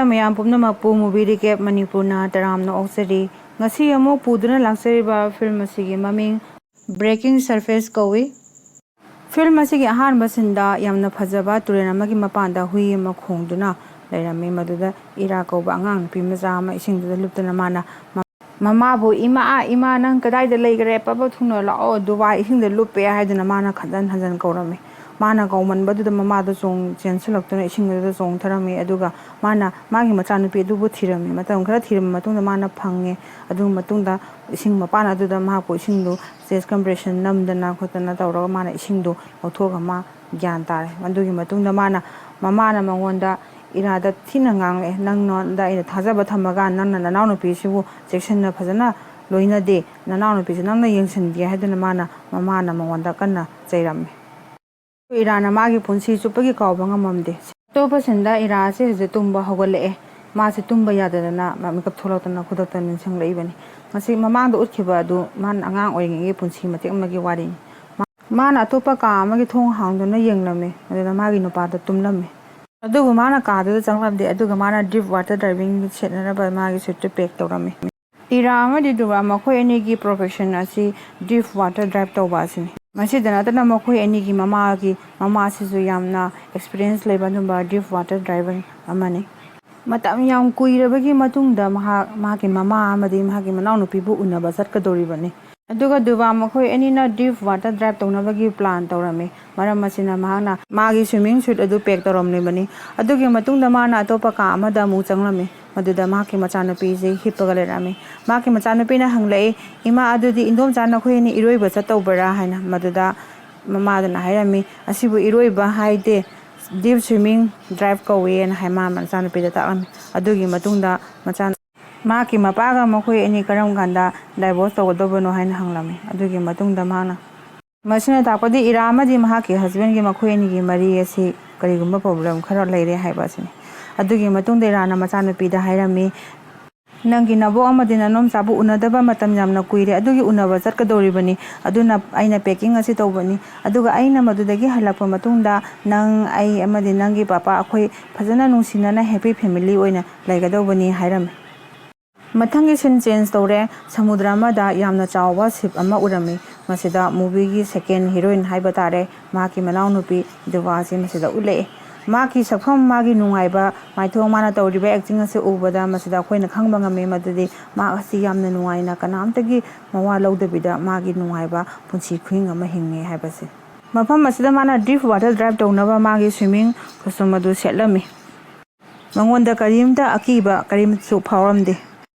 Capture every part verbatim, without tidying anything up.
ꯃꯌꯥꯝ ꯄꯨꯝꯅꯃꯛꯄꯨ movie recap ꯃꯅꯤꯄꯨꯔꯅ ꯇꯔꯥꯝꯅ ꯑꯣꯛꯆꯔꯤ꯫ ꯉꯁꯤ ꯑꯃꯨꯛ ꯄꯨꯗꯨꯅ ꯂꯥꯛꯆꯔꯤꯕ film ꯑꯁꯤꯒꯤ ꯃꯃꯤꯡ Breaking Surface ꯀꯧꯏ꯫ Film ꯑꯁꯤꯒꯤ ꯑꯍꯥꯟꯕ sceneꯗ ꯌꯥꯝꯅ ꯐꯖꯕ ꯇꯨꯔꯦꯜ ꯑꯃꯒꯤ ꯃꯄꯥꯟꯗ ꯍꯨꯏ ꯑꯃ ꯈꯣꯡꯗꯨꯅ ꯂꯩꯔꯝꯃꯤ꯫ ꯃꯗꯨꯗ ꯏꯔꯥ ꯀꯧꯕ ꯑꯉꯥꯡ ꯅꯨꯄꯤ ꯃꯆꯥ ꯑꯃ ꯏꯁꯤꯡꯗꯨꯗ ꯂꯨꯞꯇꯨꯅ ꯃꯥꯅ ꯃ-, ꯃꯃꯥꯕꯨ, "ꯏꯃꯥ, ꯏꯃꯥ, ꯅꯪ ꯀꯗꯥꯏꯗ ꯂꯩꯈ꯭ꯔꯦ? ꯄꯕ ꯊꯨꯅ ꯂꯥꯛꯑꯣ, ꯗꯨꯕꯥꯏ ꯏꯁꯤꯡꯗ ꯂꯨꯞꯄꯦ" ꯍꯥꯏꯗꯨꯅ ꯃꯥꯅ ꯍꯟꯖꯟ ꯍꯟꯖꯟ ꯀꯧꯔꯝꯃꯤ꯫ ꯃꯥꯅ ꯀꯧꯃꯟꯕꯗꯨꯗ ꯃꯃꯥꯗꯣ ꯆꯣꯡ ꯆꯦꯟꯁꯤꯜꯂꯛꯇꯨꯅ ꯏꯁꯤꯡꯗꯨꯗ ꯆꯣꯡꯊꯔꯝꯃꯤ꯫ ꯑꯗꯨꯒ ꯃꯥꯅ ꯃꯥꯒꯤ ꯃꯆꯥꯅꯨꯄꯤ ꯑꯗꯨꯕꯨ ꯊꯤꯔꯝꯃꯤ꯫ ꯃꯇꯝ ꯈꯔ ꯊꯤꯔꯕ ꯃꯇꯨꯡꯗ ꯃꯥꯅ ꯐꯪꯉꯦ꯫ ꯑꯗꯨꯒꯤ ꯃꯇꯨꯡꯗ ꯏꯁꯤꯡ ꯃꯄꯥꯟ ꯑꯗꯨꯗ ꯃꯍꯥꯛꯄꯨ ꯏꯁꯤꯡꯗꯨ chest compression ꯅꯝꯗꯅ ꯈꯣꯠꯇꯅ ꯇꯧꯔꯒ ꯃꯥꯅ ꯏꯁꯤꯡꯗꯨ ꯂꯧꯊꯣꯛꯑꯒ ꯃꯥ ꯒ꯭ꯌꯥꯟ ꯇꯥꯔꯦ꯫ ꯑꯗꯨꯒꯤ ꯃꯇꯨꯡꯗ ꯃꯥꯅ, ꯃꯃꯥꯅ ꯃꯉꯣꯟꯗ ꯏꯔꯥꯗ ꯊꯤꯅ ꯉꯥꯡꯂꯛꯑꯦ, "ꯅꯪꯉꯣꯟꯗ ꯑꯩꯅ ꯊꯥꯖꯕ ꯊꯝꯃꯒ ꯅꯪꯅ ꯅꯅꯥꯎꯅꯨꯄꯤꯁꯤꯕꯨ ꯆꯦꯛꯁꯤꯟꯅ ꯐꯖꯅ ꯂꯣꯏꯅꯗꯦ, ꯅꯅꯥꯎꯅꯨꯄꯤꯁꯤ ꯅꯪꯅ ꯌꯦꯡꯁꯤꯟꯗꯦ" ꯍꯥꯏꯗꯨꯅ ꯃꯥꯅ, ꯃꯃꯥꯅ ꯃꯉꯣꯟꯗ ꯀꯟꯅ ꯆꯩꯔꯝꯃꯤ꯫ ꯏꯔꯥꯅ ꯃꯥꯒꯤ ꯄꯨꯟꯁꯤ ꯆꯨꯞꯄꯒꯤ ꯀꯥꯎꯕ ꯉꯝꯃꯝꯗꯦ꯫ ꯑꯇꯣꯞꯄ sceneꯗ ꯏꯔꯥ ꯑꯁꯤ ꯍꯧꯖꯤꯛ ꯇꯨꯝꯕ ꯍꯧꯒꯠꯂꯛꯑꯦ꯫ ꯃꯥꯁꯦ ꯇꯨꯝꯕ ꯌꯥꯗꯗꯅ ꯃ-, ꯃꯤꯀꯞ ꯊꯣꯛꯂꯛꯇꯅ ꯈꯨꯗꯛꯇ ꯅꯤꯡꯁꯤꯡꯂꯛꯏꯕꯅꯤ꯫ ꯃꯁꯤ ꯃꯃꯥꯡꯗ ꯎꯠꯈꯤꯕ ꯑꯗꯨ ꯃꯥꯅ ꯑꯉꯥꯡ ꯑꯣꯏꯔꯤꯉꯩꯒꯤ ꯄꯨꯟꯁꯤ ꯃꯇꯦꯛ ꯑꯃꯒꯤ ꯋꯥꯔꯤꯅꯤ꯫ ꯃꯥ-, ꯃꯥꯅ ꯑꯇꯣꯞꯄ ꯀꯥ ꯑꯃꯒꯤ ꯊꯣꯡ ꯍꯥꯡꯗꯨꯅ ꯌꯦꯡꯂꯝꯃꯤ꯫ ꯑꯗꯨꯗ ꯃꯥꯒꯤ ꯅꯨꯄꯥꯗꯣ ꯇꯨꯝꯂꯝꯃꯤ꯫ ꯑꯗꯨꯕꯨ ꯃꯥꯅ ꯀꯥꯗꯨꯗ ꯆꯪꯂꯝꯗꯦ꯫ ꯑꯗꯨꯒ ꯃꯥꯅ deep water diving ꯁꯦꯠꯅꯅꯕ ꯃꯥꯒꯤ suitꯇꯨ pack ꯇꯧꯔꯝꯃꯤ꯫ ꯏꯔꯥ ꯑꯃꯗꯤ ꯗꯨꯕꯥ ꯃꯈꯣꯏ ꯑꯅꯤꯒꯤ profession ꯑꯁꯤ deep water dive ꯇꯧꯕ ꯑꯁꯤꯅꯤ꯫ ꯃꯁꯤꯗ ꯅꯠꯇꯅ ꯃꯈꯣꯏ ꯑꯅꯤꯒꯤ ꯃꯃꯥꯒꯤ, ꯃꯃꯥꯁꯤꯁꯨ ꯌꯥꯝꯅ experience ꯂꯩꯕ ꯑꯗꯨꯒꯨꯝꯕ deep water diver ꯑꯃꯅꯤ꯫ ꯃꯇꯝ ꯌꯥꯝ ꯀꯨꯏꯔꯕꯒꯤ ꯃꯇꯨꯡꯗ ꯃꯍꯥꯛ ꯃꯍꯥꯛꯀꯤ ꯃꯃꯥ ꯑꯃꯗꯤ ꯃꯍꯥꯛꯀꯤ ꯃꯅꯥꯎꯅꯨꯄꯤꯕꯨ ꯎꯅꯕ ꯆꯠꯀꯗꯧꯔꯤꯕꯅꯤ꯫ ꯑꯗꯨꯒ ꯗꯨꯕꯥ ꯃꯈꯣꯏ ꯑꯅꯤꯅ deep water dive ꯇꯧꯅꯕꯒꯤ plan ꯇꯧꯔꯝꯃꯤ꯫ ꯃꯔꯝ ꯑꯁꯤꯅ ꯃꯍꯥꯛꯅ ꯃꯥꯒꯤ swimming suit ꯑꯗꯨ pack ꯇꯧꯔꯝꯂꯤꯕꯅꯤ꯫ ꯑꯗꯨꯒꯤ ꯃꯇꯨꯡꯗ ꯃꯥꯅ ꯑꯇꯣꯞꯄ ꯀꯥ ꯑꯃꯗ ꯑꯃꯨꯛ ꯆꯪꯂꯝꯃꯤ꯫ ꯃꯗꯨꯗ ꯃꯍꯥꯛꯀꯤ ꯃꯆꯥꯅꯨꯄꯤꯁꯤ ꯍꯤꯞꯄꯒ ꯂꯩꯔꯝꯃꯤ꯫ ꯃꯍꯥꯛꯀꯤ ꯃꯆꯥꯅꯨꯄꯤꯅ ꯍꯪꯂꯛꯏ, "ꯏꯃꯥ, ꯑꯗꯨꯗꯤ ꯏꯟꯗꯣꯝꯆꯥ ꯅꯈꯣꯏ ꯑꯅꯤ ꯏꯔꯣꯏꯕ ꯆꯠꯇꯧꯕꯔꯥ?" ꯍꯥꯏꯅ꯫ ꯃꯗꯨꯗ ꯃꯃꯥꯗꯨꯅ ꯍꯥꯏꯔꯝꯃꯤ, "ꯑꯁꯤꯕꯨ ꯏꯔꯣꯏꯕ ꯍꯥꯏꯗꯦ, deep swimming dive ꯀꯧꯏ" ꯍꯥꯏꯅ ꯍꯥꯏ ꯃꯥ ꯃꯆꯥꯅꯨꯄꯤꯗ ꯇꯥꯛꯂꯝꯃꯤ꯫ ꯑꯗꯨꯒꯤ ꯃꯇꯨꯡꯗ ꯃꯆꯥ-, ꯃꯍꯥꯛꯀꯤ ꯃꯄꯥꯒ ꯃꯈꯣꯏ ꯑꯅꯤ ꯀꯔꯝ ꯀꯥꯟꯗ divorce ꯇꯧꯒꯗꯧꯕꯅꯣ ꯍꯥꯏꯅ ꯍꯪꯂꯝꯃꯤ꯫ ꯑꯗꯨꯒꯤ ꯃꯇꯨꯡꯗ ꯃꯍꯥꯛꯅ, ꯃꯁꯤꯅ ꯇꯥꯛꯄꯗꯤ ꯏꯔꯥ ꯑꯃꯗꯤ ꯃꯍꯥꯛꯀꯤ husbandꯒꯤ ꯃꯈꯣꯏ ꯑꯅꯤꯒꯤ ꯃꯔꯤ ꯑꯁꯤ ꯀꯔꯤꯒꯨꯝꯕ problem ꯈꯔ ꯂꯩꯔꯦ ꯍꯥꯏꯕ ꯑꯁꯤꯅꯤ꯫ ꯑꯗꯨꯒꯤ ꯃꯇꯨꯡꯗ ꯏꯔꯥꯅ ꯃꯆꯥꯅꯨꯄꯤꯗ ꯍꯥꯏꯔꯝꯃꯤ, "ꯅꯪꯒꯤ ꯅꯕꯣꯛ ꯑꯃꯗꯤ ꯅꯅꯣꯝꯆꯥꯕꯨ ꯎꯅꯗꯕ ꯃꯇꯝ ꯌꯥꯝꯅ ꯀꯨꯏꯔꯦ, ꯑꯗꯨꯒꯤ ꯎꯅꯕ ꯆꯠꯀꯗꯧꯔꯤꯕꯅꯤ꯫ ꯑꯗꯨꯅ ꯑꯩꯅ packing ꯑꯁꯤ ꯇꯧꯕꯅꯤ, ꯑꯗꯨꯒ ꯑꯩꯅ ꯃꯗꯨꯗꯒꯤ ꯍꯜꯂꯛꯄ ꯃꯇꯨꯡꯗ ꯅꯪ, ꯑꯩ ꯑꯃꯗꯤ ꯅꯪꯒꯤ ꯄꯥꯄꯥ, ꯑꯩꯈꯣꯏ ꯐꯖꯅ ꯅꯨꯡꯁꯤꯅꯅ happy family ꯑꯣꯏꯅ ꯂꯩꯒꯗꯧꯕꯅꯤ" ꯍꯥꯏꯔꯝꯃꯤ꯫ ꯃꯊꯪꯒꯤ scene change ꯇꯧꯔꯦ꯫ ꯁꯃꯨꯗ꯭ꯔ ꯑꯃꯗ ꯌꯥꯝꯅ ꯆꯥꯎꯕ ship ꯑꯃ ꯎꯔꯝꯃꯤ꯫ ꯃꯁꯤꯗ movieꯒꯤ second heroine ꯍꯥꯏꯕ ꯇꯥꯔꯦ, ꯃꯍꯥꯛꯀꯤ ꯃꯅꯥꯎꯅꯨꯄꯤ ꯗꯨꯕꯥꯁꯤ ꯃꯁꯤꯗ ꯎꯠꯂꯛꯑꯦ꯫ ꯃꯍꯥꯛꯀꯤ ꯁꯛꯐꯝ, ꯃꯥꯒꯤ ꯅꯨꯡꯉꯥꯏꯕ ꯃꯥꯏꯊꯣꯡ, ꯃꯥꯅ ꯇꯧꯔꯤꯕ acting ꯑꯁꯤ ꯎꯕꯗ ꯃꯁꯤꯗ ꯑꯩꯈꯣꯏꯅ ꯈꯪꯕ ꯉꯝꯃꯤ ꯃꯗꯨꯗꯤ ꯃꯍꯥꯛ ꯑꯁꯤ ꯌꯥꯝꯅ ꯅꯨꯡꯉꯥꯏꯅ, ꯀꯅꯥꯝꯇꯒꯤ ꯃꯋꯥ ꯂꯧꯗꯕꯤꯗ ꯃꯥꯒꯤ ꯅꯨꯡꯉꯥꯏꯕ ꯄꯨꯟꯁꯤ ꯈꯨꯍꯤꯡ ꯑꯃ ꯍꯤꯡꯉꯤ ꯍꯥꯏꯕꯁꯦ꯫ ꯃꯐꯝ ꯑꯁꯤꯗ ꯃꯥꯅ deep water dive ꯇꯧꯅꯕ ꯃꯥꯒꯤ swimming costume ꯑꯗꯨ ꯁꯦꯠꯂꯝꯃꯤ꯫ ꯃꯉꯣꯟꯗ ꯀꯔꯤꯝꯇ ꯑꯀꯤꯕ ꯀꯔꯤꯝꯁꯨ ꯐꯥꯎꯔꯝꯗꯦ꯫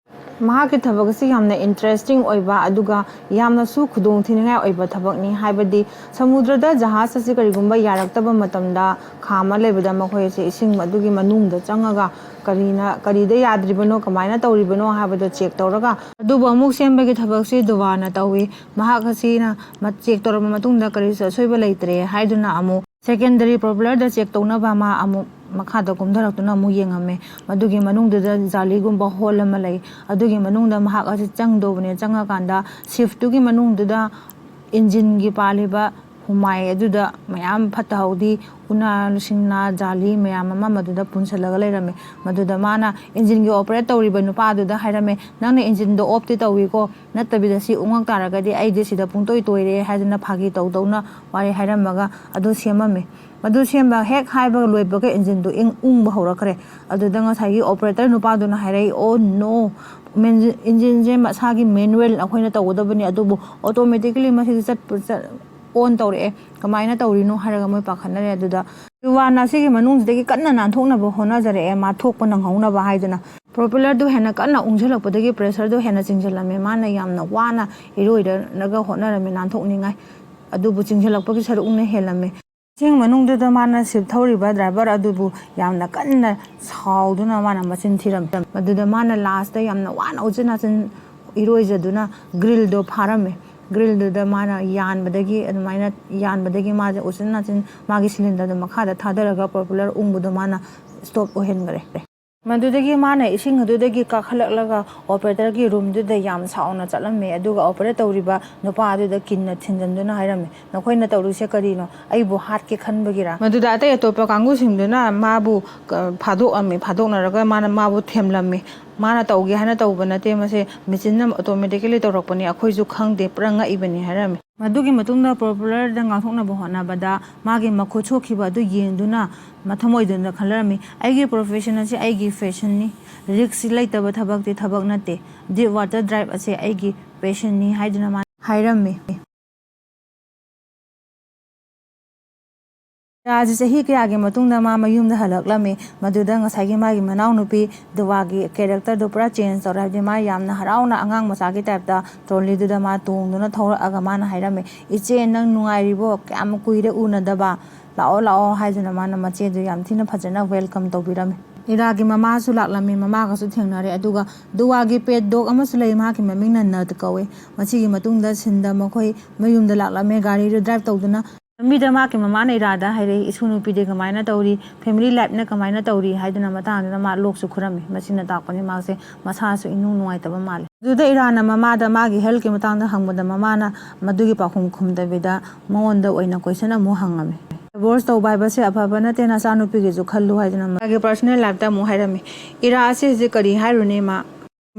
ꯃꯍꯥꯛꯀꯤ ꯊꯕꯛ ꯑꯁꯤ ꯌꯥꯝꯅ interesting ꯑꯣꯏꯕ, ꯑꯗꯨꯒ ꯌꯥꯝꯅꯁꯨ ꯈꯨꯗꯣꯡ ꯊꯤꯅꯤꯡꯉꯥꯏ ꯑꯣꯏꯕ ꯊꯕꯛꯅꯤ꯫ ꯍꯥꯏꯕꯗꯤ ꯁꯃꯨꯗ꯭ꯔꯗ ꯖꯍꯥꯖ ꯑꯁꯤ ꯀꯔꯤꯒꯨꯝꯕ ꯌꯥꯔꯛꯇꯕ ꯃꯇꯝꯗ, ꯈꯥꯝꯃ ꯂꯩꯕꯗ ꯃꯈꯣꯏ ꯑꯁꯤ ꯏꯁꯤꯡ ꯑꯗꯨꯒꯤ ꯃꯅꯨꯡꯗ ꯆꯪꯉꯒ ꯀꯔꯤꯅ, ꯀꯔꯤꯗ ꯌꯥꯗ꯭ꯔꯤꯕꯅꯣ, ꯀꯃꯥꯏꯅ ꯇꯧꯔꯤꯕꯅꯣ ꯍꯥꯏꯕꯗꯣ check ꯇꯧꯔꯒ, ꯑꯗꯨꯕꯨ ꯑꯃꯨꯛ ꯁꯦꯝꯕꯒꯤ ꯊꯕꯛꯁꯤ ꯗꯨꯕꯥꯅ ꯇꯧꯏ꯫ ꯃꯍꯥꯛ ꯑꯁꯤꯅ ꯃ-, check ꯇꯧꯔꯕ ꯃꯇꯨꯡꯗ ꯀꯔꯤꯁꯨ ꯑꯁꯣꯏꯕ ꯂꯩꯇ꯭ꯔꯦ ꯍꯥꯏꯗꯨꯅ ꯑꯃꯨꯛ secondary propellerꯗ check ꯇꯧꯅꯕ ꯃꯥ ꯑꯃꯨꯛ ꯃꯈꯥꯗ ꯀꯨꯝꯊꯔꯛꯇꯨꯅ ꯑꯃꯨꯛ ꯌꯦꯡꯉꯝꯃꯦ꯫ ꯃꯗꯨꯒꯤ ꯃꯅꯨꯡꯗꯨꯗ ꯖꯥꯂꯤꯒꯨꯝꯕ hole ꯑꯃ ꯂꯩ꯫ ꯑꯗꯨꯒꯤ ꯃꯅꯨꯡꯗ ꯃꯍꯥꯛ ꯑꯁꯤ ꯆꯪꯗꯧꯕꯅꯦ꯫ ꯆꯪꯉꯀꯥꯟꯗ shipꯇꯨꯒꯤ ꯃꯅꯨꯡꯗꯨꯗ engineꯒꯤ ꯄꯥꯜꯂꯤꯕ ꯍꯨꯃꯥꯏ ꯑꯗꯨꯗ ꯃꯌꯥꯝ ꯐꯠꯇ ꯍꯥꯎꯗꯤ, ꯎꯅꯥ ꯁꯤꯡꯅꯥ ꯖꯥꯂꯤ ꯃꯌꯥꯝ ꯑꯃ ꯃꯗꯨꯗ ꯄꯨꯟꯁꯤꯜꯂꯒ ꯂꯩꯔꯝꯃꯦ꯫ ꯃꯗꯨꯗ ꯃꯥꯅ engineꯒꯤ operate ꯇꯧꯔꯤꯕ ꯅꯨꯄꯥꯗꯨꯗ ꯍꯥꯏꯔꯝꯃꯦ, "ꯅꯪꯅ engineꯗꯣ offꯇꯤ ꯇꯧꯏꯀꯣ, ꯅꯠꯇꯕꯤꯗ ꯁꯤ ꯎꯪꯉꯛ ꯇꯥꯔꯒꯗꯤ ꯑꯩꯗꯤ ꯁꯤꯗ ꯄꯨꯡꯇꯣꯏ ꯇꯣꯏꯔꯦ" ꯍꯥꯏꯗꯅ ꯐꯥꯒꯤ ꯇꯧꯗꯧꯅ ꯋꯥꯔꯤ ꯍꯥꯏꯔꯝꯃꯒ ꯑꯗꯨ ꯁꯦꯝꯃꯝꯃꯦ꯫ ꯃꯗꯨ ꯁꯦꯝꯕ ꯍꯦꯛ ꯍꯥꯏꯕꯒ ꯂꯣꯏꯕꯒ engineꯗꯨ ꯏꯪ-, ꯎꯪꯕ ꯍꯧꯔꯛꯈ꯭ꯔꯦ꯫ ꯑꯗꯨꯗ ꯉꯁꯥꯏꯒꯤ operator ꯅꯨꯄꯥꯗꯨꯅ ꯍꯥꯏꯔꯛꯏ, "Oh no, engineꯁꯦ ꯃꯁꯥꯒꯤ manual ꯑꯩꯈꯣꯏꯅ ꯇꯧꯒꯗꯕꯅꯤ, ꯑꯗꯨꯕꯨ automatically ꯃꯁꯤꯗꯤ ꯆꯠꯄ, ꯆꯠ-, on ꯇꯧꯔꯛꯑꯦ, ꯀꯃꯥꯏꯅ ꯇꯧꯔꯤꯅꯣ?" ꯍꯥꯏꯔꯒ ꯃꯣꯏ ꯄꯥꯈꯠꯅꯔꯦ꯫ ꯑꯗꯨꯗ ꯗꯨꯕꯥꯅ ꯑꯁꯤꯒꯤ ꯃꯅꯨꯡꯁꯤꯗꯒꯤ ꯀꯟꯅ ꯅꯥꯟꯊꯣꯛꯅꯕ ꯍꯣꯠꯅꯖꯔꯛꯑꯦ, ꯃꯥ ꯊꯣꯛꯄ ꯅꯪꯍꯧꯅꯕ ꯍꯥꯏꯗꯨꯅ꯫ Propellerꯗꯨ ꯍꯦꯟꯅ ꯀꯟꯅ ꯎꯪꯁꯤꯜꯂꯛꯄꯗꯒꯤ pressureꯗꯨ ꯍꯦꯟꯅ ꯆꯤꯡꯁꯤꯜꯂꯝꯃꯦ꯫ ꯃꯥꯅ ꯌꯥꯝꯅ ꯋꯥꯅ ꯏꯔꯣꯏꯔꯅꯒ ꯍꯣꯠꯅꯔꯝꯃꯦ ꯅꯥꯟꯊꯣꯛꯅꯤꯡꯉꯥꯏ, ꯑꯗꯨꯕꯨ ꯆꯤꯡꯁꯤꯜꯂꯛꯄꯒꯤ ꯁꯔꯨꯛꯅ ꯍꯦꯜꯂꯝꯃꯦ꯫ ꯏꯁꯤꯡ ꯃꯅꯨꯡꯗꯨꯗ ꯃꯥꯅ ship ꯊꯧꯔꯤꯕ driver ꯑꯗꯨꯕꯨ ꯌꯥꯝꯅ ꯀꯟꯅ ꯁꯥꯎꯗꯨꯅ ꯃꯥꯅ ꯃꯆꯤꯟ ꯊꯤꯔꯝꯃꯤ꯫ ꯃꯗꯨꯗ ꯃꯥꯅ lastꯇ ꯌꯥꯝꯅ ꯋꯥꯅ ꯎꯆꯤꯟ ꯅꯥꯆꯤꯟ ꯏꯔꯣꯏꯖꯗꯨꯅ grillꯗꯣ ꯐꯥꯔꯝꯃꯤ꯫ Grillꯗꯨꯗ ꯃꯥꯅ ꯌꯥꯟꯕꯗꯒꯤ, ꯑꯗꯨꯃꯥꯏꯅ ꯌꯥꯟꯕꯗꯒꯤ ꯃꯥꯁꯦ ꯎꯆꯤꯟ ꯅꯥꯆꯤꯟ ꯃꯥꯒꯤ cylinderꯗꯣ ꯃꯈꯥꯗ ꯊꯥꯗꯔꯒ propeller ꯎꯪꯕꯗꯣ ꯃꯥꯅ stop ꯑꯣꯏꯍꯟꯈ꯭ꯔꯦ꯫ ꯃꯗꯨꯗꯒꯤ ꯃꯥꯅ ꯏꯁꯤꯡ ꯑꯗꯨꯗꯒꯤ ꯀꯥꯈꯠꯂꯛꯂꯒ operatorꯒꯤ roomꯗꯨꯗ ꯌꯥꯝ ꯁꯥꯎꯅ ꯆꯠꯂꯝꯃꯦ꯫ ꯑꯗꯨꯒ operate ꯇꯧꯔꯤꯕ ꯅꯨꯄꯥ ꯑꯗꯨꯗ ꯀꯤꯟꯅ ꯊꯤꯟꯖꯟꯗꯨꯅ ꯍꯥꯏꯔꯝꯃꯤ, "ꯅꯈꯣꯏꯅ ꯇꯧꯔꯤꯁꯦ ꯀꯔꯤꯅꯣ? ꯑꯩꯕꯨ ꯍꯥꯠꯀꯦ ꯈꯟꯕꯒꯤꯔꯥ?" ꯃꯗꯨꯗ ꯑꯇꯩ ꯑꯇꯣꯞꯄ ꯀꯥꯡꯕꯨꯁꯤꯡꯗꯨꯅ ꯃꯥꯕꯨ, ꯑ, ꯐꯥꯗꯣꯛꯑꯝꯃꯤ, ꯐꯥꯗꯣꯛꯅꯔꯒ ꯃꯥꯅ ꯃꯥꯕꯨ ꯊꯦꯝꯂꯝꯃꯤ꯫ "ꯃꯥꯅ ꯇꯧꯒꯦ ꯍꯥꯏꯅ ꯇꯧꯕ ꯅꯠꯇꯦ, ꯃꯁꯦ machineꯅ automatically ꯇꯧꯔꯛꯄꯅꯤ, ꯑꯩꯈꯣꯏꯁꯨ ꯈꯪꯗꯦ", ꯄꯨꯔꯥ ꯉꯛꯏꯕꯅꯤ ꯍꯥꯏꯔꯝꯃꯤ꯫ ꯃꯗꯨꯒꯤ ꯃꯇꯨꯡꯗ propeller ꯗ ꯉꯥꯛꯊꯣꯛꯅꯕ ꯍꯣꯠꯅꯕꯗ ꯃꯥꯒꯤ ꯃꯈꯨꯠ ꯁꯣꯛꯈꯤꯕ ꯑꯗꯨ ꯌꯦꯡꯗꯨꯅ ꯃꯊꯃꯣꯏꯗꯨꯗ ꯈꯜꯂꯝꯃꯤ, "ꯑꯩꯒꯤ profession ꯑꯁꯤ ꯑꯩꯒꯤ fashionꯅꯤ, risk ꯂꯩꯇꯕ ꯊꯕꯛꯇꯤ ꯊꯕꯛ ꯅꯠꯇꯦ, deep water dive ꯑꯁꯤ ꯑꯩꯒꯤ passionꯅꯤ" ꯍꯥꯏꯗꯨꯅ ꯃꯥꯅ ꯍꯥꯏꯔꯝꯃꯤ꯫ ꯏꯔꯥꯁꯤ ꯆꯍꯤ ꯀꯌꯥꯒꯤ ꯃꯇꯨꯡꯗ ꯃꯥ ꯃꯌꯨꯝꯗ ꯍꯜꯂꯛꯂꯝꯃꯤ꯫ ꯃꯗꯨꯗ ꯉꯁꯥꯏꯒꯤ ꯃꯥꯒꯤ ꯃꯅꯥꯎꯅꯨꯄꯤ ꯗꯨꯋꯥꯒꯤ character ꯗꯨ ꯄꯨꯔꯥ change ꯇꯧꯔꯦ꯫ ꯍꯥꯏꯕꯗꯤ ꯃꯥ ꯌꯥꯝꯅ ꯍꯔꯥꯎꯅ ꯑꯉꯥꯡ ꯃꯆꯥꯒꯤ type ꯇ trolley ꯗꯨꯗ ꯃꯥ ꯇꯣꯡꯗꯨꯅ ꯊꯧꯔꯛꯑꯒ ꯃꯥꯅ ꯍꯥꯏꯔꯝꯃꯤ, "ꯏꯆꯦ, ꯅꯪ ꯅꯨꯡꯉꯥꯏꯔꯤꯕꯣ? ꯀꯌꯥꯝ ꯀꯨꯏꯔꯦ ꯎꯅꯗꯕ? ꯂꯥꯛꯑꯣ, ꯂꯥꯛꯑꯣ" ꯍꯥꯏꯗꯨꯅ ꯃꯥꯅ ꯃꯆꯦꯗꯨ ꯌꯥꯝ ꯊꯤꯅ ꯐꯖꯅ welcome ꯇꯧꯕꯤꯔꯝꯃꯤ꯫ ꯏꯔꯥꯒꯤ ꯃꯃꯥꯁꯨ ꯂꯥꯛꯂꯝꯃꯤ, ꯃꯃꯥꯒꯁꯨ ꯊꯦꯡꯅꯔꯦ꯫ ꯑꯗꯨꯒ ꯗꯨꯋꯥꯒꯤ pet dog ꯑꯃꯁꯨ ꯂꯩ, ꯃꯍꯥꯛꯀꯤ ꯃꯃꯤꯡꯅ ꯅꯠ ꯀꯧꯏ꯫ ꯃꯁꯤꯒꯤ ꯃꯇꯨꯡꯗ ꯁꯤꯟꯗ ꯃꯈꯣꯏ ꯃꯌꯨꯝꯗ ꯂꯥꯛꯂꯝꯃꯦ, ꯒꯥꯔꯤꯗꯨ drive ꯇꯧꯗꯨꯅ꯫ ꯂꯝꯕꯤꯗ ꯃꯍꯥꯛꯀꯤ ꯃꯃꯥꯅ ꯏꯔꯥꯗ ꯍꯥꯏꯔꯛꯏ, "ꯏꯁꯨ ꯅꯨꯄꯤꯗꯤ ꯀꯃꯥꯏꯅ ꯇꯧꯔꯤ, family life ꯅ ꯀꯃꯥꯏꯅ ꯇꯧꯔꯤ?" ꯍꯥꯏꯗꯨꯅ ꯃꯇꯥꯡꯗꯨꯗ ꯃꯥ ꯂꯣꯛꯁꯨ ꯈꯨꯔꯝꯃꯤ꯫ ꯃꯁꯤꯅ ꯇꯥꯛꯄꯅꯤ ꯃꯍꯥꯛꯁꯦ ꯃꯁꯥꯁꯨ ꯏꯅꯨꯡ ꯅꯨꯡꯉꯥꯏꯇꯕ ꯃꯥꯜꯂꯤ꯫ ꯑꯗꯨꯗ ꯏꯔꯥꯅ ꯃꯃꯥꯗ ꯃꯥꯒꯤ health ꯀꯤ ꯃꯇꯥꯡꯗ ꯍꯪꯕꯗ ꯃꯃꯥꯅ ꯃꯗꯨꯒꯤ ꯄꯥꯎꯈꯨꯝ ꯈꯨꯝꯗꯕꯤꯗ ꯃꯉꯣꯟꯗ ꯑꯣꯏꯅ question ꯑꯃꯨꯛ ꯍꯪꯉꯝꯃꯤ꯫ "Divorce ꯇꯧꯕ ꯍꯥꯏꯕꯁꯦ ꯑꯐꯕ ꯅꯠꯇꯦ, ꯅꯆꯥꯅꯨꯄꯤꯒꯤꯁꯨ ꯈꯜꯂꯨ" ꯍꯥꯏꯗꯨꯅ ꯃꯥꯒꯤ personal life ꯇ ꯑꯃꯨꯛ ꯍꯥꯏꯔꯝꯃꯤ꯫ ꯏꯔꯥ ꯑꯁꯤ ꯍꯧꯖꯤꯛ ꯀꯔꯤ ꯍꯥꯏꯔꯨꯅꯤ, ꯃꯥ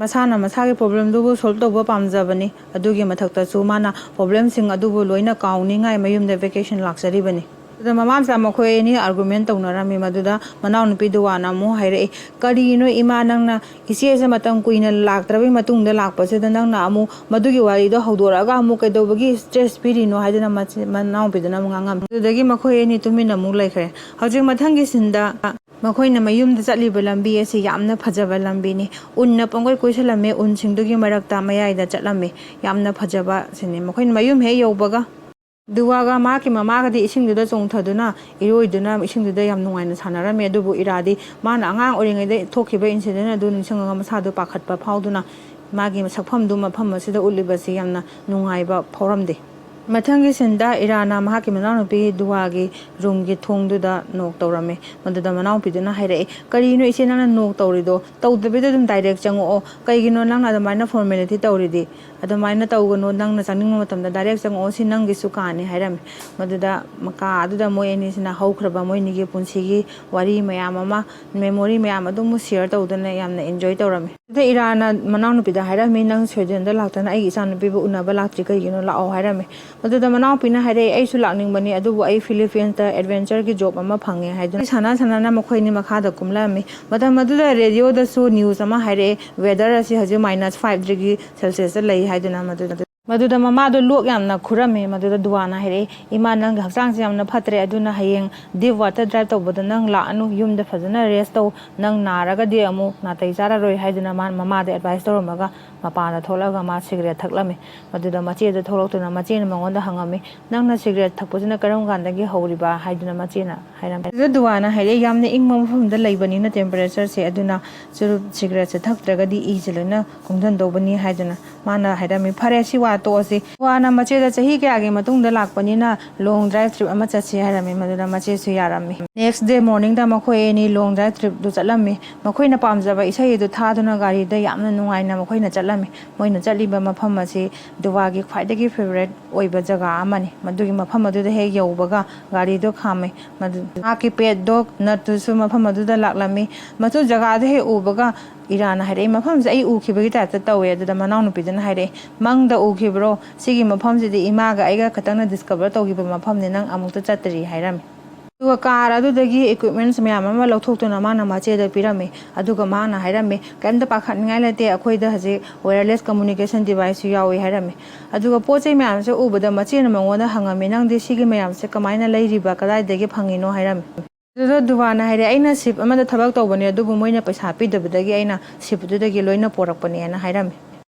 ꯃꯁꯥꯅ ꯃꯁꯥꯒꯤ problem ꯗꯨꯕꯨ solve ꯇꯧꯕ ꯄꯥꯝꯖꯕꯅꯤ꯫ ꯑꯗꯨꯒꯤ ꯃꯊꯛꯇꯁꯨ ꯃꯥꯅ problem ꯁꯤꯡ ꯑꯗꯨꯕꯨ ꯂꯣꯏꯅ ꯀꯥꯎꯅꯤꯡꯉꯥꯏ ꯃꯌꯨꯝꯗ vacation ꯂꯥꯛꯆꯔꯤꯕꯅꯤ꯫ ꯑꯗꯨꯗ ꯃꯃꯥ ꯃꯆꯥ ꯃꯈꯣꯏ ꯑꯅꯤ argument ꯇꯧꯅꯔꯝꯃꯤ꯫ ꯃꯗꯨꯗ ꯃꯅꯥꯎꯅꯨꯄꯤ ꯗꯨꯋꯥꯅ ꯑꯃꯨꯛ ꯍꯥꯏꯔꯛꯏ, "ꯀꯔꯤꯅꯣ ꯏꯃꯥ, ꯅꯪꯅ ꯏꯆꯦꯁꯦ ꯃꯇꯝ ꯀꯨꯏꯅ ꯂꯥꯛꯇ꯭ꯔꯕꯩ ꯃꯇꯨꯡꯗ ꯂꯥꯛꯄꯁꯤꯗ ꯅꯪꯅ ꯑꯃꯨꯛ ꯃꯗꯨꯒꯤ ꯋꯥꯔꯤꯗꯣ ꯍꯧꯗꯣꯔꯛꯑꯒ ꯑꯃꯨꯛ ꯀꯩꯗꯧꯕꯒꯤ stress ꯄꯤꯔꯤꯅꯣ?" ꯍꯥꯏꯗꯨꯅ ꯃꯆꯦ-, ꯃꯅꯥꯎꯅꯨꯄꯤꯗꯨꯅ ꯑꯃꯨꯛ ꯉꯥꯡꯉꯝꯃꯤ꯫ ꯑꯗꯨꯗꯒꯤ ꯃꯈꯣꯏ ꯑꯅꯤ ꯇꯨꯃꯤꯟꯅ ꯑꯃꯨꯛ ꯂꯩꯈ꯭ꯔꯦ꯫ ꯍꯧꯖꯤꯛ ꯃꯊꯪꯒꯤ scene ꯗ ꯃꯈꯣꯏꯅ ꯃꯌꯨꯝꯗ ꯆꯠꯂꯤꯕ ꯂꯝꯕꯤ ꯑꯁꯤ ꯌꯥꯝꯅ ꯐꯖꯕ ꯂꯝꯕꯤꯅꯤ꯫ ꯎꯟꯅ ꯄꯪꯀꯣꯏ ꯀꯣꯏꯁꯜꯂꯝꯃꯦ, ꯎꯟꯁꯤꯡꯗꯨꯒꯤ ꯃꯔꯛꯇ ꯃꯌꯥꯏꯗ ꯆꯠꯂꯝꯃꯤ꯫ ꯌꯥꯝꯅ ꯐꯖꯕ scene ꯅꯤ꯫ ꯃꯈꯣꯏꯅ ꯃꯌꯨꯝ ꯍꯦꯛ ꯌꯧꯕꯒ ꯗꯨꯋꯥꯒ ꯃꯍꯥꯛꯀꯤ ꯃꯃꯥꯒꯗꯤ ꯏꯁꯤꯡꯗꯨꯗ ꯆꯣꯡꯊꯗꯨꯅ, ꯏꯔꯣꯏꯗꯨꯅ ꯏꯁꯤꯡꯗꯨꯗ ꯌꯥꯝ ꯅꯨꯡꯉꯥꯏꯅ ꯁꯥꯟꯅꯔꯝꯃꯤ꯫ ꯑꯗꯨꯕꯨ ꯏꯔꯥꯗꯤ ꯃꯥꯅ ꯑꯉꯥꯡ ꯑꯣꯏꯔꯤꯉꯩꯗ ꯊꯣꯛꯈꯤꯕ incident ꯑꯗꯨ ꯅꯤꯡꯁꯤꯡꯉꯒ ꯃꯁꯥꯗꯨ ꯄꯥꯈꯠꯄ ꯐꯥꯎꯗꯨꯅ ꯃꯥꯒꯤ ꯁꯛꯐꯝꯗꯨ ꯃꯐꯝ ꯑꯁꯤꯗ ꯎꯠꯂꯤꯕꯁꯤ ꯌꯥꯝꯅ ꯅꯨꯡꯉꯥꯏꯕ ꯐꯥꯎꯔꯝꯗꯦ꯫ ꯃꯊꯪꯒꯤ ꯁꯤꯟꯗ ꯏꯔꯥꯅ ꯃꯍꯥꯛꯀꯤ ꯃꯅꯥꯎꯅꯨꯄꯤ ꯗꯨꯋꯥꯒꯤ ꯔꯨꯝꯒꯤ ꯊꯣꯡꯗꯨꯗ ꯅꯣꯛ ꯇꯧꯔꯝꯃꯤ꯫ ꯃꯗꯨꯗ ꯃꯅꯥꯎꯅꯨꯄꯤꯗꯨꯅ ꯍꯥꯏꯔꯛꯏ, "ꯀꯔꯤꯅꯣ ꯏꯆꯦ, ꯅꯪꯅ ꯅꯣꯛ ꯇꯧꯔꯤꯗꯣ? ꯇꯧꯗꯕꯤꯗ ꯑꯗꯨꯝ ꯗꯥꯏꯔꯦꯛ ꯆꯪꯉꯛꯑꯣ꯫ ꯀꯩꯒꯤꯅꯣ ꯅꯪꯅ ꯑꯗꯨꯃꯥꯏꯅ ꯐꯣꯔꯃꯦꯂꯤꯇꯤ ꯇꯧꯔꯤꯗꯤ? ꯑꯗꯨꯃꯥꯏꯅ ꯇꯧꯒꯅꯨ, ꯅꯪꯅ ꯆꯪꯅꯤꯡꯕ ꯃꯇꯝꯗ ꯗꯥꯏꯔꯦꯛ ꯆꯪꯉꯛꯑꯣ, ꯁꯤ ꯅꯪꯒꯤꯁꯨ ꯀꯥꯅꯤ" ꯍꯥꯏꯔꯝꯃꯤ꯫ ꯃꯗꯨꯗ ꯀꯥ ꯑꯗꯨꯗ ꯃꯣꯏ ꯑꯅꯤꯁꯤꯅ ꯍꯧꯈ꯭ꯔꯕ ꯃꯣꯏ ꯑꯅꯤꯒꯤ ꯄꯨꯟꯁꯤꯒꯤ ꯋꯥꯔꯤ ꯃꯌꯥꯝ ꯑꯃ, ꯃꯦꯃꯣꯔꯤ ꯃꯌꯥꯝ ꯑꯗꯨ ꯑꯃꯨꯛ ꯁꯤꯌꯔ ꯇꯧꯗꯅ ꯌꯥꯝꯅ ꯏꯟꯖꯣꯏ ꯇꯧꯔꯝꯃꯤ꯫ ꯑꯗ ꯏꯔꯥꯅ ꯃꯅꯥꯎꯅꯨꯄꯤꯗ ꯍꯥꯏꯔꯝꯃꯤ, "ꯅꯪ ꯁ꯭ꯋꯤꯗꯦꯟꯗ ꯂꯥꯛꯇꯅ ꯑꯩꯒꯤ ꯏꯆꯥꯅꯨꯄꯤꯕꯨ ꯎꯅꯕ ꯂꯥꯛꯇ꯭ꯔꯤ ꯀꯩꯒꯤꯅꯣ? ꯂꯥꯛꯑꯣ" ꯍꯥꯏꯔꯝꯃꯤ꯫ ꯃꯗꯨꯗ ꯃꯅꯥꯎꯄꯤꯅ ꯍꯥꯏꯔꯛꯑꯦ, "ꯑꯩꯁꯨ ꯂꯥꯛꯅꯤꯡꯕꯅꯤ, ꯑꯗꯨꯕꯨ ꯑꯩ ꯐꯤꯂꯤꯄꯤꯟꯁꯇ ꯑꯦꯗꯚꯦꯟꯆꯔꯒꯤ ꯖꯣꯕ ꯑꯃ ꯐꯪꯉꯦ" ꯍꯥꯏꯗꯨꯅ ꯁꯥꯟꯅ ꯁꯥꯟꯅꯅ ꯃꯈꯣꯏ ꯑꯅꯤ ꯃꯈꯥꯗ ꯀꯨꯝꯂꯛꯑꯝꯃꯤ꯫ ꯃꯇꯝ ꯑꯗꯨꯗ ꯔꯦꯗꯤꯑꯣꯗꯁꯨ ꯅ꯭ꯌꯨꯁ ꯑꯃ ꯍꯥꯏꯔꯛꯑꯦ, ꯋꯦꯗꯔ ꯑꯁꯤ ꯍꯧꯖꯤꯛ ꯃꯥꯏꯅꯁ ꯐꯥꯏꯚ ꯗꯤꯒ꯭ꯔꯤ ꯁꯦꯜꯁꯤꯌꯁꯇ ꯂꯩ ꯍꯥꯏꯗꯨꯅ꯫ ꯃꯗꯨꯗ, ꯃꯗꯨꯗ ꯃꯃꯥꯗꯣ ꯂꯣꯛ ꯌꯥꯝꯅ ꯈꯨꯔꯝꯃꯤ꯫ ꯃꯗꯨꯗ ꯗꯨꯋꯥꯅ ꯍꯥꯏꯔꯛꯑꯦ, "ꯏꯃꯥ, ꯅꯪꯒꯤ ꯍꯛꯆꯥꯡꯁꯦ ꯌꯥꯝꯅ ꯐꯠꯇ꯭ꯔꯦ, ꯑꯗꯨꯅ ꯍꯌꯦꯡ ꯗꯤꯞ ꯋꯥꯇꯔ ꯗ꯭ꯔꯥꯏꯚ ꯇꯧꯕꯗ ꯅꯪ ꯂꯥꯛꯑꯅꯨ, ꯌꯨꯝꯗ ꯐꯖꯅ ꯔꯦꯁ ꯇꯧ, ꯅꯪ ꯅꯥꯔꯒꯗꯤ ꯑꯃꯨꯛ ꯅꯥꯇꯩ ꯆꯥꯔꯔꯣꯏ" ꯍꯥꯏꯗꯨꯅ ꯃꯥ ꯃꯃꯥꯗ ꯑꯦꯗꯚꯥꯏꯁ ꯇꯧꯔꯝꯃꯒ ꯃꯄꯥꯟꯗ ꯊꯣꯛꯂꯛꯑꯒ ꯃꯥ ꯁꯤꯒꯔꯦꯠ ꯊꯛꯂꯝꯃꯤ꯫ ꯃꯗꯨꯗ ꯃꯆꯦꯗ ꯊꯣꯛꯂꯛꯇꯨꯅ ꯃꯆꯦꯅ ꯃꯉꯣꯟꯗ ꯍꯪꯉꯝꯃꯤ, "ꯅꯪꯅ ꯁꯤꯒꯔꯦꯠ ꯊꯛꯄꯁꯤꯅ ꯀꯔꯝ ꯀꯥꯟꯗꯒꯤ ꯍꯧꯔꯤꯕ?" ꯍꯥꯏꯗꯨꯅ ꯃꯆꯦꯅ ꯍꯥꯏꯔꯝꯃꯤ꯫ ꯑꯗꯨꯗ ꯗꯨꯋꯥꯅ ꯍꯥꯏꯔꯛꯑꯦ, "ꯌꯥꯝꯅ ꯏꯪꯕ ꯃꯐꯝꯗ ꯂꯩꯕꯅꯤꯅ ꯇꯦꯝꯄꯔꯦꯆꯔꯁꯦ, ꯑꯗꯨꯅ ꯆꯨꯔꯨꯞ ꯁꯤꯒꯔꯦꯠꯁꯦ ꯊꯛꯇ꯭ꯔꯒꯗꯤ ꯏꯁꯦ ꯂꯣꯏꯅ ꯀꯨꯡꯁꯤꯟꯗꯧꯕꯅꯤ" ꯍꯥꯏꯗꯨꯅ ꯃꯥꯅ ꯍꯥꯏꯔꯝꯃꯤ꯫ "ꯐꯔꯦ, ꯁꯤ ꯋꯥ ꯇꯣꯛꯑꯁꯤ꯫ ꯗꯨꯋꯥꯅ ꯃꯆꯦꯗ ꯆꯍꯤ ꯀꯌꯥꯒꯤ ꯃꯇꯨꯡꯗ ꯂꯥꯛꯄꯅꯤꯅ ꯂꯣꯡ ꯗ꯭ꯔꯥꯏꯚ ꯇ꯭ꯔꯤꯞ ꯑꯃ ꯆꯠꯁꯤ" ꯍꯥꯏꯔꯝꯃꯤ꯫ ꯃꯗꯨꯗ ꯃꯆꯦꯁꯨ ꯌꯥꯔꯝꯃꯤ꯫ ꯅꯦꯛꯁ ꯗꯦ ꯃꯣꯔꯅꯤꯡꯗ ꯃꯈꯣꯏ ꯑꯅꯤ ꯂꯣꯡ ꯗ꯭ꯔꯥꯏꯚ ꯇ꯭ꯔꯤꯞꯇꯨ ꯆꯠꯂꯝꯃꯤ꯫ ꯃꯈꯣꯏꯅ ꯄꯥꯝꯖꯕ ꯏꯁꯩ ꯑꯗꯨ ꯊꯥꯗꯨꯅ ꯒꯥꯔꯤꯗ ꯌꯥꯝꯅ ꯅꯨꯡꯉꯥꯏꯅ ꯃꯈꯣꯏꯅ ꯆꯠꯂꯝꯃꯤ꯫ ꯃꯣꯏꯅ ꯆꯠꯂꯤꯕ ꯃꯐꯝ ꯑꯁꯤ ꯗꯨꯋꯥꯒꯤ ꯈ꯭ꯋꯥꯏꯗꯒꯤ ꯐꯦꯚꯔꯦꯠ ꯑꯣꯏꯕ ꯖꯒꯥ ꯑꯃꯅꯤ꯫ ꯃꯗꯨꯒꯤ ꯃꯐꯝ ꯑꯗꯨꯗ ꯍꯦꯛ ꯌꯧꯕꯒ ꯒꯥꯔꯤꯗꯨ ꯈꯥꯝꯃꯤ꯫ ꯃꯗꯨ, ꯃꯍꯥꯛꯀꯤ ꯄꯦꯠ ꯗꯣꯒ ꯅꯠꯇꯨꯁꯨ ꯃꯐꯝ ꯑꯗꯨꯗ ꯂꯥꯛꯂꯝꯃꯤ꯫ ꯃꯗꯨ ꯖꯒꯥꯗꯨ ꯍꯦꯛ ꯎꯕꯒ ꯏꯔꯥꯅ ꯍꯥꯏꯔꯛꯏ, "ꯃꯐꯝꯁꯦ ꯑꯩ ꯎꯈꯤꯕꯒꯤ ꯇꯥꯏꯞꯇ ꯇꯧꯋꯦ"꯫ ꯑꯗꯨꯗ ꯃꯅꯥꯎꯅꯨꯄꯤꯗꯨꯅ ꯍꯥꯏꯔꯛꯏ, "ꯃꯪꯗ ꯎꯈꯤꯕ꯭ꯔꯣ? ꯁꯤꯒꯤ ꯃꯐꯝꯁꯤꯗꯤ ꯏꯃꯥꯒ ꯑꯩꯒ ꯈꯛꯇꯪꯅ ꯗꯤꯁꯀꯚꯔ ꯇꯧꯈꯤꯕ ꯃꯐꯝꯅꯤ, ꯅꯪ ꯑꯃꯨꯛꯇ ꯆꯠꯇ꯭ꯔꯤ" ꯍꯥꯏꯔꯝꯃꯤ꯫ ꯑꯗꯨꯒ ꯀꯥꯔ ꯑꯗꯨꯗꯒꯤ ꯏꯀ꯭ꯋꯤꯞꯃꯦꯟꯁ ꯃꯌꯥꯝ ꯑꯃ ꯂꯧꯊꯣꯛꯇꯨꯅ ꯃꯥꯅ ꯃꯆꯦꯗ ꯄꯤꯔꯝꯃꯤ꯫ ꯑꯗꯨꯒ ꯃꯥꯅ ꯍꯥꯏꯔꯝꯃꯤ, "ꯀꯔꯤꯝꯇ ꯄꯥꯈꯠꯅꯤꯡꯉꯥꯏ ꯂꯩꯇꯦ, ꯑꯩꯈꯣꯏꯗ ꯍꯧꯖꯤꯛ ꯋꯥꯌꯔꯂꯦꯁ ꯀꯝꯃꯨꯅꯤꯀꯦꯁꯟ ꯗꯤꯚꯥꯏꯁꯁꯨ ꯌꯥꯎꯏ" ꯍꯥꯏꯔꯝꯃꯤ꯫ ꯑꯗꯨꯒ ꯄꯣꯠ ꯆꯩ ꯃꯌꯥꯝꯁꯦ ꯎꯕꯗ ꯃꯆꯦꯅ ꯃꯉꯣꯟꯗ ꯍꯪꯉꯝꯃꯤ, "ꯅꯪꯗꯤ ꯁꯤꯒꯤ ꯃꯌꯥꯝꯁꯦ ꯀꯃꯥꯏꯅ ꯂꯩꯔꯤꯕ, ꯀꯗꯥꯏꯗꯒꯤ ꯐꯪꯉꯤꯅꯣ?" ꯍꯥꯏꯔꯝꯃꯤ꯫ ꯑꯗꯨꯗ ꯗꯨꯋꯥꯅ ꯍꯥꯏꯔꯦ, "ꯑꯩꯅ ꯁꯤꯞ ꯑꯃꯗ ꯊꯕꯛ ꯇꯧꯕꯅꯦ, ꯑꯗꯨꯕꯨ ꯃꯣꯏꯅ ꯄꯩꯁꯥ ꯄꯤꯗꯕꯗꯒꯤ ꯑꯩꯅ ꯁꯤꯞ ꯑꯗꯨꯗꯒꯤ ꯂꯣꯏꯅ ꯄꯣꯔꯛꯄꯅꯦꯅ" ꯍꯥꯏꯔꯝꯃꯤ꯫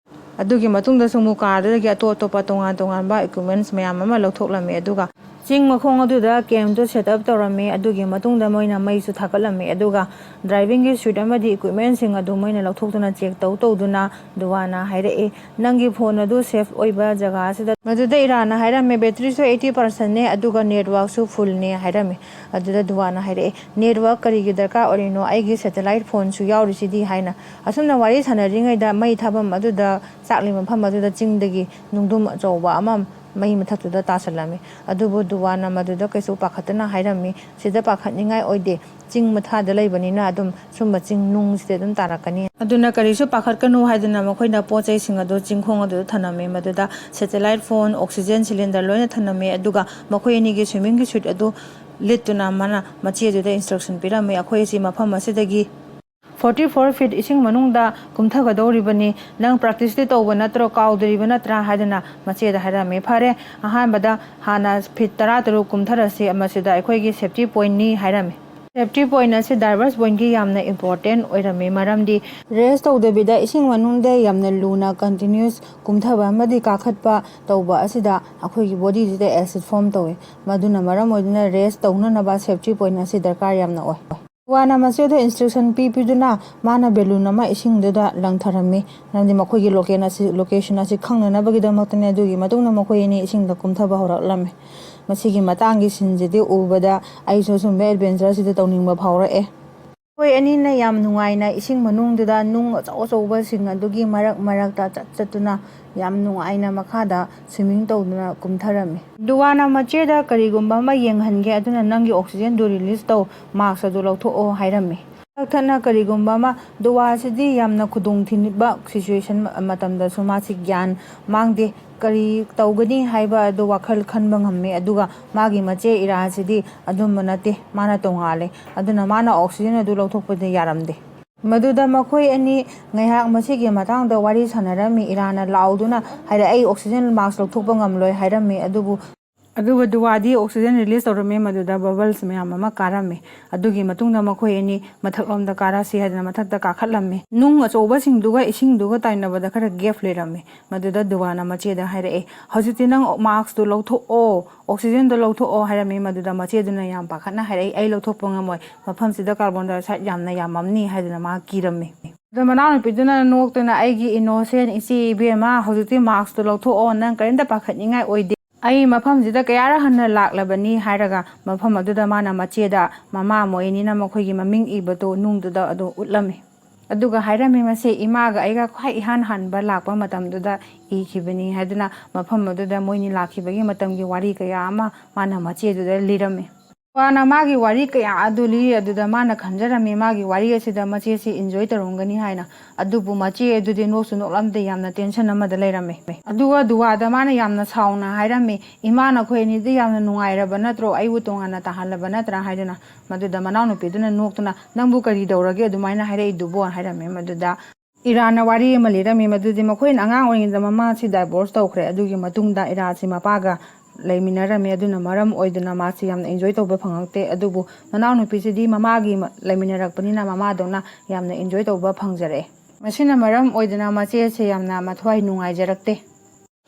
ꯑꯗꯨꯒꯤ ꯃꯇꯨꯡꯗꯁꯨ ꯑꯃꯨꯛ ꯀꯥꯔꯗꯨꯗꯒꯤ ꯑꯇꯣꯞ ꯑꯇꯣꯞꯄ ꯇꯣꯉꯥꯟ ꯇꯣꯉꯥꯟꯕ ꯏꯀ꯭ꯋꯤꯞꯃꯦꯟꯁ ꯃꯌꯥꯝ ꯑꯃ ꯂꯧꯊꯣꯛꯂꯝꯃꯤ꯫ ꯑꯗꯨꯒ ꯆꯤꯡ ꯃꯈꯣꯡ ꯑꯗꯨꯗ ꯀꯦꯝꯇꯨ ꯁꯦꯠ ꯑꯞ ꯇꯧꯔꯝꯃꯤ꯫ ꯑꯗꯨꯒꯤ ꯃꯇꯨꯡꯗ ꯃꯣꯏꯅ ꯃꯩꯁꯨ ꯊꯥꯒꯠꯂꯝꯃꯤ꯫ ꯑꯗꯨꯒ ꯗ꯭ꯔꯥꯏꯚꯤꯡꯒꯤ ꯁꯨꯏꯠ ꯑꯃꯗꯤ ꯏꯀ꯭ꯋꯤꯞꯃꯦꯟꯁꯤꯡ ꯑꯗꯨ ꯃꯣꯏꯅ ꯂꯧꯊꯣꯛꯇꯨꯅ ꯆꯦꯛ ꯇꯧ ꯇꯧꯗꯨꯅ ꯗꯨꯋꯥꯅ ꯍꯥꯏꯔꯛꯏ, "ꯅꯪꯒꯤ ꯐꯣꯟ ꯑꯗꯨ ꯁꯦꯐ ꯑꯣꯏꯕ ꯖꯒꯥ ꯑꯁꯤꯗ"꯫ ꯃꯗꯨꯗ ꯏꯔꯥꯅ ꯍꯥꯏꯔꯝꯃꯤ, "ꯕꯦꯇ꯭ꯔꯤꯁꯨ ꯑꯩꯠꯇꯤ ꯄꯥꯔꯁꯦꯟꯅꯦ, ꯑꯗꯨꯒ ꯅꯦꯠꯋꯥꯛꯁꯨ ꯐꯨꯜꯅꯦ" ꯍꯥꯏꯔꯝꯃꯤ꯫ ꯑꯗꯨꯗ ꯗꯨꯋꯥꯅ ꯍꯥꯏꯔꯛꯑꯦ, "ꯅꯦꯠꯋꯥꯛ ꯀꯔꯤꯒꯤ ꯗꯔꯀꯥꯔ ꯑꯣꯏꯔꯤꯅꯣ? ꯑꯩꯒꯤ ꯁꯦꯇꯦꯂꯥꯏꯠ ꯐꯣꯟꯁꯨ ꯌꯥꯎꯔꯤꯁꯤꯗꯤ" ꯍꯥꯏꯅ꯫ ꯑꯁꯨꯝꯅ ꯋꯥꯔꯤ ꯁꯥꯟꯅꯔꯤꯉꯩꯗ ꯃꯩ ꯊꯥꯐꯝ ꯑꯗꯨꯗ ꯆꯥꯛꯂꯤ ꯃꯐꯝ ꯑꯗꯨꯗ ꯆꯤꯡꯗꯒꯤ ꯅꯨꯡꯗꯨꯝ ꯑꯆꯧꯕ ꯑꯃ ꯃꯩ ꯃꯊꯛꯇꯨꯗ ꯇꯥꯁꯜꯂꯝꯃꯤ꯫ ꯑꯗꯨꯕꯨ ꯗꯨꯋꯥꯅ ꯃꯗꯨꯗ ꯀꯩꯁꯨ ꯄꯥꯈꯠꯇꯅ ꯍꯥꯏꯔꯝꯃꯤ, "ꯁꯤꯗ ꯄꯥꯈꯠꯅꯤꯡꯉꯥꯏ ꯑꯣꯏꯗꯦ, ꯆꯤꯡ ꯃꯊꯥꯗ ꯂꯩꯕꯅꯤꯅ ꯑꯗꯨꯝ ꯁꯨꯝꯕ ꯆꯤꯡ ꯅꯨꯡꯁꯤꯗ ꯑꯗꯨꯝ ꯇꯥꯔꯛꯀꯅꯤ꯫ ꯑꯗꯨꯅ ꯀꯔꯤꯁꯨ ꯄꯥꯈꯠꯀꯅꯨ" ꯍꯥꯏꯗꯨꯅ ꯃꯈꯣꯏꯅ ꯄꯣꯠ ꯆꯩꯁꯤꯡ ꯑꯗꯨ ꯆꯤꯡꯈꯣꯡ ꯑꯗꯨꯗ ꯊꯅꯝꯃꯤ꯫ ꯃꯗꯨꯗ ꯁꯦꯇꯦꯂꯥꯏꯠ ꯐꯣꯟ, ꯑꯣꯛꯁꯤꯖꯦꯟ ꯁꯤꯂꯤꯟꯗꯔ ꯂꯣꯏꯅ ꯊꯅꯝꯃꯤ꯫ ꯑꯗꯨꯒ ꯃꯈꯣꯏ ꯑꯅꯤꯒꯤ ꯁ꯭ꯋꯤꯃꯤꯡꯒꯤ ꯁꯨꯏꯠ ꯑꯗꯨ ꯂꯤꯠꯇꯨꯅ ꯃꯥꯅ ꯃꯆꯦ ꯑꯗꯨꯗ ꯏꯟꯁꯇ꯭ꯔꯛꯁꯟ ꯄꯤꯔꯝꯃꯤ, "ꯑꯩꯈꯣꯏ ꯑꯁꯤ ꯃꯐꯝ ꯑꯁꯤꯗꯒꯤ ꯐꯣꯔꯇꯤ ꯐꯣꯔ ꯐꯤꯠ ꯏꯁꯤꯡ ꯃꯅꯨꯡꯗ ꯀꯨꯝꯊꯒꯗꯧꯔꯤꯕꯅꯤ꯫ ꯅꯪ ꯄ꯭ꯔꯦꯛꯇꯤꯁꯇꯤ ꯇꯧꯕ ꯅꯠꯇ꯭ꯔꯣ, ꯀꯥꯎꯗ꯭ꯔꯤꯕ ꯅꯠꯇ꯭ꯔꯥ?" ꯍꯥꯏꯗꯨꯅ ꯃꯆꯦꯗ ꯍꯥꯏꯔꯝꯃꯤ꯫ "ꯐꯔꯦ, ꯑꯍꯥꯟꯕꯗ ꯍꯥꯟꯅ ꯐꯤꯠ ꯇꯔꯥ ꯇꯔꯨꯛ ꯀꯨꯝꯊꯔꯁꯤ, ꯃꯁꯤꯗ ꯑꯩꯈꯣꯏꯒꯤ ꯁꯦꯐꯇꯤ ꯄꯣꯏꯟꯠꯅꯤ" ꯍꯥꯏꯔꯝꯃꯤ꯫ ꯁꯦꯐꯇꯤ ꯄꯣꯏꯟꯠ ꯑꯁꯤ ꯗꯥꯏꯚꯔꯁ ꯄꯣꯏꯟꯠꯀꯤ ꯌꯥꯝꯅ ꯏꯝꯄꯣꯔꯇꯦꯟꯠ ꯑꯣꯏꯔꯝꯃꯤ, ꯃꯔꯝꯗꯤ ꯔꯦꯁ ꯇꯧꯗꯕꯤꯗ ꯏꯁꯤꯡ ꯃꯅꯨꯡꯗ ꯌꯥꯝꯅ ꯂꯨꯅ ꯀꯟꯇꯤꯅ꯭ꯌꯨꯁ ꯀꯨꯝꯊꯕ ꯑꯃꯗꯤ ꯀꯥꯈꯠꯄ ꯇꯧꯕ ꯑꯁꯤꯗ ꯑꯩꯈꯣꯏꯒꯤ ꯕꯣꯗꯤꯁꯤꯗ ꯑꯦꯁꯤꯗ ꯐꯣꯔꯝ ꯇꯧꯏ꯫ ꯃꯗꯨꯅ ꯃꯔꯝ ꯑꯣꯏꯗꯨꯅ ꯔꯦꯁ ꯇꯧꯅꯅꯕ ꯁꯦꯐꯇꯤ ꯄꯣꯏꯟꯠ ꯑꯁꯤ ꯗꯔꯀꯥꯔ ꯌꯥꯝꯅ ꯑꯣꯏ꯫ ꯗꯨꯋꯥꯅ ꯃꯆꯦꯗ ꯏꯟꯁꯇ꯭ꯔꯛꯁꯟ ꯄꯤ ꯄꯤꯗꯨꯅ ꯃꯥꯅ ꯕꯦꯂꯨꯟ ꯑꯃ ꯏꯁꯤꯡꯗꯨꯗ ꯂꯪꯊꯔꯝꯃꯤ, ꯃꯔꯝꯗꯤ ꯃꯈꯣꯏꯒꯤ ꯂꯣꯀꯦꯟ ꯑꯁꯤ, ꯂꯣꯀꯦꯁꯟ ꯑꯁꯤ ꯈꯪꯅꯅꯕꯒꯤꯗꯃꯛꯇꯅꯤ꯫ ꯑꯗꯨꯒꯤ ꯃꯇꯨꯡꯗ ꯃꯈꯣꯏ ꯑꯅꯤ ꯏꯁꯤꯡꯗ ꯀꯨꯝꯊꯕ ꯍꯧꯔꯛꯂꯝꯃꯤ꯫ ꯃꯁꯤꯒꯤ ꯃꯇꯥꯡꯒꯤ ꯁꯤꯟꯁꯤꯗꯤ ꯎꯕꯗ ꯑꯩꯁꯨ ꯁꯨꯝꯕ ꯑꯦꯗꯚꯦꯟꯆꯔꯁꯤꯗ ꯇꯧꯅꯤꯡꯕ ꯐꯥꯎꯔꯛꯑꯦ꯫ ꯃꯈꯣꯏ ꯑꯅꯤꯅ ꯌꯥꯝ ꯅꯨꯡꯉꯥꯏꯅ ꯏꯁꯤꯡ ꯃꯅꯨꯡꯗꯨꯗ ꯅꯨꯡ ꯑꯆꯧ ꯑꯆꯧꯕꯁꯤꯡ ꯑꯗꯨꯒꯤ ꯃꯔꯛ ꯃꯔꯛꯇ ꯆꯠ ꯆꯠꯇꯨꯅ ꯌꯥꯝ ꯅꯨꯡꯉꯥꯏꯅ ꯃꯈꯥꯗ ꯁ꯭ꯋꯤꯃꯤꯡ ꯇꯧꯗꯨꯅ ꯀꯨꯝꯊꯔꯝꯃꯤ꯫ ꯗꯨꯋꯥꯅ ꯃꯆꯦꯗ "ꯀꯔꯤꯒꯨꯝꯕ ꯑꯃ ꯌꯦꯡꯍꯟꯒꯦ, ꯑꯗꯨꯅ ꯅꯪꯒꯤ ꯑꯣꯛꯁꯤꯖꯦꯟꯗꯨ ꯔꯤꯂꯤꯁ ꯇꯧ, ꯃꯥꯁꯛ ꯑꯗꯨ ꯂꯧꯊꯣꯛꯑꯣ" ꯍꯥꯏꯔꯝꯃꯤ꯫ ꯀꯛꯊꯠꯅ ꯀꯔꯤꯒꯨꯝꯕ ꯑꯃ, ꯗꯨꯋꯥꯁꯤꯗꯤ ꯌꯥꯝꯅ ꯈꯨꯗꯣꯡꯊꯤꯕ ꯁꯤꯆꯨꯋꯦꯁꯟ ꯃꯇꯝꯗꯁꯨ ꯃꯥꯁꯤ ꯒ꯭ꯌꯥꯟ ꯃꯥꯡꯗꯦ꯫ ꯀꯔꯤ ꯇꯧꯒꯅꯤ ꯍꯥꯏꯕ ꯑꯗꯨ ꯋꯥꯈꯜ ꯈꯟꯕ ꯉꯝꯃꯤ, ꯑꯗꯨꯒ ꯃꯥꯒꯤ ꯃꯆꯦ ꯏꯔꯥꯁꯤꯗꯤ ꯑꯗꯨꯝꯕ ꯅꯠꯇꯦ, ꯃꯥꯅ ꯇꯣꯉꯥꯜꯂꯦ꯫ ꯑꯗꯨꯅ ꯃꯥꯅ ꯑꯣꯛꯁꯤꯖꯦꯟ ꯑꯗꯨ ꯂꯧꯊꯣꯛꯄꯗꯤ ꯌꯥꯔꯝꯗꯦ꯫ ꯃꯗꯨꯗ ꯃꯈꯣꯏ ꯑꯅꯤ ꯉꯥꯏꯍꯥꯛ ꯃꯁꯤꯒꯤ ꯃꯇꯥꯡꯗ ꯋꯥꯔꯤ ꯁꯥꯟꯅꯔꯝꯃꯤ꯫ ꯏꯔꯥꯅ ꯂꯥꯎꯗꯨꯅ ꯍꯥꯏꯔꯛꯏ, "ꯑꯩ ꯑꯣꯛꯁꯤꯖꯦꯟ ꯃꯥꯁꯛ ꯂꯧꯊꯣꯛꯄ ꯉꯝꯂꯣꯏ" ꯍꯥꯏꯔꯝꯃꯤ꯫ ꯑꯗꯨꯕꯨ ꯑꯗꯨꯒ ꯗꯨꯋꯥꯗꯤ oxygen release ꯇꯧꯔꯝꯃꯦ, ꯃꯗꯨꯗ bubbles ꯃꯌꯥꯝ ꯑꯃ ꯀꯥꯔꯝꯃꯤ꯫ ꯑꯗꯨꯒꯤ ꯃꯇꯨꯡꯗ ꯃꯈꯣꯏ ꯑꯅꯤ ꯃꯊꯛꯂꯣꯝꯗ ꯀꯥꯔꯁꯤ ꯍꯥꯏꯗꯅ ꯃꯊꯛꯇ ꯀꯥꯈꯠꯂꯝꯃꯤ꯫ ꯅꯨꯡ ꯑꯆꯧꯕꯁꯤꯡꯗꯨꯒ ꯏꯁꯤꯡꯗꯨꯒ ꯇꯥꯏꯅꯕꯗ ꯈꯔ gap ꯂꯩꯔꯝꯃꯤ꯫ ꯃꯗꯨꯗ ꯗꯨꯋꯥꯅ ꯃꯆꯦꯗ ꯍꯥꯏꯔꯛꯑꯦ, "ꯍꯧꯖꯤꯛꯇꯤ ꯅꯪ maskꯇꯨ ꯂꯧꯊꯣꯛꯑꯣ, oxygenꯗꯣ ꯂꯧꯊꯣꯛꯑꯣ" ꯍꯥꯏꯔꯝꯃꯤ꯫ ꯃꯗꯨꯗ ꯃꯆꯦꯗꯨꯅ ꯌꯥꯝ ꯄꯥꯈꯠꯅ ꯍꯥꯏꯔꯛꯏ, "ꯑꯩ ꯂꯧꯊꯣꯛꯄ ꯉꯝꯃꯣꯏ, ꯃꯐꯝꯁꯤꯗ carbon dioxide ꯌꯥꯝꯅ ꯌꯥꯝꯃꯝꯅꯤ" ꯍꯥꯏꯗꯨꯅ ꯃꯥ ꯀꯤꯔꯝꯃꯤ꯫ ꯑꯗꯣ ꯃꯅꯥꯎꯅꯨꯄꯤꯗꯨꯅ ꯅꯣꯛꯇꯨꯅ, "ꯑꯩꯒꯤ innocent ꯏꯆꯦ ꯏꯕꯦꯝꯃ, ꯍꯧꯖꯤꯛꯇꯤ maskꯇꯨ ꯂꯧꯊꯣꯛꯑꯣ, ꯅꯪ ꯀꯔꯤꯝꯇ ꯄꯥꯈꯠꯅꯤꯡꯉꯥꯏ ꯑꯣꯏꯗꯦ꯫ ꯑꯩ ꯃꯐꯝꯁꯤꯗ ꯀꯌꯥꯔꯛ ꯍꯟꯅ ꯂꯥꯛꯂꯕꯅꯤ" ꯍꯥꯏꯔꯒ ꯃꯐꯝ ꯑꯗꯨꯗ ꯃꯥꯅ ꯃꯆꯦꯗ ꯃꯃꯥ ꯃꯣꯏ ꯑꯅꯤꯅ ꯃꯈꯣꯏꯒꯤ ꯃꯃꯤꯡ ꯏꯕꯗꯨ ꯅꯨꯡꯗꯨꯗ ꯑꯗꯨ ꯎꯠꯂꯝꯃꯤ꯫ ꯑꯗꯨꯒ ꯍꯥꯏꯔꯝꯃꯤ, "ꯃꯁꯤ ꯏꯃꯥꯒ ꯑꯩꯒ ꯈ꯭ꯋꯥꯏ ꯏꯍꯥꯟ ꯍꯥꯟꯕ ꯂꯥꯛꯄ ꯃꯇꯝꯗꯨꯗ ꯏꯈꯤꯕꯅꯤ" ꯍꯥꯏꯗꯨꯅ ꯃꯐꯝ ꯑꯗꯨꯗ ꯃꯣꯏꯅꯤ ꯂꯥꯛꯈꯤꯕꯒꯤ ꯃꯇꯝꯒꯤ ꯋꯥꯔꯤ ꯀꯌꯥ ꯑꯃ ꯃꯥꯅ ꯃꯆꯦꯗꯨꯗ ꯂꯤꯔꯝꯃꯤ꯫ ꯋꯥꯅ ꯃꯥꯒꯤ ꯋꯥꯔꯤ ꯀꯌꯥ ꯑꯗꯨ ꯂꯤꯔꯤ꯫ ꯑꯗꯨꯗ ꯃꯥꯅ ꯈꯟꯖꯔꯝꯃꯤ, ꯃꯥꯒꯤ ꯋꯥꯔꯤ ꯑꯁꯤꯗ ꯃꯆꯦꯁꯤ enjoy ꯇꯧꯔꯝꯒꯅꯤ ꯍꯥꯏꯅ꯫ ꯑꯗꯨꯕꯨ ꯃꯆꯦ ꯑꯗꯨꯗꯤ ꯅꯣꯛꯁꯨ ꯅꯣꯛꯂꯝꯗꯦ, ꯌꯥꯝꯅ tension ꯑꯃꯗ ꯂꯩꯔꯝꯃꯤ꯫ ꯑꯗꯨꯒ ꯗꯨꯋꯥꯗ ꯃꯥꯅ ꯌꯥꯝꯅ ꯁꯥꯎꯅ ꯍꯥꯏꯔꯝꯃꯤ, "ꯏꯃꯥ, ꯅꯈꯣꯏ ꯑꯅꯤꯗꯤ ꯌꯥꯝꯅ ꯅꯨꯡꯉꯥꯏꯔꯕ ꯅꯠꯇ꯭ꯔꯣ? ꯑꯩꯕꯨ ꯇꯣꯉꯥꯟꯅ ꯇꯥꯍꯜꯂꯕ ꯅꯠꯇ꯭ꯔꯥ?" ꯍꯥꯏꯗꯨꯅ꯫ ꯃꯗꯨꯗ ꯃꯅꯥꯎꯅꯨꯄꯤꯗꯨꯅ ꯅꯣꯛꯇꯨꯅ, "ꯅꯪꯕꯨ ꯀꯔꯤ ꯇꯧꯔꯒꯦ ꯑꯗꯨꯃꯥꯏꯅ ꯍꯥꯏꯔꯛꯏꯗꯨꯕꯣ?" ꯍꯥꯏꯔꯝꯃꯤ꯫ ꯃꯗꯨꯗ ꯏꯔꯥꯅ ꯋꯥꯔꯤ ꯑꯃ ꯂꯤꯔꯝꯃꯤ꯫ ꯃꯗꯨꯗꯤ ꯃꯈꯣꯏꯅ ꯑꯉꯥꯡ ꯑꯣꯏꯔꯤꯉꯩꯗ ꯃꯃꯥꯁꯤ divorce ꯇꯧꯈ꯭ꯔꯦ꯫ ꯑꯗꯨꯒꯤ ꯃꯇꯨꯡꯗ ꯏꯔꯥꯁꯤ ꯃꯄꯥꯒ ꯂꯩꯃꯤꯟꯅꯔꯝꯃꯤ꯫ ꯑꯗꯨꯅ ꯃꯔꯝ ꯑꯣꯏꯗꯨꯅ ꯃꯥꯁꯤ ꯌꯥꯝꯅ enjoy ꯇꯧꯕ ꯐꯪꯉꯛꯇꯦ꯫ ꯑꯗꯨꯕꯨ ꯃꯅꯥꯎꯅꯨꯄꯤꯁꯤꯗꯤ ꯃꯃꯥꯒꯤ ꯃ-, ꯂꯩꯃꯤꯟꯅꯔꯛꯄꯅꯤꯅ ꯃꯃꯥꯗꯧꯅ ꯌꯥꯝꯅ enjoy ꯇꯧꯕ ꯐꯪꯖꯔꯛꯑꯦ꯫ ꯃꯁꯤꯅ ꯃꯔꯝ ꯑꯣꯏꯗꯨꯅ ꯃꯆꯦꯁꯦ ꯌꯥꯝꯅ ꯃꯊ꯭ꯋꯥꯏ ꯅꯨꯡꯉꯥꯏꯖꯔꯛꯇꯦ꯫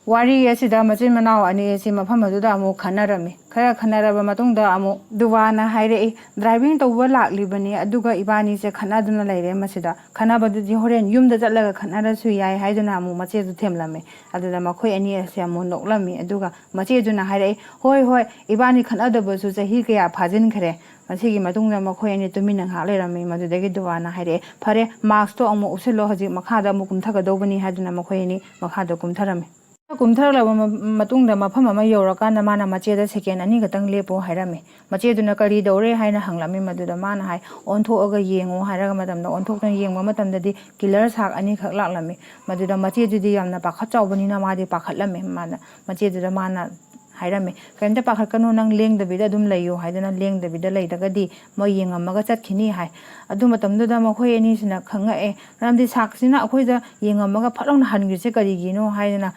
ꯋꯥꯔꯤ ꯑꯁꯤꯗ ꯃꯆꯤꯟ ꯃꯅꯥꯎ ꯑꯅꯤ ꯑꯁꯤ ꯃꯐꯝ ꯑꯗꯨꯗ ꯑꯃꯨꯛ ꯈꯟꯅꯔꯝꯃꯤ꯫ ꯈꯔ ꯈꯟꯅꯔꯕ ꯃꯇꯨꯡꯗ ꯑꯃꯨꯛ ꯗꯨꯋꯥꯅ ꯍꯥꯏꯔꯛꯏ, "Driving ꯇꯧꯕ ꯂꯥꯛꯂꯤꯕꯅꯤ, ꯑꯗꯨꯒ ꯏꯕꯥꯅꯤꯁꯦ ꯈꯠꯅꯗꯨꯅ ꯂꯩꯔꯦ꯫ ꯃꯁꯤꯗ ꯈꯠꯅꯕꯗꯨꯗꯤ ꯍꯣꯔꯦꯟ ꯌꯨꯝꯗ ꯆꯠꯂꯒ ꯈꯠꯅꯔꯁꯨ ꯌꯥꯏ" ꯍꯥꯏꯗꯨꯅ ꯑꯃꯨꯛ ꯃꯆꯦꯗꯨ ꯊꯦꯝꯂꯝꯃꯤ꯫ ꯑꯗꯨꯗ ꯃꯈꯣꯏ ꯑꯅꯤ ꯑꯁꯤ ꯑꯃꯨꯛ ꯅꯣꯛꯂꯝꯃꯤ꯫ ꯑꯗꯨꯒ ꯃꯆꯦꯗꯨꯅ ꯍꯥꯏꯔꯛꯏ, "ꯍꯣꯏ, ꯍꯣꯏ, ꯏꯕꯥꯅꯤ ꯈꯠꯅꯗꯕꯁꯨ ꯆꯍꯤ ꯀꯌꯥ ꯐꯥꯖꯤꯟꯈ꯭ꯔꯦ"꯫ ꯃꯁꯤꯒꯤ ꯃꯇꯨꯡꯗ ꯃꯈꯣꯏ ꯑꯅꯤ ꯇꯨꯃꯤꯟꯅ ꯉꯥꯏꯍꯥꯛ ꯂꯩꯔꯝꯃꯤ꯫ ꯃꯗꯨꯗꯒꯤ ꯗꯨꯋꯥꯅ ꯍꯥꯏꯔꯛꯑꯦ, "ꯐꯔꯦ, maskꯇꯣ ꯑꯃꯨꯛ ꯎꯞꯁꯤꯜꯂꯣ, ꯍꯧꯖꯤꯛ ꯃꯈꯥꯗ ꯑꯃꯨꯛ ꯀꯨꯝꯊꯒꯗꯧꯕꯅꯤ" ꯍꯥꯏꯗꯨꯅ ꯃꯈꯣꯏ ꯑꯅꯤ ꯃꯈꯥꯗ ꯀꯨꯝꯊꯔꯝꯃꯤ꯫ ꯀꯨꯝꯊꯔꯛꯂꯕ ꯃ-, ꯃꯇꯨꯡꯗ ꯃꯐꯝ ꯑꯃ ꯌꯧꯔꯀꯥꯟꯗ ꯃꯥꯅ ꯃꯆꯦꯗ "Second ꯑꯅꯤ ꯈꯛꯇꯪ ꯂꯦꯞꯄꯣ" ꯍꯥꯏꯔꯝꯃꯤ꯫ ꯃꯆꯦꯗꯨꯅ "ꯀꯔꯤ ꯇꯧꯔꯦ?" ꯍꯥꯏꯅ ꯍꯪꯂꯝꯃꯤ꯫ ꯃꯗꯨꯗ ꯃꯥꯅ ꯍꯥꯏ, "ꯑꯣꯟꯊꯣꯛꯑꯒ ꯌꯦꯡꯉꯣ" ꯍꯥꯏꯔꯒ ꯃꯇꯝꯗ ꯑꯣꯟꯊꯣꯛꯇꯨꯅ ꯌꯦꯡꯕ ꯃꯇꯝꯗꯗꯤ killer shark ꯑꯅꯤꯈꯛ ꯂꯥꯛꯂꯝꯃꯤ꯫ ꯃꯗꯨꯗ ꯃꯆꯦꯗꯨꯗꯤ ꯌꯥꯝꯅ ꯄꯥꯈꯠ ꯆꯥꯎꯕꯅꯤꯅ ꯃꯥꯗꯤ ꯄꯥꯈꯠꯂꯝꯃꯤ꯫ ꯃꯥꯅ, ꯃꯆꯦꯗꯨꯗ ꯃꯥꯅ ꯍꯥꯏꯔꯝꯃꯤ, "ꯀꯔꯤꯝꯇ ꯄꯥꯈꯠꯀꯅꯨ, ꯅꯪ ꯂꯦꯡꯗꯕꯤꯗ ꯑꯗꯨꯝ ꯂꯩꯌꯨ" ꯍꯥꯏꯗꯨꯅ, "ꯂꯦꯡꯗꯕꯤꯗ ꯂꯩꯔꯒꯗꯤ ꯃꯣꯏ ꯌꯦꯡꯉꯝꯃꯒ ꯆꯠꯈꯤꯅꯤ" ꯍꯥꯏ꯫ ꯑꯗꯨ ꯃꯇꯝꯗꯨꯗ ꯃꯈꯣꯏ ꯑꯅꯤꯁꯤꯅ ꯈꯪꯉꯛꯑꯦ, ꯃꯔꯝꯗꯤ sharkꯁꯤꯅ ꯑꯩꯈꯣꯏꯗ ꯌꯦꯡꯉꯝꯃꯒ ꯐꯠ ꯂꯥꯎꯅ ꯍꯟꯈ꯭ꯔꯤꯁꯦ ꯀꯔꯤꯒꯤꯅꯣ ꯍꯥꯏꯗꯅ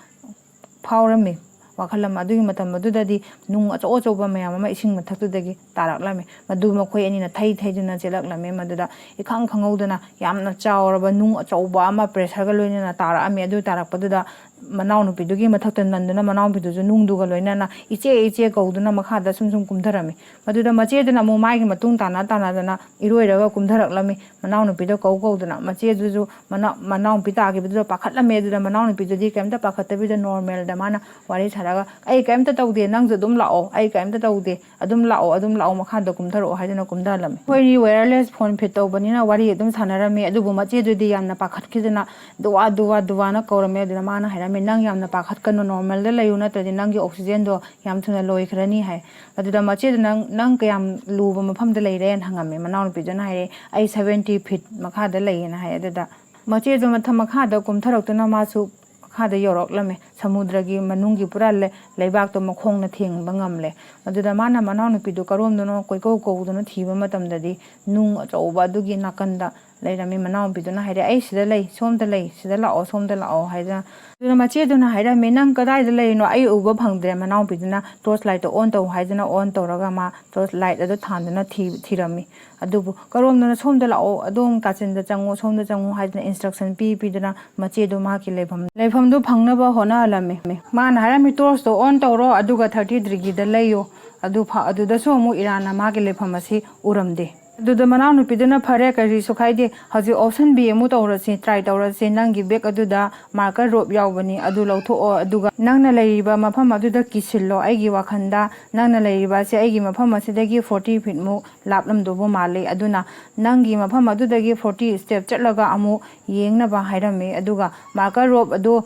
ꯐꯥꯎꯔꯝꯃꯤ꯫ ꯋꯥꯈꯜ ꯑꯃ꯫ ꯑꯗꯨꯒꯤ ꯃꯇꯝ ꯑꯗꯨꯗꯗꯤ ꯅꯨꯡ ꯑꯆꯧ ꯑꯆꯧꯕ ꯃꯌꯥꯝ ꯑꯃ ꯏꯁꯤꯡ ꯃꯊꯛꯇꯨꯗꯒꯤ ꯇꯥꯔꯛꯂꯝꯃꯤ꯫ ꯃꯗꯨ ꯃꯈꯣꯏ ꯑꯅꯤꯅ ꯊꯩ ꯊꯩꯗꯨꯅ ꯆꯦꯜꯂꯛꯂꯝꯃꯤ꯫ ꯃꯗꯨꯗ ꯏꯈꯪ ꯈꯪꯍꯧꯗꯅ ꯌꯥꯝꯅ ꯆꯥꯎꯔꯕ ꯅꯨꯡ ꯑꯆꯧꯕ ꯑꯃ pressure ꯒ ꯂꯣꯏꯅꯅ ꯇꯥꯔꯛꯑꯝꯃꯤ꯫ ꯑꯗꯨ ꯇꯥꯔꯛꯄꯗꯨꯗ ꯃꯅꯥꯎꯅꯨꯄꯤꯗꯨꯒꯤ ꯃꯊꯛꯇ ꯅꯟꯗꯨꯅ ꯃꯅꯥꯎꯅꯨꯄꯤꯗꯨꯁꯨ ꯅꯨꯡꯗꯨꯒ ꯂꯣꯏꯅꯅ "ꯏꯆꯦ, ꯏꯆꯦ" ꯀꯧꯗꯨꯅ ꯃꯈꯥꯗ ꯁꯨꯝ ꯁꯨꯝ ꯀꯨꯝꯊꯔꯝꯃꯤ꯫ ꯃꯗꯨꯗ ꯃꯆꯦꯗꯨꯅ ꯑꯃꯨꯛ ꯃꯥꯒꯤ ꯃꯇꯨꯡ ꯇꯥꯅ ꯇꯥꯅꯗꯅ ꯏꯔꯣꯏꯔꯒ ꯀꯨꯝꯊꯔꯛꯂꯝꯃꯤ꯫ ꯃꯅꯥꯎꯅꯨꯄꯤꯗ ꯀꯧ ꯀꯧꯗꯅ꯫ ꯃꯆꯦꯗꯨꯁꯨ ꯃꯅꯥꯎ-, ꯃꯅꯥꯎꯅꯨꯄꯤ ꯇꯥꯈꯤꯕꯗꯨꯗ ꯄꯥꯈꯠꯂꯝꯃꯦ꯫ ꯑꯗꯨꯗ ꯃꯅꯥꯎꯅꯨꯄꯤꯗꯨꯗꯤ ꯀꯩꯝꯇ ꯄꯥꯈꯠꯇꯕꯤꯗ normal ꯗ ꯃꯥꯅ ꯋꯥꯔꯤ ꯁꯥꯔꯒ, "ꯑꯩ ꯀꯩꯝꯇ ꯇꯧꯗꯦ, ꯅꯪꯁꯨ ꯑꯗꯨꯝ ꯂꯥꯛꯑꯣ, ꯑꯩ ꯀꯩꯝꯇ ꯇꯧꯗꯦ, ꯑꯗꯨꯝ ꯂꯥꯛꯑꯣ, ꯑꯗꯨꯝ ꯂꯥꯛꯑꯣ, ꯃꯈꯥꯗ ꯀꯨꯝꯊꯔꯛꯑꯣ" ꯍꯥꯏꯗꯨꯅ ꯀꯨꯝꯊꯍꯜꯂꯝꯃꯤ꯫ ꯑꯩꯈꯣꯏꯅꯤ wireless phone fit ꯇꯧꯕꯅꯤꯅ ꯋꯥꯔꯤ ꯑꯗꯨꯝ ꯁꯥꯟꯅꯔꯝꯃꯤ꯫ ꯑꯗꯨꯕꯨ ꯃꯆꯦꯗꯨꯗꯤ ꯌꯥꯝꯅ ꯄꯥꯈꯠꯈꯤꯗꯅ ꯗꯨꯋꯥ, ꯗꯨꯋꯥ, ꯗꯨꯋꯥꯅ ꯀꯧꯔꯝꯃꯦ꯫ ꯑꯗꯨꯗ ꯃꯥꯅ ꯍꯥꯏꯔꯝꯃꯤ, "ꯅꯪ ꯌꯥꯝꯅ ꯄꯥꯈꯠꯀꯅꯨ, normal ꯗ ꯂꯩꯌꯨ, ꯅꯠꯇ꯭ꯔꯗꯤ ꯅꯪꯒꯤ oxygen ꯗꯣ ꯌꯥꯝ ꯊꯨꯅ ꯂꯣꯏꯈ꯭ꯔꯅꯤ" ꯍꯥꯏ꯫ ꯑꯗꯨꯗ ꯃꯆꯦꯗꯨꯅ, "ꯅꯪ, ꯅꯪ ꯀꯌꯥꯝ ꯂꯨꯕ ꯃꯐꯝꯗ ꯂꯩꯔꯦꯅ?" ꯍꯪꯉꯝꯃꯦ꯫ ꯃꯅꯥꯎꯅꯨꯄꯤꯗꯨꯅ ꯍꯥꯏꯔꯦ, "ꯑꯩ seventy feet ꯃꯈꯥꯗ ꯂꯩꯌꯦꯅ" ꯍꯥꯏ꯫ ꯑꯗꯨꯗ ꯃꯆꯦꯗꯨ ꯃꯊꯛ ꯃꯈꯥꯗ ꯀꯨꯝꯊꯔꯛꯇꯨꯅ ꯃꯥꯁꯨ ꯃꯈꯥꯗ ꯌꯧꯔꯛꯂꯝꯃꯦ꯫ ꯁꯃꯨꯗ꯭ꯔꯒꯤ ꯃꯅꯨꯡꯒꯤ ꯄꯨꯔꯥ ꯂꯩ-, ꯂꯩꯕꯥꯛꯇꯣ ꯃꯈꯣꯡꯅ ꯊꯦꯡꯕ ꯉꯝꯂꯦ꯫ ꯑꯗꯨꯗ ꯃꯥꯅ ꯃꯅꯥꯎꯅꯨꯄꯤꯗꯨ ꯀꯔꯣꯝꯗꯅꯣ ꯀꯣꯏꯀꯧ ꯀꯧꯗꯨꯅ ꯊꯤꯕ ꯃꯇꯝꯗꯗꯤ ꯅꯨꯡ ꯑꯆꯧꯕ ꯑꯗꯨꯒꯤ ꯅꯥꯀꯟꯗ ꯂꯩꯔꯝꯃꯤ꯫ ꯃꯅꯥꯎꯅꯨꯄꯤꯗꯨꯅ ꯍꯥꯏꯔꯦ, "ꯑꯩ ꯁꯤꯗ ꯂꯩ, ꯁꯣꯝꯗ ꯂꯩ, ꯁꯤꯗ ꯂꯥꯛꯑꯣ, ꯁꯣꯝꯗ ꯂꯥꯛꯑꯣ" ꯍꯥꯏꯗꯅ꯫ ꯑꯗꯨꯅ ꯃꯆꯦꯗꯨꯅ ꯍꯥꯏꯔꯝꯃꯤ, "ꯅꯪ ꯀꯗꯥꯏꯗ ꯂꯩꯔꯤꯅꯣ? ꯑꯩ ꯎꯕ ꯐꯪꯗ꯭ꯔꯦ"꯫ ꯃꯅꯥꯎꯅꯨꯄꯤꯗꯨꯅ torch light ꯇꯣ on ꯇꯧ ꯍꯥꯏꯗꯅ on ꯇꯧꯔꯒ ꯃꯥ torch light ꯑꯗꯨ ꯊꯥꯟꯗꯨꯅ ꯊꯤ-, ꯊꯤꯔꯝꯃꯤ꯫ ꯑꯗꯨꯕꯨ ꯀꯔꯣꯝꯗꯅ "ꯁꯣꯝꯗ ꯂꯥꯛꯑꯣ, ꯑꯗꯣꯝ ꯀꯥꯆꯤꯟꯗ ꯆꯪꯉꯣ, ꯁꯣꯝꯗ ꯆꯪꯉꯣ" ꯍꯥꯏꯗꯅ instruction ꯄꯤ ꯄꯤꯗꯨꯅ ꯃꯆꯦꯗꯨ ꯃꯍꯥꯛꯀꯤ ꯂꯩꯐꯝ, ꯂꯩꯐꯝꯗꯨ ꯐꯪꯅꯕ ꯍꯣꯠꯅꯍꯜꯂꯝꯃꯤ꯫ ꯃꯥꯅ ꯍꯥꯏꯔꯝꯃꯤ, "Torch ꯇꯣ on ꯇꯧꯔꯣ, ꯑꯗꯨꯒ thirty degree ꯗ ꯂꯩꯌꯨ"꯫ ꯑꯗꯨ ꯐ-, ꯑꯗꯨꯗꯁꯨ ꯑꯃꯨꯛ ꯏꯔꯥꯟꯅ ꯃꯥꯒꯤ ꯂꯩꯐꯝ ꯑꯁꯤ ꯎꯔꯝꯗꯦ꯫ ꯑꯗꯨꯗ ꯃꯅꯥꯎꯅꯨꯄꯤꯗꯨꯅ, "ꯐꯔꯦ, ꯀꯔꯤꯁꯨ ꯀꯥꯏꯗꯦ, ꯍꯧꯖꯤꯛ option B ꯑꯃꯨꯛ ꯇꯧꯔꯁꯤ, try ꯇꯧꯔꯁꯤ꯫ ꯅꯪꯒꯤ bag ꯑꯗꯨꯗ marker rope ꯌꯥꯎꯕꯅꯤ, ꯑꯗꯨ ꯂꯧꯊꯣꯛꯑꯣ, ꯑꯗꯨꯒ ꯅꯪꯅ ꯂꯩꯔꯤꯕ ꯃꯐꯝ ꯑꯗꯨꯗ ꯀꯤꯁꯤꯜꯂꯣ꯫ ꯑꯩꯒꯤ ꯋꯥꯈꯜꯗ ꯅꯪꯅ ꯂꯩꯔꯤꯕ ꯑꯁꯤ ꯑꯩꯒꯤ ꯃꯐꯝ ꯑꯁꯤꯗꯒꯤ forty feet ꯃꯨꯛ ꯂꯥꯞꯂꯝꯗꯧꯕ ꯃꯥꯜꯂꯤ꯫ ꯑꯗꯨꯅ ꯅꯪꯒꯤ ꯃꯐꯝ ꯑꯗꯨꯗꯒꯤ forty step ꯆꯠꯂꯒ ꯑꯃꯨꯛ ꯌꯦꯡꯅꯕ" ꯍꯥꯏꯔꯝꯃꯤ꯫ ꯑꯗꯨꯒ marker rope ꯑꯗꯨ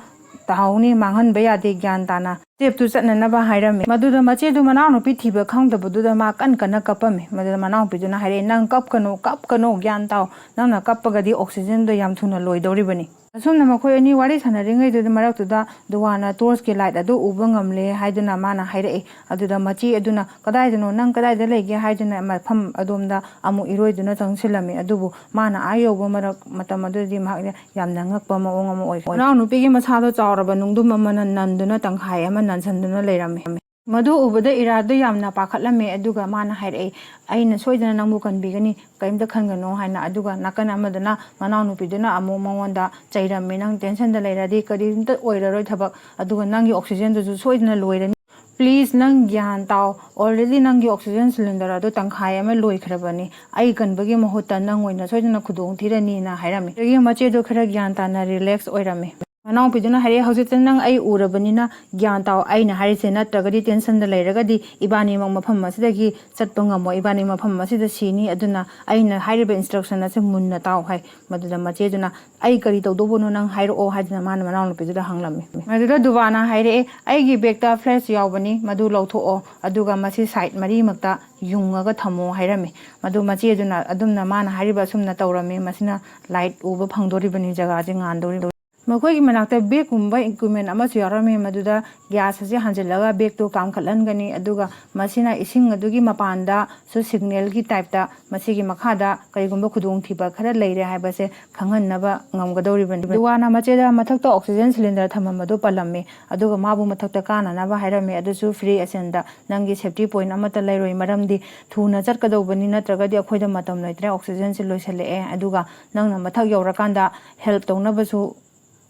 ꯇꯥꯍꯧꯅꯤ, ꯃꯥꯡꯍꯟꯕ ꯌꯥꯗꯦ, ꯒ꯭ꯌꯥꯟ ꯇꯥꯅ step ꯇꯨ ꯆꯠꯅꯅꯕ ꯍꯥꯏꯔꯝꯃꯤ꯫ ꯃꯗꯨꯗ ꯃꯆꯦꯗꯨ ꯃꯅꯥꯎꯅꯨꯄꯤ ꯊꯤꯕ ꯈꯪꯗꯕꯗꯨꯗ ꯃꯥ ꯀꯟ ꯀꯟꯅ ꯀꯞꯄꯝꯃꯤ꯫ ꯃꯗꯨꯗ ꯃꯅꯥꯎꯅꯨꯄꯤꯗꯨꯅ ꯍꯥꯏꯔꯛꯑꯦ, "ꯅꯪ ꯀꯞꯀꯅꯨ, ꯀꯞꯀꯅꯨ, ꯒ꯭ꯌꯥꯟ ꯇꯥꯎ꯫ ꯅꯪꯅ ꯀꯞꯄꯒꯗꯤ oxygen ꯗꯣ ꯌꯥꯝ ꯊꯨꯅ ꯂꯣꯏꯗꯧꯔꯤꯕꯅꯤ"꯫ ꯑꯁꯨꯝꯅ ꯃꯈꯣꯏ ꯑꯅꯤ ꯋꯥꯔꯤ ꯁꯥꯟꯅꯔꯤꯉꯩꯗꯨꯗ ꯃꯔꯛꯇꯨꯗ ꯗꯨꯋꯥꯅ torch ꯀꯤ light ꯑꯗꯨ ꯎꯕ ꯉꯝꯂꯦ ꯍꯥꯏꯗꯨꯅ ꯃꯥꯅ ꯍꯥꯏꯔꯛꯏ꯫ ꯑꯗꯨꯗ ꯃꯆꯦ ꯑꯗꯨꯅ, "ꯀꯗꯥꯏꯗꯅꯣ? ꯅꯪ ꯀꯗꯥꯏꯗ ꯂꯩꯒꯦ?" ꯍꯥꯏꯗꯨꯅ ꯃꯐꯝ ꯑꯗꯣꯝꯗ ꯑꯃꯨꯛ ꯏꯔꯣꯏꯗꯨꯅ ꯆꯪꯁꯤꯜꯂꯝꯃꯤ꯫ ꯑꯗꯨꯕꯨ ꯃꯥꯅ ꯑꯥ ꯌꯧꯕ ꯃꯔꯛ, ꯃꯇꯝ ꯑꯗꯨꯗꯗꯤ ꯃꯍꯥꯛ ꯌꯥꯝꯅ ꯉꯛꯄ ꯃꯑꯣꯡ ꯑꯃ ꯑꯣꯏꯈꯤ꯫ ꯃꯅꯥꯎꯅꯨꯄꯤꯒꯤ ꯃꯁꯥꯗꯣ ꯆꯥꯎꯔ ꯔꯕ ꯅꯨꯡꯗꯨꯝ ꯑꯃꯅ ꯅꯟꯗꯨꯅ ꯇꯪꯈꯥꯏ ꯑꯃ ꯅꯟꯁꯟꯗꯨꯅ ꯂꯩꯔꯝꯃꯤ꯫ ꯃꯗꯨ ꯎꯕꯗ ꯏꯔꯥꯗꯣ ꯌꯥꯝꯅ ꯄꯥꯈꯠꯂꯝꯃꯦ, ꯑꯗꯨꯒ ꯃꯥꯅ ꯍꯥꯏꯔꯛꯑꯦ, "ꯑꯩꯅ ꯁꯣꯏꯗꯅ ꯅꯪꯕꯨ ꯀꯟꯕꯤꯒꯅꯤ, ꯀꯔꯤꯝꯇ ꯈꯟꯒꯅꯣ" ꯍꯥꯏꯅ꯫ ꯑꯗꯨꯒ ꯅꯥꯀꯟ ꯑꯃꯗꯅ ꯃꯅꯥꯎꯅꯨꯄꯤꯗꯨꯅ ꯑꯃꯨꯛ ꯃꯉꯣꯟꯗ ꯆꯩꯔꯝꯃꯤ, "ꯅꯪ ꯇꯦꯟꯁꯟꯗ ꯂꯩꯔꯗꯤ ꯀꯔꯤꯝꯇ ꯑꯣꯏꯔꯔꯣꯏ ꯊꯕꯛ, ꯑꯗꯨꯒ ꯅꯪꯒꯤ ꯑꯣꯛꯁꯤꯖꯦꯟꯗꯨꯁꯨ ꯁꯣꯏꯗꯅ ꯂꯣꯏꯔꯅꯤ꯫ ꯄ꯭ꯂꯤꯖ, ꯅꯪ ꯒ꯭ꯌꯥꯟ ꯇꯥꯎ, ꯑꯣꯜꯔꯦꯗꯤ ꯅꯪꯒꯤ ꯑꯣꯛꯁꯤꯖꯦꯟ ꯁꯤꯂꯤꯟꯗꯔ ꯑꯗꯨ ꯇꯪꯈꯥꯏ ꯑꯃ ꯂꯣꯏꯈ꯭ꯔꯕꯅꯤ, ꯑꯩ ꯀꯟꯕꯒꯤ ꯃꯍꯨꯠꯇ ꯅꯪ ꯑꯣꯏꯅ ꯁꯣꯏꯗꯅ ꯈꯨꯗꯣꯡ ꯊꯤꯔꯅꯤꯅ" ꯍꯥꯏꯔꯝꯃꯤ꯫ ꯑꯗꯒꯤ ꯃꯆꯦꯗꯣ ꯈꯔ ꯒ꯭ꯌꯥꯟ ꯇꯥꯅ ꯔꯤꯂꯦꯛꯁ ꯑꯣꯏꯔꯝꯃꯤ꯫ ꯃꯅꯥꯎꯄꯤꯗꯨꯅ ꯍꯥꯏꯔꯛꯑꯦ, "ꯍꯧꯖꯤꯛꯇꯤ ꯅꯪ ꯑꯩ ꯎꯔꯕꯅꯤꯅ ꯒ꯭ꯌꯥꯟ ꯇꯥꯎ, ꯑꯩꯅ ꯍꯥꯏꯔꯤꯁꯦ ꯅꯠꯇ꯭ꯔꯒꯗꯤ ꯇꯦꯟꯁꯟꯗ ꯂꯩꯔꯒꯗꯤ ꯏꯕꯥꯅꯤꯃꯛ ꯃꯐꯝ ꯑꯁꯤꯗꯒꯤ ꯆꯠꯄ ꯉꯝꯃꯣꯏ, ꯏꯕꯥꯅꯤ ꯃꯐꯝ ꯑꯁꯤꯗ ꯁꯤꯅꯤ, ꯑꯗꯨꯅ ꯑꯩꯅ ꯍꯥꯏꯔꯤꯕ ꯏꯟꯁꯇ꯭ꯔꯛꯁꯟ ꯑꯁꯦ ꯃꯨꯟꯅ ꯇꯥꯎ" ꯍꯥꯏ꯫ ꯃꯗꯨꯗ ꯃꯆꯦꯗꯨꯅ, "ꯑꯩ ꯀꯔꯤ ꯇꯧꯗꯧꯕꯅꯣ ꯅꯪ ꯍꯥꯏꯔꯛꯑꯣ" ꯍꯥꯏꯗꯨꯅ ꯃꯥꯅ ꯃꯅꯥꯎꯅꯨꯄꯤꯗꯨꯗ ꯍꯪꯂꯝꯃꯤ꯫ ꯃꯗꯨꯗ ꯗꯨꯕꯥꯅ ꯍꯥꯏꯔꯛꯑꯦ, "ꯑꯩꯒꯤ ꯕꯦꯛꯇ ꯐ꯭ꯂꯦꯁ ꯌꯥꯎꯕꯅꯤ, ꯃꯗꯨ ꯂꯧꯊꯣꯛꯑꯣ, ꯑꯗꯨꯒ ꯃꯁꯤ ꯁꯥꯏꯠ ꯃꯔꯤꯃꯛꯇ ꯌꯨꯡꯉꯒ ꯊꯝꯃꯣ" ꯍꯥꯏꯔꯝꯃꯤ꯫ ꯃꯗꯨ ꯃꯆꯦꯗꯨꯅ ꯑꯗꯨꯝꯅ ꯃꯥꯅ ꯍꯥꯏꯔꯤꯕ ꯑꯁꯨꯝꯅ ꯇꯧꯔꯝꯃꯤ꯫ ꯃꯁꯤꯅ ꯂꯥꯏꯠ ꯎꯕ ꯐꯪꯗꯣꯔꯤꯕꯅꯤ, ꯖꯒꯥꯁꯦ ꯉꯥꯟꯗꯣꯔꯤꯕꯅꯤ꯫ ꯃꯈꯣꯏꯒꯤ ꯃꯅꯥꯛꯇ ꯕꯦꯒꯀꯨꯝꯕ ꯏꯀ꯭ꯋꯤꯞꯃꯦꯟ ꯑꯃꯁꯨ ꯌꯥꯎꯔꯝꯃꯤ, ꯃꯗꯨꯗ ꯒ꯭ꯌꯥꯁ ꯑꯁꯤ ꯍꯥꯟꯖꯤꯜꯂꯒ ꯕꯦꯒꯇꯨ ꯀꯥꯝꯈꯠꯍꯟꯒꯅꯤ, ꯑꯗꯨꯒ ꯃꯁꯤꯅ ꯏꯁꯤꯡ ꯑꯗꯨꯒꯤ ꯃꯄꯥꯟꯗꯁꯨ ꯁꯤꯒꯅꯦꯜꯒꯤ ꯇꯥꯏꯞꯇ ꯃꯁꯤꯒꯤ ꯃꯈꯥꯗ ꯀꯔꯤꯒꯨꯝꯕ ꯈꯨꯗꯣꯡꯊꯤꯕ ꯈꯔ ꯂꯩꯔꯦ ꯍꯥꯏꯕꯁꯦ ꯈꯪꯍꯟꯅꯕ ꯉꯝꯒꯗꯧꯔꯤꯕꯅꯤ꯫ ꯗꯨꯋꯥꯅ ꯃꯆꯦꯗ ꯃꯊꯛꯇ ꯑꯣꯛꯁꯤꯖꯦꯟ ꯁꯤꯂꯤꯟꯗꯔ ꯊꯝꯃꯝꯕꯗꯨ ꯄꯜꯂꯝꯃꯤ, ꯑꯗꯨꯒ ꯃꯥꯕꯨ ꯃꯊꯛꯇ ꯀꯥꯅꯅꯕ ꯍꯥꯏꯔꯝꯃꯤ, ꯑꯗꯨꯁꯨ ꯐ꯭ꯔꯤ ꯑꯦꯁꯦꯟꯗ ꯅꯪꯒꯤ ꯁꯦꯐꯇꯤ ꯄꯣꯏꯟ ꯑꯃꯠꯇ ꯂꯩꯔꯣꯏ, ꯃꯔꯝꯗꯤ ꯊꯨꯅ ꯆꯠꯀꯗꯧꯕꯅꯤ, ꯅꯠꯇ꯭ꯔꯒꯗꯤ ꯑꯩꯈꯣꯏꯗ ꯃꯇꯝ ꯂꯩꯇ꯭ꯔꯦ, ꯑꯣꯛꯁꯤꯖꯦꯟꯁꯤ ꯂꯣꯏꯁꯤꯜꯂꯛꯑꯦ, ꯑꯗꯨꯒ ꯅꯪꯅ ꯃꯊꯛ ꯌꯧꯔꯀꯥꯟꯗ ꯍꯦꯜꯞ ꯇꯧꯅꯕꯁꯨ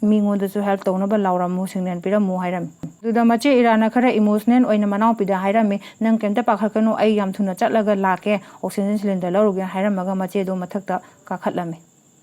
ꯃꯤꯉꯣꯟꯗꯁꯨ ꯍꯦꯜꯞ ꯇꯧꯅꯕ ꯂꯥꯎꯔꯝꯃꯨ, ꯁꯤꯒꯅꯦꯜ ꯄꯤꯔꯝꯃꯨ ꯍꯥꯏꯔꯝꯃꯤ꯫ ꯑꯗꯨꯗ ꯃꯆꯦ ꯏꯔꯥꯅ ꯈꯔ ꯏꯃꯣꯁꯅꯦꯜ ꯑꯣꯏꯅ ꯃꯅꯥꯎꯄꯤꯗ ꯍꯥꯏꯔꯝꯃꯤ, "ꯅꯪ ꯀꯩꯝꯇ ꯄꯥꯈꯠꯀꯅꯨ, ꯑꯩ ꯌꯥꯝ ꯊꯨꯅ ꯆꯠꯂꯒ ꯂꯥꯛꯀꯦ, ꯑꯣꯛꯁꯤꯖꯦꯟ ꯁꯤꯂꯤꯟꯗꯔ ꯂꯧꯔꯨꯒꯦ" ꯍꯥꯏꯔꯝꯃꯒ ꯃꯆꯦꯗꯣ ꯃꯊꯛꯇ ꯀꯥꯈꯠꯂꯝꯃꯤ꯫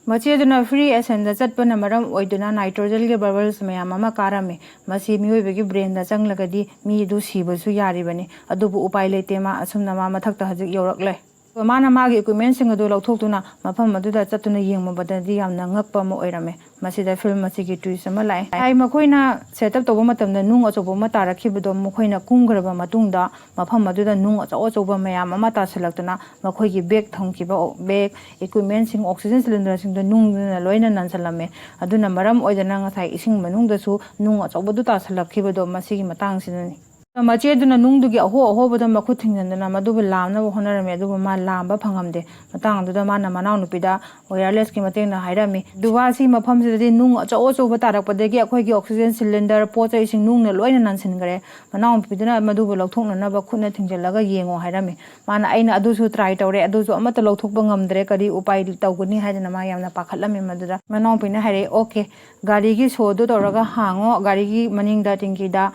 ꯃꯆꯦꯗꯨꯅ ꯐ꯭ꯔꯤ ꯑꯦꯁꯦꯟꯗ ꯆꯠꯄꯅ ꯃꯔꯝ ꯑꯣꯏꯗꯨꯅ ꯅꯥꯏꯇ꯭ꯔꯣꯖꯦꯟꯒꯤ ꯕꯕꯜꯁ ꯃꯌꯥꯝ ꯑꯃ ꯀꯥꯔꯝꯃꯤ꯫ ꯃꯁꯤ ꯃꯤꯑꯣꯏꯕꯒꯤ ꯕ꯭ꯔꯦꯟꯗ ꯆꯪꯂꯒꯗꯤ ꯃꯤ ꯑꯗꯨ ꯁꯤꯕꯁꯨ ꯌꯥꯔꯤꯕꯅꯤ, ꯑꯗꯨꯕꯨ ꯎꯄꯥꯏ ꯂꯩꯇꯦ, ꯃꯥ ꯑꯁꯨꯝꯅ ꯃꯥ ꯃꯊꯛꯇ ꯍꯧꯖꯤꯛ ꯌꯧꯔꯛꯂꯦ꯫ ꯃꯥꯅ ꯃꯥꯒꯤ ꯏꯀ꯭ꯋꯤꯞꯃꯦꯟꯁꯤꯡ ꯑꯗꯨ ꯂꯧꯊꯣꯛꯇꯨꯅ ꯃꯐꯝ ꯑꯗꯨꯗ ꯆꯠꯇꯨꯅ ꯌꯦꯡꯂꯨꯕꯗꯗꯤ ꯌꯥꯝꯅ ꯉꯛꯄ ꯑꯃ ꯑꯣꯏꯔꯝꯃꯦ꯫ ꯃꯁꯤꯗ ꯐꯤꯜꯝ ꯑꯁꯤꯒꯤ ꯇ꯭ꯋꯤꯁ ꯑꯃ ꯂꯥꯛꯑꯦ꯫ ꯍꯥꯏ, ꯃꯈꯣꯏꯅ ꯁꯦꯠ ꯑꯞ ꯇꯧꯕ ꯃꯇꯝꯗ ꯅꯨꯡ ꯑꯆꯧꯕ ꯑꯃ ꯇꯥꯔꯛꯈꯤꯕꯗꯣ ꯃꯈꯣꯏꯅ ꯀꯨꯝꯈ꯭ꯔꯕ ꯃꯇꯨꯡꯗ ꯃꯐꯝ ꯑꯗꯨꯗ ꯅꯨꯡ ꯑꯆꯧ ꯑꯆꯧꯕ ꯃꯌꯥꯝ ꯑꯃ ꯇꯥꯁꯤꯜꯂꯛꯇꯨꯅ ꯃꯈꯣꯏꯒꯤ ꯕꯦꯒ ꯊꯝꯈꯤꯕ, ꯕꯦꯒ, ꯏꯀ꯭ꯋꯤꯞꯃꯦꯟꯁꯤꯡ, ꯑꯣꯛꯁꯤꯖꯦꯟ ꯁꯤꯂꯤꯟꯗꯔꯁꯤꯡꯗꯣ ꯅꯨꯡꯗꯨꯅ ꯂꯣꯏꯅ ꯅꯟꯁꯤꯜꯂꯝꯃꯦ꯫ ꯑꯗꯨꯅ ꯃꯔꯝ ꯑꯣꯏꯗꯅ ꯉꯁꯥꯏ ꯏꯁꯤꯡ ꯃꯅꯨꯡꯗꯁꯨ ꯅꯨꯡ ꯑꯆꯧꯕꯗꯨ ꯇꯥꯁꯤꯜꯂꯛꯈꯤꯕꯗꯣ ꯃꯁꯤꯒꯤ ꯃꯇꯥꯡꯁꯤꯗꯅꯤ꯫ ꯃꯆꯦꯗꯨꯅ ꯅꯨꯡꯗꯨꯒꯤ ꯑꯍꯣ ꯑꯍꯣꯕꯗ ꯃꯈꯨꯠ ꯊꯤꯡꯖꯤꯟꯗꯨꯅ ꯃꯗꯨꯕꯨ ꯂꯥꯝꯅꯕ ꯍꯣꯠꯅꯔꯝꯃꯤ, ꯑꯗꯨꯕꯨ ꯃꯥ ꯂꯥꯝꯕ ꯐꯪꯉꯝꯗꯦ꯫ ꯃꯇꯥꯡꯗꯨꯗ ꯃꯥꯅ ꯃꯅꯥꯎꯅꯨꯄꯤꯗ wirelessꯀꯤ ꯃꯇꯦꯡꯅ ꯍꯥꯏꯔꯝꯃꯤ, "ꯗꯨꯋꯥ, ꯁꯤ ꯃꯐꯝꯁꯤꯗꯗꯤ ꯅꯨꯡ ꯑꯆꯧ ꯑꯆꯧꯕ ꯇꯥꯔꯛꯄꯗꯒꯤ ꯑꯩꯈꯣꯏꯒꯤ oxygen cylinder, ꯄꯣꯠ ꯆꯩꯁꯤꯡ ꯅꯨꯡꯅ ꯂꯣꯏꯅ ꯅꯥꯟꯁꯤꯟꯈ꯭ꯔꯦ꯫" ꯃꯅꯥꯎꯅꯨꯄꯤꯗꯨꯅ ꯃꯗꯨꯕꯨ ꯂꯧꯊꯣꯛꯅꯅꯕ ꯈꯨꯠꯅ ꯊꯤꯡꯖꯤꯜꯂꯒ ꯌꯦꯡꯉꯣ ꯍꯥꯏꯔꯝꯃꯤ꯫ ꯃꯥꯅ, "ꯑꯩꯅ ꯑꯗꯨꯁꯨ try ꯇꯧꯔꯦ, ꯑꯗꯨꯁꯨ ꯑꯃꯠꯇ ꯂꯧꯊꯣꯛꯄ ꯉꯝꯗ꯭ꯔꯦ, ꯀꯔꯤ ꯎꯄꯥꯏ ꯇꯧꯒꯅꯤ?" ꯍꯥꯏꯗꯅ ꯃꯥ ꯌꯥꯝꯅ ꯄꯥꯈꯠꯂꯝꯃꯤ꯫ ꯃꯗꯨꯗ ꯃꯅꯥꯎꯅꯨꯄꯤꯅ ꯍꯥꯏꯔꯛꯑꯦ, "OK, ꯒꯥꯔꯤꯒꯤ ꯁꯣꯗꯨ ꯇꯧꯔꯒ ꯍꯥꯡꯉꯣ, ꯒꯥꯔꯤꯒꯤ ꯃꯅꯤꯡꯗ ꯇꯦꯡꯀꯤꯗ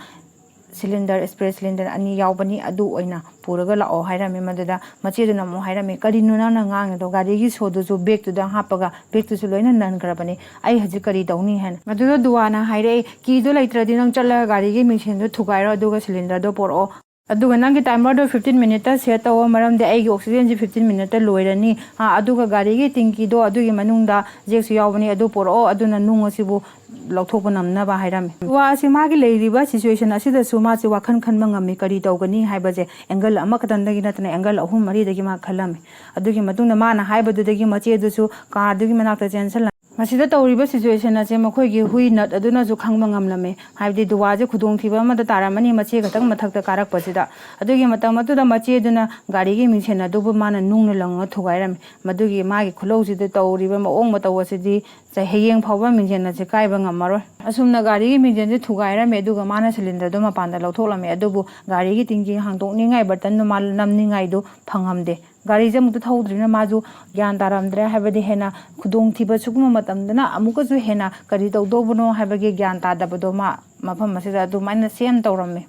cylinder, spray cylinder ꯑꯅꯤ ꯌꯥꯎꯕꯅꯤ, ꯑꯗꯨ ꯑꯣꯏꯅ ꯄꯨꯔꯒ ꯂꯥꯛꯑꯣ" ꯍꯥꯏꯔꯝꯃꯤ꯫ ꯃꯗꯨꯗ ꯃꯆꯦꯗꯨꯅ ꯑꯃꯨꯛ ꯍꯥꯏꯔꯝꯃꯤ, "ꯀꯔꯤꯅꯣ ꯅꯪꯅ ꯉꯥꯡꯉꯤꯗꯣ? ꯒꯥꯔꯤꯒꯤ ꯁꯣꯗꯨꯁꯨ bagꯇꯨꯗ ꯍꯥꯞꯄꯒ bagꯇꯨꯁꯨ ꯂꯣꯏꯅ ꯅꯟꯈ꯭ꯔꯕꯅꯤ, ꯑꯩ ꯍꯧꯖꯤꯛ ꯀꯔꯤ ꯇꯧꯅꯤ?" ꯍꯥꯏꯅ꯫ ꯃꯗꯨꯗ ꯗꯨꯋꯥꯅ ꯍꯥꯏꯔꯛꯑꯦ, "ꯀꯤꯗꯣ ꯂꯩꯇ꯭ꯔꯗꯤ ꯅꯪ ꯆꯠꯂꯒ ꯒꯥꯔꯤꯒꯤ ꯃꯤꯡꯁꯦꯟꯗꯣ ꯊꯨꯒꯥꯏꯔꯣ, ꯑꯗꯨꯒ cylinderꯗꯣ ꯄꯣꯔꯛꯑꯣ꯫ ꯑꯗꯨꯒ ꯅꯪꯒꯤ timerꯗꯣ fifteen minuteꯇ set ꯇꯧꯑꯣ, ꯃꯔꯝꯗꯤ ꯑꯩꯒꯤ oxygenꯁꯤ fifteen minuteꯇ ꯂꯣꯏꯔꯅꯤ꯫ ꯑꯥ, ꯑꯗꯨꯒ ꯒꯥꯔꯤꯒꯤ ꯇꯦꯡꯀꯤꯗꯣ ꯑꯗꯨꯒꯤ ꯃꯅꯨꯡꯗ jackꯁꯨ ꯌꯥꯎꯕꯅꯤ, ꯑꯗꯨ ꯄꯣꯔꯛꯑꯣ, ꯑꯗꯨꯅ ꯅꯨꯡ ꯑꯁꯤꯕꯨ ꯂꯧꯊꯣꯛꯄ ꯉꯝꯅꯕ" ꯍꯥꯏꯔꯝꯃꯤ꯫ ꯗꯨꯋꯥ ꯑꯁꯤ ꯃꯥꯒꯤ ꯂꯩꯔꯤꯕ situation ꯑꯁꯤꯗꯁꯨ ꯃꯥꯁꯦ ꯋꯥꯈꯜ ꯈꯟꯕ ꯉꯝꯃꯤ, ꯀꯔꯤ ꯇꯧꯒꯅꯤ ꯍꯥꯏꯕꯁꯦ angle ꯑꯃꯈꯛꯇꯪꯗꯒꯤ ꯅꯠꯇꯅ angle ꯑꯍꯨꯝ ꯃꯔꯤꯗꯒꯤ ꯃꯥ ꯈꯜꯂꯝꯃꯤ꯫ ꯑꯗꯨꯒꯤ ꯃꯇꯨꯡꯗ ꯃꯥꯅ ꯍꯥꯏꯕꯗꯨꯗꯒꯤ ꯃꯆꯦꯗꯨꯁꯨ carꯗꯨꯒꯤ ꯃꯅꯥꯛꯇ ꯆꯦꯟꯁꯤꯜꯂꯝꯃꯤ꯫ ꯃꯁꯤꯗ ꯇꯧꯔꯤꯕ situation ꯑꯁꯦ ꯃꯈꯣꯏꯒꯤ ꯍꯨꯏ ꯅꯠ ꯑꯗꯨꯅꯁꯨ ꯈꯪꯕ ꯉꯝꯂꯝꯃꯤ, ꯍꯥꯏꯕꯗꯤ ꯗꯨꯋꯥꯁꯦ ꯈꯨꯗꯣꯡꯊꯤꯕ ꯑꯃꯗ ꯇꯥꯔꯝꯃꯅꯤ, ꯃꯆꯦ ꯈꯛꯇꯪ ꯃꯊꯛꯇ ꯀꯥꯔꯛꯄꯁꯤꯗ꯫ ꯑꯗꯨꯒꯤ ꯃꯇꯝ ꯑꯗꯨꯗ ꯃꯆꯦꯗꯨꯅ ꯒꯥꯔꯤꯒꯤ ꯃꯤꯡꯁꯦꯟ ꯑꯗꯨꯕꯨ ꯃꯥꯅ ꯅꯨꯡꯅ ꯂꯪꯉꯒ ꯊꯨꯒꯥꯏꯔꯝꯃꯤ꯫ ꯃꯗꯨꯒꯤ ꯃꯥꯒꯤ ꯈꯨꯜꯂꯧꯁꯤꯗ ꯇꯧꯔꯤꯕ ꯃꯑꯣꯡ ꯃꯇꯧ ꯑꯁꯤꯗꯤ ꯆ-, ꯍꯌꯦꯡ ꯐꯥꯎꯕ ꯃꯤꯡꯁꯦꯟ ꯑꯁꯦ ꯀꯥꯏꯕ ꯉꯝꯃꯔꯣꯏ꯫ ꯑꯁꯨꯝꯅ ꯒꯥꯔꯤꯒꯤ ꯃꯤꯡꯁꯦꯟꯁꯦ ꯊꯨꯒꯥꯏꯔꯝꯃꯦ, ꯑꯗꯨꯒ ꯃꯥꯅ cylinderꯗꯣ ꯃꯄꯥꯟꯗ ꯂꯧꯊꯣꯛꯂꯝꯃꯦ, ꯑꯗꯨꯕꯨ ꯒꯥꯔꯤꯒꯤ ꯇꯦꯡꯀꯤ ꯍꯥꯡꯗꯣꯛꯅꯤꯡꯉꯥꯏ buttonꯗꯣ ꯃꯥ ꯅꯝꯅꯤꯡꯉꯥꯏꯗꯨ ꯐꯪꯉꯝꯗꯦ꯫ ꯒꯥꯔꯤꯁꯦ ꯑꯃꯨꯛꯇ ꯊꯧꯗ꯭ꯔꯤꯕꯅꯤꯅ ꯃꯥꯁꯨ ꯒ꯭ꯌꯥꯟ ꯇꯥꯔꯝꯗ꯭ꯔꯦ, ꯍꯥꯏꯕꯗꯤ ꯍꯦꯟꯅ ꯈꯨꯗꯣꯡꯊꯤꯕ ꯁꯤꯒꯨꯝꯕ ꯃꯇꯝꯗꯅ ꯑꯃꯨꯛꯀꯁꯨ ꯍꯦꯟꯅ ꯀꯔꯤ ꯇꯧꯗꯧꯕꯅꯣ ꯍꯥꯏꯕꯒꯤ ꯒ꯭ꯌꯥꯟ ꯇꯥꯗꯕꯗꯣ ꯃꯥ ꯃꯐꯝ ꯑꯁꯤꯗ ꯑꯗꯨꯃꯥꯏꯅ ꯁꯦꯝ ꯇꯧꯔꯝꯃꯤ꯫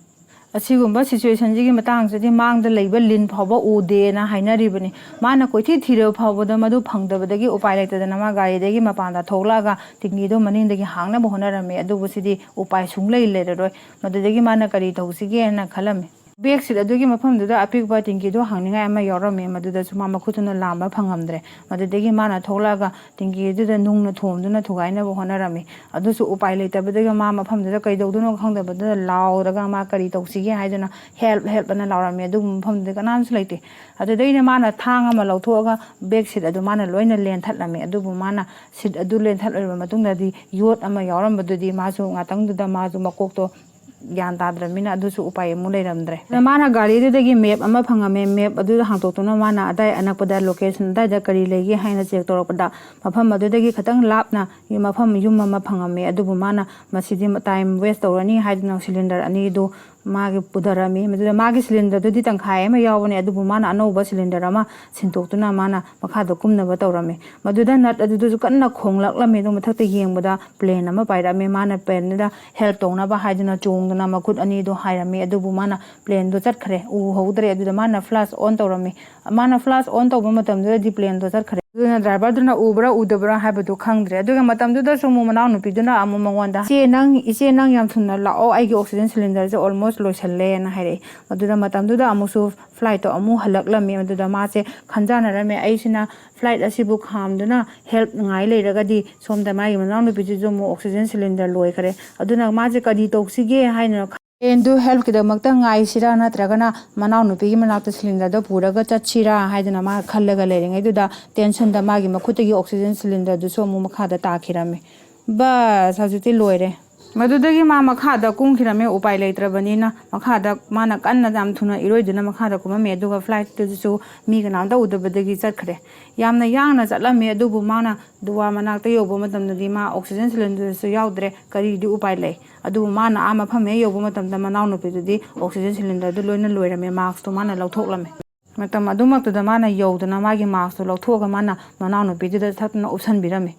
ꯑꯁꯤꯒꯨꯝꯕ situationꯁꯤꯒꯤ ꯃꯇꯥꯡꯁꯤꯗꯤ ꯃꯥꯡꯗ ꯂꯩꯕ ꯂꯤꯟ ꯐꯥꯎꯕ ꯎꯗꯦꯅ ꯍꯥꯏꯅꯔꯤꯕꯅꯤ꯫ ꯃꯥꯅ ꯀꯣꯏꯊꯤ ꯊꯤꯔꯕ ꯐꯥꯎꯕꯗ ꯃꯗꯨ ꯐꯪꯗꯕꯗꯒꯤ ꯎꯄꯥꯏ ꯂꯩꯇꯗꯅ ꯃꯥ ꯒꯥꯔꯤꯗꯒꯤ ꯃꯄꯥꯟꯗ ꯊꯣꯛꯂꯛꯑꯒ ꯇꯦꯡꯀꯤꯗꯣ ꯃꯅꯤꯡꯗꯒꯤ ꯍꯥꯡꯅꯕ ꯍꯣꯠꯅꯔꯝꯃꯤ, ꯑꯗꯨꯕꯨ ꯁꯤꯗꯤ ꯎꯄꯥꯏ ꯁꯨꯡꯂꯩ ꯂꯩꯔꯔꯣꯏ꯫ ꯃꯗꯨꯗꯒꯤ ꯃꯥꯅ ꯀꯔꯤ ꯇꯧꯁꯤꯒꯦꯅ ꯈꯜꯂꯝꯃꯤ꯫ Back seat ꯑꯗꯨꯒꯤ ꯃꯐꯝꯗꯨꯗ ꯑꯄꯤꯛꯄ ꯇꯦꯡꯀꯤꯗꯣ ꯍꯥꯡꯅꯤꯡꯉꯥꯏ ꯑꯃ ꯌꯥꯎꯔꯝꯃꯤ, ꯃꯗꯨꯗꯁꯨ ꯃꯥ ꯃꯈꯨꯠꯇꯨꯅ ꯂꯥꯝꯕ ꯐꯪꯉꯝꯗ꯭ꯔꯦ꯫ ꯃꯗꯨꯗꯒꯤ ꯃꯥꯅ ꯊꯣꯛꯂꯛꯑꯒ ꯇꯦꯡꯀꯤꯗꯨꯗ ꯅꯨꯡꯅ ꯊꯣꯝꯗꯨꯅ ꯊꯨꯒꯥꯏꯅꯕ ꯍꯣꯠꯅꯔꯝꯃꯤ꯫ ꯑꯗꯨꯁꯨ ꯎꯄꯥꯏ ꯂꯩꯇꯕꯗꯒꯤ ꯃꯥ ꯃꯐꯝꯗꯨꯗ ꯀꯩꯗꯧꯗꯣꯏꯅꯣ ꯈꯪꯗꯕꯗꯨꯗ ꯂꯥꯎꯔꯒ ꯃꯥ ꯀꯔꯤ ꯇꯧꯁꯤꯒꯦ ꯍꯥꯏꯗꯨꯅ "Help, help" ꯑꯅ ꯂꯥꯎꯔꯝꯃꯤ꯫ ꯑꯗꯨꯕꯨ ꯃꯐꯝꯗꯨꯗ ꯀꯅꯥꯝꯁꯨ ꯂꯩꯇꯦ꯫ ꯑꯗꯨꯗꯩꯗ ꯃꯥꯅ ꯊꯥꯡ ꯑꯃ ꯂꯧꯊꯣꯛꯑꯒ back seat ꯑꯗꯨ ꯃꯥꯅ ꯂꯣꯏꯅ ꯂꯦꯟꯊꯠꯂꯝꯃꯤ꯫ ꯑꯗꯨꯕꯨ ꯃꯥꯅ seat ꯑꯗꯨ ꯂꯦꯟꯊꯠꯂꯕ ꯃꯇꯨꯡꯗꯗꯤ ꯌꯣꯠ ꯑꯃ ꯌꯥꯎꯔꯝꯕꯗꯨꯗꯤ ꯃꯥꯁꯨ ꯉꯥꯛꯇꯪꯗꯨꯗ ꯃꯥꯁꯨ ꯃꯀꯣꯛꯇꯣ ꯒ꯭ꯌꯥꯟ ꯇꯥꯗ꯭ꯔꯕꯅꯤꯅ ꯑꯗꯨꯁꯨ ꯎꯄꯥꯏ ꯑꯃꯨꯛ ꯂꯩꯔꯝꯗ꯭ꯔꯦ꯫ ꯑꯗ ꯃꯥꯅ ꯒꯥꯔꯤꯗꯨꯗꯒꯤ ꯃꯦꯞ ꯑꯃ ꯐꯪꯉꯝꯃꯦ꯫ ꯃꯦꯞ ꯑꯗꯨꯗ ꯍꯥꯡꯇꯣꯛꯇꯨꯅ ꯃꯥꯅ ꯑꯗꯥꯏ ꯑꯅꯛꯄꯗ ꯂꯣꯀꯦꯁꯟ ꯑꯗꯥꯏꯗ ꯀꯔꯤ ꯂꯩꯒꯦ ꯍꯥꯏꯅ ꯆꯦꯛ ꯇꯧꯔꯛꯄꯗ, ꯃꯐꯝ ꯑꯗꯨꯗꯒꯤ ꯈꯤꯇꯪ ꯂꯥꯞꯅ ꯃꯐꯝ ꯌꯨꯝ ꯑꯃ ꯐꯪꯉꯝꯃꯦ꯫ ꯑꯗꯨꯕꯨ ꯃꯥꯅ ꯃꯁꯤꯗꯤ ꯇꯥꯏꯝ ꯋꯦꯁ ꯇꯧꯔꯅꯤ ꯍꯥꯏꯗꯨꯅ ꯁꯤꯂꯤꯟꯗꯔ ꯑꯅꯤꯗꯨ ꯃꯥꯒꯤ ꯄꯨꯊꯔꯝꯃꯤ꯫ ꯃꯗꯨꯗ ꯃꯥꯒꯤ ꯁꯤꯂꯤꯟꯗꯔꯗꯨꯗꯤ ꯇꯪꯈꯥꯏ ꯑꯃ ꯌꯥꯎꯕꯅꯦ, ꯑꯗꯨꯕꯨ ꯃꯥꯅ ꯑꯅꯧꯕ ꯁꯤꯂꯤꯟꯗꯔ ꯑꯃ ꯁꯤꯟꯗꯣꯛꯇꯨꯅ ꯃꯥꯅ ꯃꯈꯥꯗ ꯀꯨꯝꯅꯕ ꯇꯧꯔꯝꯃꯤ꯫ ꯃꯗꯨꯗ ꯅꯠ ꯑꯗꯨꯗꯁꯨ ꯀꯟꯅ ꯈꯣꯡꯂꯛꯂꯝꯃꯤ꯫ ꯑꯗꯨ ꯃꯊꯛꯇ ꯌꯦꯡꯕꯗ ꯄ꯭ꯂꯦꯟ ꯑꯃ ꯄꯥꯏꯔꯛꯑꯝꯃꯤ꯫ ꯃꯥꯅ ꯄ꯭ꯂꯦꯟꯗꯨꯗ ꯍꯦꯜꯞ ꯇꯧꯅꯕ ꯍꯥꯏꯗꯨꯅ ꯆꯣꯡꯗꯨꯅ ꯃꯈꯨꯠ ꯑꯅꯤꯗꯣ ꯍꯥꯏꯔꯝꯃꯤ꯫ ꯑꯗꯨꯕꯨ ꯃꯥꯅ ꯄ꯭ꯂꯦꯟꯗꯣ ꯆꯠꯈ꯭ꯔꯦ, ꯎꯍꯧꯗ꯭ꯔꯦ꯫ ꯑꯗꯨꯗ ꯃꯥꯅ ꯐ꯭ꯂꯥꯁ ꯑꯣꯟ ꯇꯧꯔꯝꯃꯤ꯫ ꯃꯥꯅ ꯐ꯭ꯂꯥꯁ ꯑꯣꯟ ꯇꯧꯕ ꯃꯇꯝꯗꯨꯗꯗꯤ ꯄ꯭ꯂꯦꯟꯗꯣ ꯆꯠꯈ꯭ꯔꯦ꯫ ꯑꯗꯨꯅ ꯗ꯭ꯔꯥꯏꯚꯔꯗꯨꯅ ꯎꯕ꯭ꯔꯥ ꯎꯗꯕ꯭ꯔꯥ ꯍꯥꯏꯕꯗꯨ ꯈꯪꯗ꯭ꯔꯦ꯫ ꯑꯗꯨꯒ ꯃꯇꯝꯗꯨꯗꯁꯨ ꯑꯃꯨꯛ ꯃꯅꯥꯎꯅꯨꯄꯤꯗꯨꯅ ꯑꯃꯨꯛ ꯃꯉꯣꯟꯗ, "ꯏꯆꯦ, ꯅꯪ, ꯏꯆꯦ, ꯅꯪ ꯌꯥꯝ ꯊꯨꯅ ꯂꯥꯛꯑꯣ, ꯑꯩꯒꯤ ꯑꯣꯛꯁꯤꯖꯦꯟ ꯁꯤꯂꯤꯟꯗꯔꯁꯦ ꯑꯣꯜꯃꯣꯁ ꯂꯣꯏꯁꯜꯂꯦꯅ" ꯍꯥꯏꯔꯛꯏ꯫ ꯃꯗꯨꯗ ꯃꯇꯝꯗꯨꯗ ꯑꯃꯨꯛꯁꯨ ꯐ꯭ꯂꯥꯏꯠꯇꯣ ꯑꯃꯨꯛ ꯍꯜꯂꯛꯂꯝꯃꯤ꯫ ꯃꯗꯨꯗ ꯃꯥꯁꯦ ꯈꯟꯖꯥꯟꯅꯔꯝꯃꯦ, "ꯑꯩꯁꯤꯅ ꯐ꯭ꯂꯥꯏꯠ ꯑꯁꯤꯕꯨ ꯈꯥꯝꯗꯨꯅ ꯍꯦꯜꯞ ꯉꯥꯏ ꯂꯩꯔꯒꯗꯤ ꯁꯣꯝꯗ ꯃꯥꯒꯤ ꯃꯅꯥꯎꯅꯨꯄꯤꯗꯨꯁꯨ ꯑꯃꯨꯛ ꯑꯣꯛꯁꯤꯖꯦꯟ ꯁꯤꯂꯤꯟꯗꯔ ꯂꯣꯏꯈ꯭ꯔꯦ꯫ ꯑꯗꯨꯅ ꯃꯥꯁꯦ ꯀꯔꯤ ꯇꯧꯁꯤꯒꯦ ꯍꯥꯏꯅꯣ?" ꯄ꯭ꯂꯦꯟꯗꯨ ꯍꯦꯜꯞꯀꯤꯗꯃꯛꯇ ꯉꯥꯏꯁꯤꯔꯥ, ꯅꯠꯇ꯭ꯔꯒꯅ ꯃꯅꯥꯎꯅꯨꯄꯤꯒꯤ ꯃꯅꯥꯛꯇ ꯁꯤꯂꯤꯟꯗꯔꯗꯣ ꯄꯨꯔꯒ ꯆꯠꯁꯤꯔꯥ ꯍꯥꯏꯗꯨꯅ ꯃꯥ ꯈꯜꯂꯒ ꯂꯩꯔꯤꯉꯩꯗꯨꯗ, ꯇꯦꯟꯁꯟꯗ ꯃꯥꯒꯤ ꯃꯈꯨꯠꯇꯒꯤ ꯑꯣꯛꯁꯤꯖꯦꯟ ꯁꯤꯂꯤꯟꯗꯔꯗꯨꯁꯨ ꯑꯃꯨꯛ ꯃꯈꯥꯗ ꯇꯥꯈꯤꯔꯝꯃꯤ꯫ ꯕꯁ, ꯍꯧꯖꯤꯛꯇꯤ ꯂꯣꯏꯔꯦ꯫ ꯃꯗꯨꯗꯒꯤ ꯃꯥ ꯃꯈꯥꯗ ꯀꯨꯝꯈꯤꯔꯝꯃꯦ, ꯎꯄꯥꯏ ꯂꯩꯇ꯭ꯔꯕꯅꯤꯅ꯫ ꯃꯈꯥꯗ ꯃꯥꯅ ꯀꯟꯅ ꯌꯥꯝ ꯊꯨꯅ ꯏꯔꯣꯏꯗꯨꯅ ꯃꯈꯥꯗ ꯀꯨꯝꯃꯝꯃꯦ꯫ ꯑꯗꯨꯒ ꯐ꯭ꯂꯥꯏꯠꯇꯨꯁꯨ ꯃꯤ ꯀꯅꯥꯝꯇ ꯎꯗꯕꯗꯒꯤ ꯆꯠꯈ꯭ꯔꯦ꯫ ꯌꯥꯝꯅ ꯌꯥꯡꯅ ꯆꯠꯂꯝꯃꯦ, ꯑꯗꯨꯕꯨ ꯃꯥꯅ ꯗꯨꯋꯥ ꯃꯅꯥꯛꯇ ꯌꯧꯕ ꯃꯇꯝꯗꯗꯤ ꯃꯥ ꯑꯣꯛꯁꯤꯖꯦꯟ ꯁꯤꯂꯤꯟꯗꯔꯁꯨ ꯌꯥꯎꯗ꯭ꯔꯦ, ꯀꯔꯤꯗꯤ ꯎꯄꯥꯏ ꯂꯩ? ꯑꯗꯨꯕꯨ ꯃꯥꯅ ꯑꯥ ꯃꯐꯝ ꯍꯦꯛ ꯌꯧꯕ ꯃꯇꯝꯗ ꯃꯅꯥꯎꯅꯨꯄꯤꯗꯨꯗꯤ ꯑꯣꯛꯁꯤꯖꯦꯟ ꯁꯤꯂꯤꯟꯗꯔꯗꯨ ꯂꯣꯏꯅ ꯂꯣꯏꯔꯝꯃꯦ, ꯃꯥꯛꯁꯇꯨ ꯃꯥꯅ ꯂꯧꯊꯣꯛꯂꯝꯃꯦ꯫ ꯃꯇꯝ ꯑꯗꯨꯃꯛꯇꯨꯗ ꯃꯥꯅ ꯌꯧꯗꯨꯅ ꯃꯥꯒꯤ ꯃꯥꯛꯁꯇꯨ ꯂꯧꯊꯣꯛꯑꯒ ꯃꯥꯅ ꯃꯅꯥꯎꯅꯨꯄꯤꯗꯨꯗ ꯊꯛꯇꯨꯅ ꯎꯞꯁꯟꯕꯤꯔꯝꯃꯤ꯫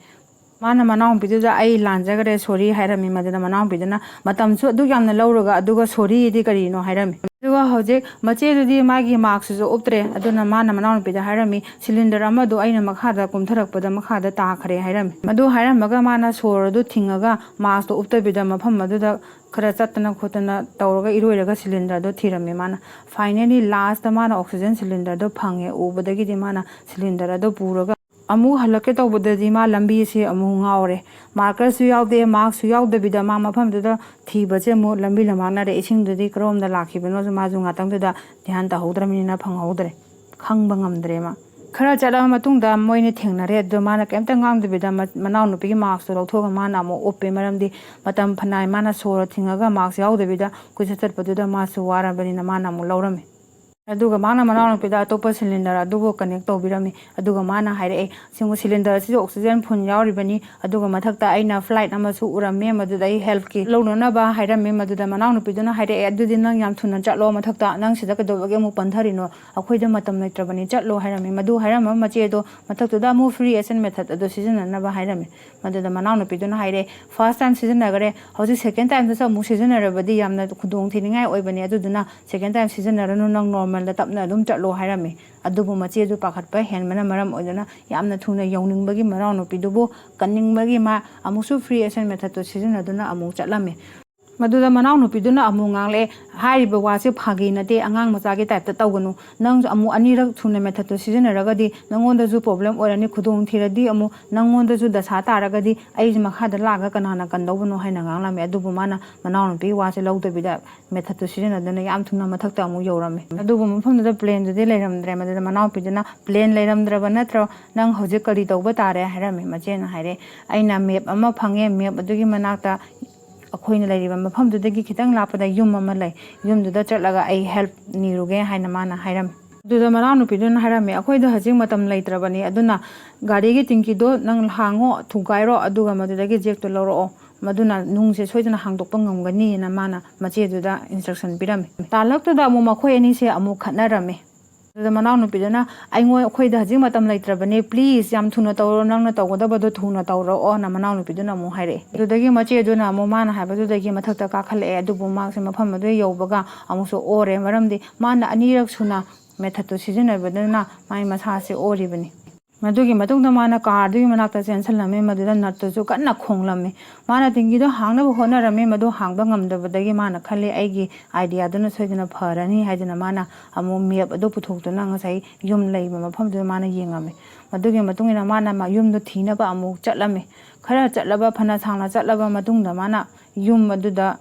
ꯃꯥꯅ ꯃꯅꯥꯎꯅꯨꯄꯤꯗꯨꯗ, "ꯑꯩ ꯂꯥꯟꯖꯈ꯭ꯔꯦ, ꯁꯣꯔꯤ" ꯍꯥꯏꯔꯝꯃꯤ꯫ ꯃꯗꯨꯗ ꯃꯅꯥꯎꯅꯨꯄꯤꯗꯨꯅ ꯃꯇꯝꯁꯨ ꯑꯗꯨꯛ ꯌꯥꯝꯅ ꯂꯧꯔꯒ ꯑꯗꯨꯒ ꯁꯣꯔꯤꯗꯤ ꯀꯔꯤꯅꯣ ꯍꯥꯏꯔꯝꯃꯤ꯫ ꯑꯗꯨꯒ ꯍꯧꯖꯤꯛ ꯃꯆꯦꯗꯨꯗꯤ ꯃꯥꯒꯤ ꯃꯥꯛꯁꯁꯤꯁꯨ ꯎꯞꯇ꯭ꯔꯦ꯫ ꯑꯗꯨꯅ ꯃꯥꯅ ꯃꯅꯥꯎꯅꯨꯄꯤꯗ ꯍꯥꯏꯔꯝꯃꯤ, "ꯁꯤꯂꯤꯟꯗꯔ ꯑꯃꯗꯣ ꯑꯩꯅ ꯃꯈꯥꯗ ꯀꯨꯝꯊꯔꯛꯄꯗ ꯃꯈꯥꯗ ꯇꯥꯈ꯭ꯔꯦ" ꯍꯥꯏꯔꯝꯃꯤ꯫ ꯃꯗꯨ ꯍꯥꯏꯔꯝꯃꯒ ꯃꯥꯅ ꯁꯣꯔ ꯑꯗꯨ ꯊꯤꯡꯉꯒ ꯃꯥꯛꯁꯇꯣ ꯎꯞꯇꯕꯤꯗ ꯃꯐꯝ ꯑꯗꯨꯗ ꯈꯔ ꯆꯠꯇꯅ ꯈꯣꯠꯇꯅ ꯇꯧꯔꯒ ꯏꯔꯣꯏꯔꯒ ꯁꯤꯂꯤꯟꯗꯔꯗꯣ ꯊꯤꯔꯝꯃꯤ꯫ ꯃꯥꯅ ꯐꯥꯏꯅꯦꯂꯤ ꯂꯥꯁꯇ ꯃꯥꯅ ꯑꯣꯛꯁꯤꯖꯦꯟ ꯁꯤꯂꯤꯟꯗꯔꯗꯣ ꯐꯪꯉꯦ꯫ ꯎꯕꯗꯒꯤꯗꯤ ꯃꯥꯅ ꯁꯤꯂꯤꯟꯗꯔ ꯑꯗꯣ ꯄꯨꯔꯒ ꯑꯃꯨꯛ ꯍꯜꯂꯛꯀꯦ ꯇꯧꯕꯗꯗꯤ ꯃꯥ ꯂꯝꯕꯤꯁꯦ ꯑꯃꯨꯛ ꯉꯥꯎꯔꯦ꯫ ꯃꯥꯔꯀꯔꯁꯨ ꯌꯥꯎꯗꯦ, ꯃꯥꯛꯁꯁꯨ ꯌꯥꯎꯗꯕꯤꯗ ꯃꯥ ꯃꯐꯝꯗꯨꯗ ꯊꯤꯕꯁꯦ ꯑꯃꯨꯛ ꯂꯝꯕꯤ ꯂꯝꯃꯥꯡꯅꯔꯦ꯫ ꯏꯁꯤꯡꯗꯨꯗꯤ ꯀꯔꯣꯝꯗ ꯂꯥꯛꯈꯤꯕꯅꯣꯁꯨ ꯃꯥꯁꯨ ꯉꯥꯛꯇꯪꯗꯨꯗ ꯙ꯭ꯌꯥꯟ ꯇꯧꯍꯧꯗ꯭ꯔꯕꯅꯤꯅ ꯐꯪꯍꯧꯗ꯭ꯔꯦ, ꯈꯪꯕ ꯉꯝꯗ꯭ꯔꯦ ꯃꯥ꯫ ꯈꯔ ꯆꯠꯂꯕ ꯃꯇꯨꯡꯗ ꯃꯣꯏꯅ ꯊꯦꯡꯅꯔꯦ꯫ ꯑꯗꯨꯗ ꯃꯥꯅ ꯀꯩꯝꯇ ꯉꯥꯡꯗꯕꯤꯗ ꯃ- ꯃꯅꯥꯎꯅꯨꯄꯤꯒꯤ ꯃꯥꯛꯁꯇꯣ ꯂꯧꯊꯣꯛꯑꯒ ꯃꯥꯅ ꯑꯃꯨꯛ ꯎꯞꯄꯦ꯫ ꯃꯔꯝꯗꯤ ꯃꯇꯝ ꯐꯅꯌꯥꯝ ꯃꯥꯅ ꯁꯣꯔ ꯊꯤꯡꯉꯒ ꯃꯥꯛꯁ ꯌꯥꯎꯗꯕꯤꯗ ꯀꯣꯏꯆꯠ ꯆꯠꯄꯗꯨꯗ ꯃꯥꯁꯨ ꯋꯥꯔꯕꯅꯤꯅ ꯃꯥꯅ ꯑꯃꯨꯛ ꯂꯧꯔꯝꯃꯦ꯫ ꯑꯗꯨꯒ ꯃꯥꯅ ꯃꯅꯥꯎꯅꯨꯄꯤꯗ ꯑꯇꯣꯞꯄ ꯁꯤꯂꯤꯟꯗꯔ ꯑꯗꯨꯕꯨ ꯀꯅꯦꯛ ꯇꯧꯕꯤꯔꯝꯃꯤ꯫ ꯑꯗꯨꯒ ꯃꯥꯅ ꯍꯥꯏꯔꯛꯑꯦ, "ꯁꯤꯒꯨꯝꯕ ꯁꯤꯂꯤꯟꯗꯔ ꯑꯁꯤꯁꯨ ꯑꯣꯛꯁꯤꯖꯦꯟ ꯐꯨꯜ ꯌꯥꯎꯔꯤꯕꯅꯤ, ꯑꯗꯨꯒ ꯃꯊꯛꯇ ꯑꯩꯅ ꯐ꯭ꯂꯥꯏꯠ ꯑꯃꯁꯨ ꯎꯔꯝꯃꯦ, ꯃꯗꯨꯗ ꯑꯩ ꯍꯦꯜꯞꯀꯤ ꯂꯧꯅꯅꯕ ꯍꯥꯏꯔꯝꯃꯦ꯫" ꯃꯗꯨꯗ ꯃꯅꯥꯎꯅꯨꯄꯤꯗꯨꯅ ꯍꯥꯏꯔꯛꯑꯦ, "ꯑꯗꯨꯗꯤ ꯅꯪ ꯌꯥꯝ ꯊꯨꯅ ꯆꯠꯂꯣ ꯃꯊꯛꯇ, ꯅꯪ ꯁꯤꯗ ꯀꯩꯗꯧꯕꯒꯤ ꯑꯃꯨꯛ ꯄꯟꯊꯔꯤꯅꯣ? ꯑꯩꯈꯣꯏꯗ ꯃꯇꯝ ꯂꯩꯇ꯭ꯔꯕꯅꯤ, ꯆꯠꯂꯣ" ꯍꯥꯏꯔꯝꯃꯤ꯫ ꯃꯗꯨ ꯍꯥꯏꯔꯝꯃ ꯃꯆꯦꯗꯣ ꯃꯊꯛꯇꯨꯗ ꯑꯃꯨꯛ free agent method ꯑꯗꯨ ꯁꯤꯖꯤꯟꯅꯅꯕ ꯍꯥꯏꯔꯝꯃꯤ꯫ ꯃꯗꯨꯗ ꯃꯅꯥꯎꯅꯨꯄꯤꯗꯨꯅ ꯍꯥꯏꯔꯦ, "ꯐꯥꯔꯁ ꯇꯥꯏꯝ ꯁꯤꯖꯤꯟꯅꯈ꯭ꯔꯦ, ꯍꯧꯖꯤꯛ ꯁꯦꯀꯦꯟ ꯇꯥꯏꯝꯗꯁꯨ ꯑꯃꯨꯛ ꯁꯤꯖꯤꯟꯅꯔꯕꯗꯤ ꯌꯥꯝꯅ ꯈꯨꯗꯣꯡ ꯊꯤꯅꯤꯡꯉꯥꯏ ꯑꯣꯏꯕꯅꯤ, ꯑꯗꯨꯗꯨꯅ ꯁꯦꯀꯦꯟ ꯇꯥꯏꯝ ꯁꯤꯖꯤꯟꯅꯔꯅꯨ, ꯅꯪ ꯅꯣꯔꯃꯦꯜꯗ ꯇꯞꯅ ꯑꯗꯨꯝ ꯆꯠꯂꯣ" ꯍꯥꯏꯔꯝꯃꯤ꯫ ꯑꯗꯨꯕꯨ ꯃꯆꯦꯗꯨ ꯄꯥꯈꯠꯄ ꯍꯦꯟꯕꯅ ꯃꯔꯝ ꯑꯣꯏꯗꯨꯅ ꯌꯥꯝꯅ ꯊꯨꯅ ꯌꯧꯅꯤꯡꯕꯒꯤ ꯃꯅꯥꯎꯅꯨꯄꯤꯗꯨꯕꯨ ꯀꯟꯅꯤꯡꯕꯒꯤ ꯃꯥ ꯑꯃꯨꯛꯁꯨ free agent methodꯇꯨ ꯁꯤꯖꯤꯟꯅꯗꯨꯅ ꯑꯃꯨꯛ ꯆꯠꯂꯝꯃꯤ꯫ ꯃꯗꯨꯗ ꯃꯅꯥꯎꯅꯨꯄꯤꯗꯨꯅ ꯑꯃꯨꯛ ꯉꯥꯡꯂꯛꯑꯦ, "ꯍꯥꯏꯔꯤꯕ ꯋꯥꯁꯦ ꯐꯥꯒꯤ ꯅꯠꯇꯦ, ꯑꯉꯥꯡ ꯃꯆꯥꯒꯤ ꯇꯥꯏꯞꯇ ꯇꯧꯒꯅꯨ꯫ ꯅꯪꯁꯨ ꯑꯃꯨꯛ ꯑꯅꯤꯔꯛ ꯊꯨꯅ methodꯇꯨ ꯁꯤꯖꯤꯟꯅꯔꯒꯗꯤ ꯅꯪꯉꯣꯟꯗꯁꯨ ꯄ꯭ꯔꯣꯕ꯭ꯂꯦꯝ ꯑꯣꯏꯔꯅꯤ, ꯈꯨꯗꯣꯡ ꯊꯤꯔꯗꯤ ꯑꯃꯨꯛ ꯅꯪꯉꯣꯟꯗꯁꯨ ꯗꯁꯥ ꯇꯥꯔꯒꯗꯤ ꯑꯩꯁꯦ ꯃꯈꯥꯗ ꯂꯥꯛꯑꯒ ꯀꯅꯥꯅ ꯀꯟꯗꯧꯕꯅꯣ?" ꯍꯥꯏꯅ ꯉꯥꯡꯂꯝꯃꯦ꯫ ꯑꯗꯨꯕꯨ ꯃꯥꯅ ꯃꯅꯥꯎꯅꯨꯄꯤꯒꯤ ꯋꯥꯁꯦ ꯂꯧꯗꯕꯤꯗ methodꯇꯨ ꯁꯤꯖꯤꯟꯅꯗꯨꯅ ꯌꯥꯝ ꯊꯨꯅ ꯃꯊꯛꯇ ꯑꯃꯨꯛ ꯌꯧꯔꯝꯃꯦ꯫ ꯑꯗꯨꯕꯨ ꯃꯐꯝꯗꯨꯗ planeꯗꯨꯗꯤ ꯂꯩꯔꯝꯗ꯭ꯔꯦ꯫ ꯃꯗꯨꯗ ꯃꯅꯥꯎꯅꯨꯄꯤꯗꯨꯅ, "Plane ꯂꯩꯔꯝꯗ꯭ꯔꯕ ꯅꯠꯇ꯭ꯔꯣ? ꯅꯪ ꯍꯧꯖꯤꯛ ꯀꯔꯤ ꯇꯧꯕ ꯇꯥꯔꯦ?" ꯍꯥꯏꯔꯝꯃꯦ꯫ ꯃꯆꯦꯅ ꯍꯥꯏꯔꯦ, "ꯑꯩꯅ map ꯑꯃ ꯐꯪꯉꯦ, map ꯑꯗꯨꯒꯤ ꯃꯅꯥꯛꯇ ꯑꯩꯈꯣꯏꯅ ꯂꯩꯔꯤꯕ ꯃꯐꯝꯗꯨꯗꯒꯤ ꯈꯤꯇꯪ ꯂꯥꯞꯄꯗ ꯌꯨꯝ ꯑꯃ ꯂꯩ, ꯌꯨꯝꯗꯨꯗ ꯆꯠꯂꯒ ꯑꯩ help ꯅꯤꯔꯨꯒꯦ" ꯍꯥꯏꯅ ꯃꯥꯅ ꯍꯥꯏꯔꯝꯃꯤ꯫ ꯑꯗꯨꯗ ꯃꯅꯥꯎꯅꯨꯄꯤꯗꯨꯅ ꯍꯥꯏꯔꯝꯃꯦ, "ꯑꯩꯈꯣꯏꯗ ꯍꯧꯖꯤꯛ ꯃꯇꯝ ꯂꯩꯇ꯭ꯔꯕꯅꯤ, ꯑꯗꯨꯅ ꯒꯥꯔꯤꯒꯤ ꯇꯤꯡꯀꯤꯗꯣ ꯅꯪ ꯍꯥꯡꯉꯣ, ꯊꯨꯒꯥꯏꯔꯣ, ꯑꯗꯨꯒ ꯃꯗꯨꯗꯒꯤ jackꯇꯣ ꯂꯧꯔꯛꯑꯣ, ꯃꯗꯨꯅ ꯅꯨꯡꯁꯦ ꯁꯣꯏꯗꯅ ꯍꯥꯡꯗꯣꯛꯄ ꯉꯝꯒꯅꯤꯅ" ꯃꯥꯅ ꯃꯆꯦꯗꯨꯗ instruction ꯄꯤꯔꯝꯃꯤ꯫ ꯇꯥꯂꯛꯇꯨꯗ ꯑꯃꯨꯛ ꯃꯈꯣꯏ ꯑꯅꯤꯁꯦ ꯑꯃꯨꯛ ꯈꯠꯅꯔꯝꯃꯤ꯫ ꯑꯗꯨꯗ ꯃꯅꯥꯎꯅꯨꯄꯤꯗꯨꯅ, "ꯑꯩꯉꯣꯟ-, ꯑꯩꯈꯣꯏꯗ ꯍꯧꯖꯤꯛ ꯃꯇꯝ ꯂꯩꯇ꯭ꯔꯕꯅꯦ, please, ꯌꯥꯝ ꯊꯨꯅ ꯇꯧꯔꯣ, ꯅꯪꯅ ꯇꯧꯒꯗꯕꯗꯣ ꯊꯨꯅ ꯇꯧꯔꯛꯑꯣꯅ" ꯃꯅꯥꯎꯅꯨꯄꯤꯗꯨꯅ ꯑꯃꯨꯛ ꯍꯥꯏꯔꯛꯑꯦ꯫ ꯑꯗꯨꯗꯒꯤ ꯃꯆꯦꯗꯨꯅ ꯑꯃꯨꯛ ꯃꯥꯅ ꯍꯥꯏꯕꯗꯨꯗꯒꯤ ꯃꯊꯛꯇ ꯀꯥꯈꯠꯂꯛꯑꯦ꯫ ꯑꯗꯨꯕꯨ ꯃꯍꯥꯛꯁꯦ ꯃꯐꯝ ꯑꯗꯨ ꯌꯧꯕꯒ ꯑꯃꯨꯛꯁꯨ ꯑꯣꯔꯦ, ꯃꯔꯝꯗꯤ ꯃꯥꯅ ꯑꯅꯤꯔꯛ ꯁꯨꯅ methodꯇꯨ ꯁꯤꯖꯤꯟꯅꯕꯗꯨꯅ ꯃꯥꯒꯤ ꯃꯁꯥꯁꯦ ꯑꯣꯔꯤꯕꯅꯤ꯫ ꯃꯗꯨꯒꯤ ꯃꯇꯨꯡꯗ ꯃꯥꯅ carꯗꯨꯒꯤ ꯃꯅꯥꯛꯇ ꯆꯦꯟꯁꯤꯜꯂꯝꯃꯤ, ꯃꯗꯨꯗ nutꯇꯨꯁꯨ ꯀꯟꯅ ꯈꯣꯡꯂꯝꯃꯤ꯫ ꯃꯥꯅ ꯇꯤꯡꯀꯤꯗꯣ ꯍꯥꯡꯅꯕ ꯍꯣꯠꯅꯔꯝꯃꯤ, ꯃꯗꯨ ꯍꯥꯡꯕ ꯉꯝꯗꯕꯗꯒꯤ ꯃꯥꯅ ꯈꯜꯂꯤ, "ꯑꯩꯒꯤ ideaꯗꯨꯅ ꯁꯣꯏꯗꯅ ꯐꯔꯅꯤ" ꯍꯥꯏꯗꯨꯅ ꯃꯥꯅ ꯑꯃꯨꯛ map ꯑꯗꯨ ꯄꯨꯊꯣꯛꯇꯨꯅ ꯉꯁꯥꯏ ꯌꯨꯝ ꯂꯩꯕ ꯃꯐꯝꯗꯨꯗ ꯃꯥꯅ ꯌꯦꯡꯉꯝꯃꯤ꯫ ꯃꯗꯨꯒꯤ ꯃꯇꯨꯡ ꯏꯟꯅ ꯃꯥꯅ ꯃ-, ꯌꯨꯝꯗꯨ ꯊꯤꯅꯕ ꯑꯃꯨꯛ ꯆꯠꯂꯝꯃꯤ꯫ ꯈꯔ ꯆꯠꯂꯕ, ꯐꯅ ꯁꯥꯡꯅ ꯆꯠꯂꯕ ꯃꯇꯨꯡꯗ ꯃꯥꯅ ꯌꯨꯝ ꯑꯗꯨꯗ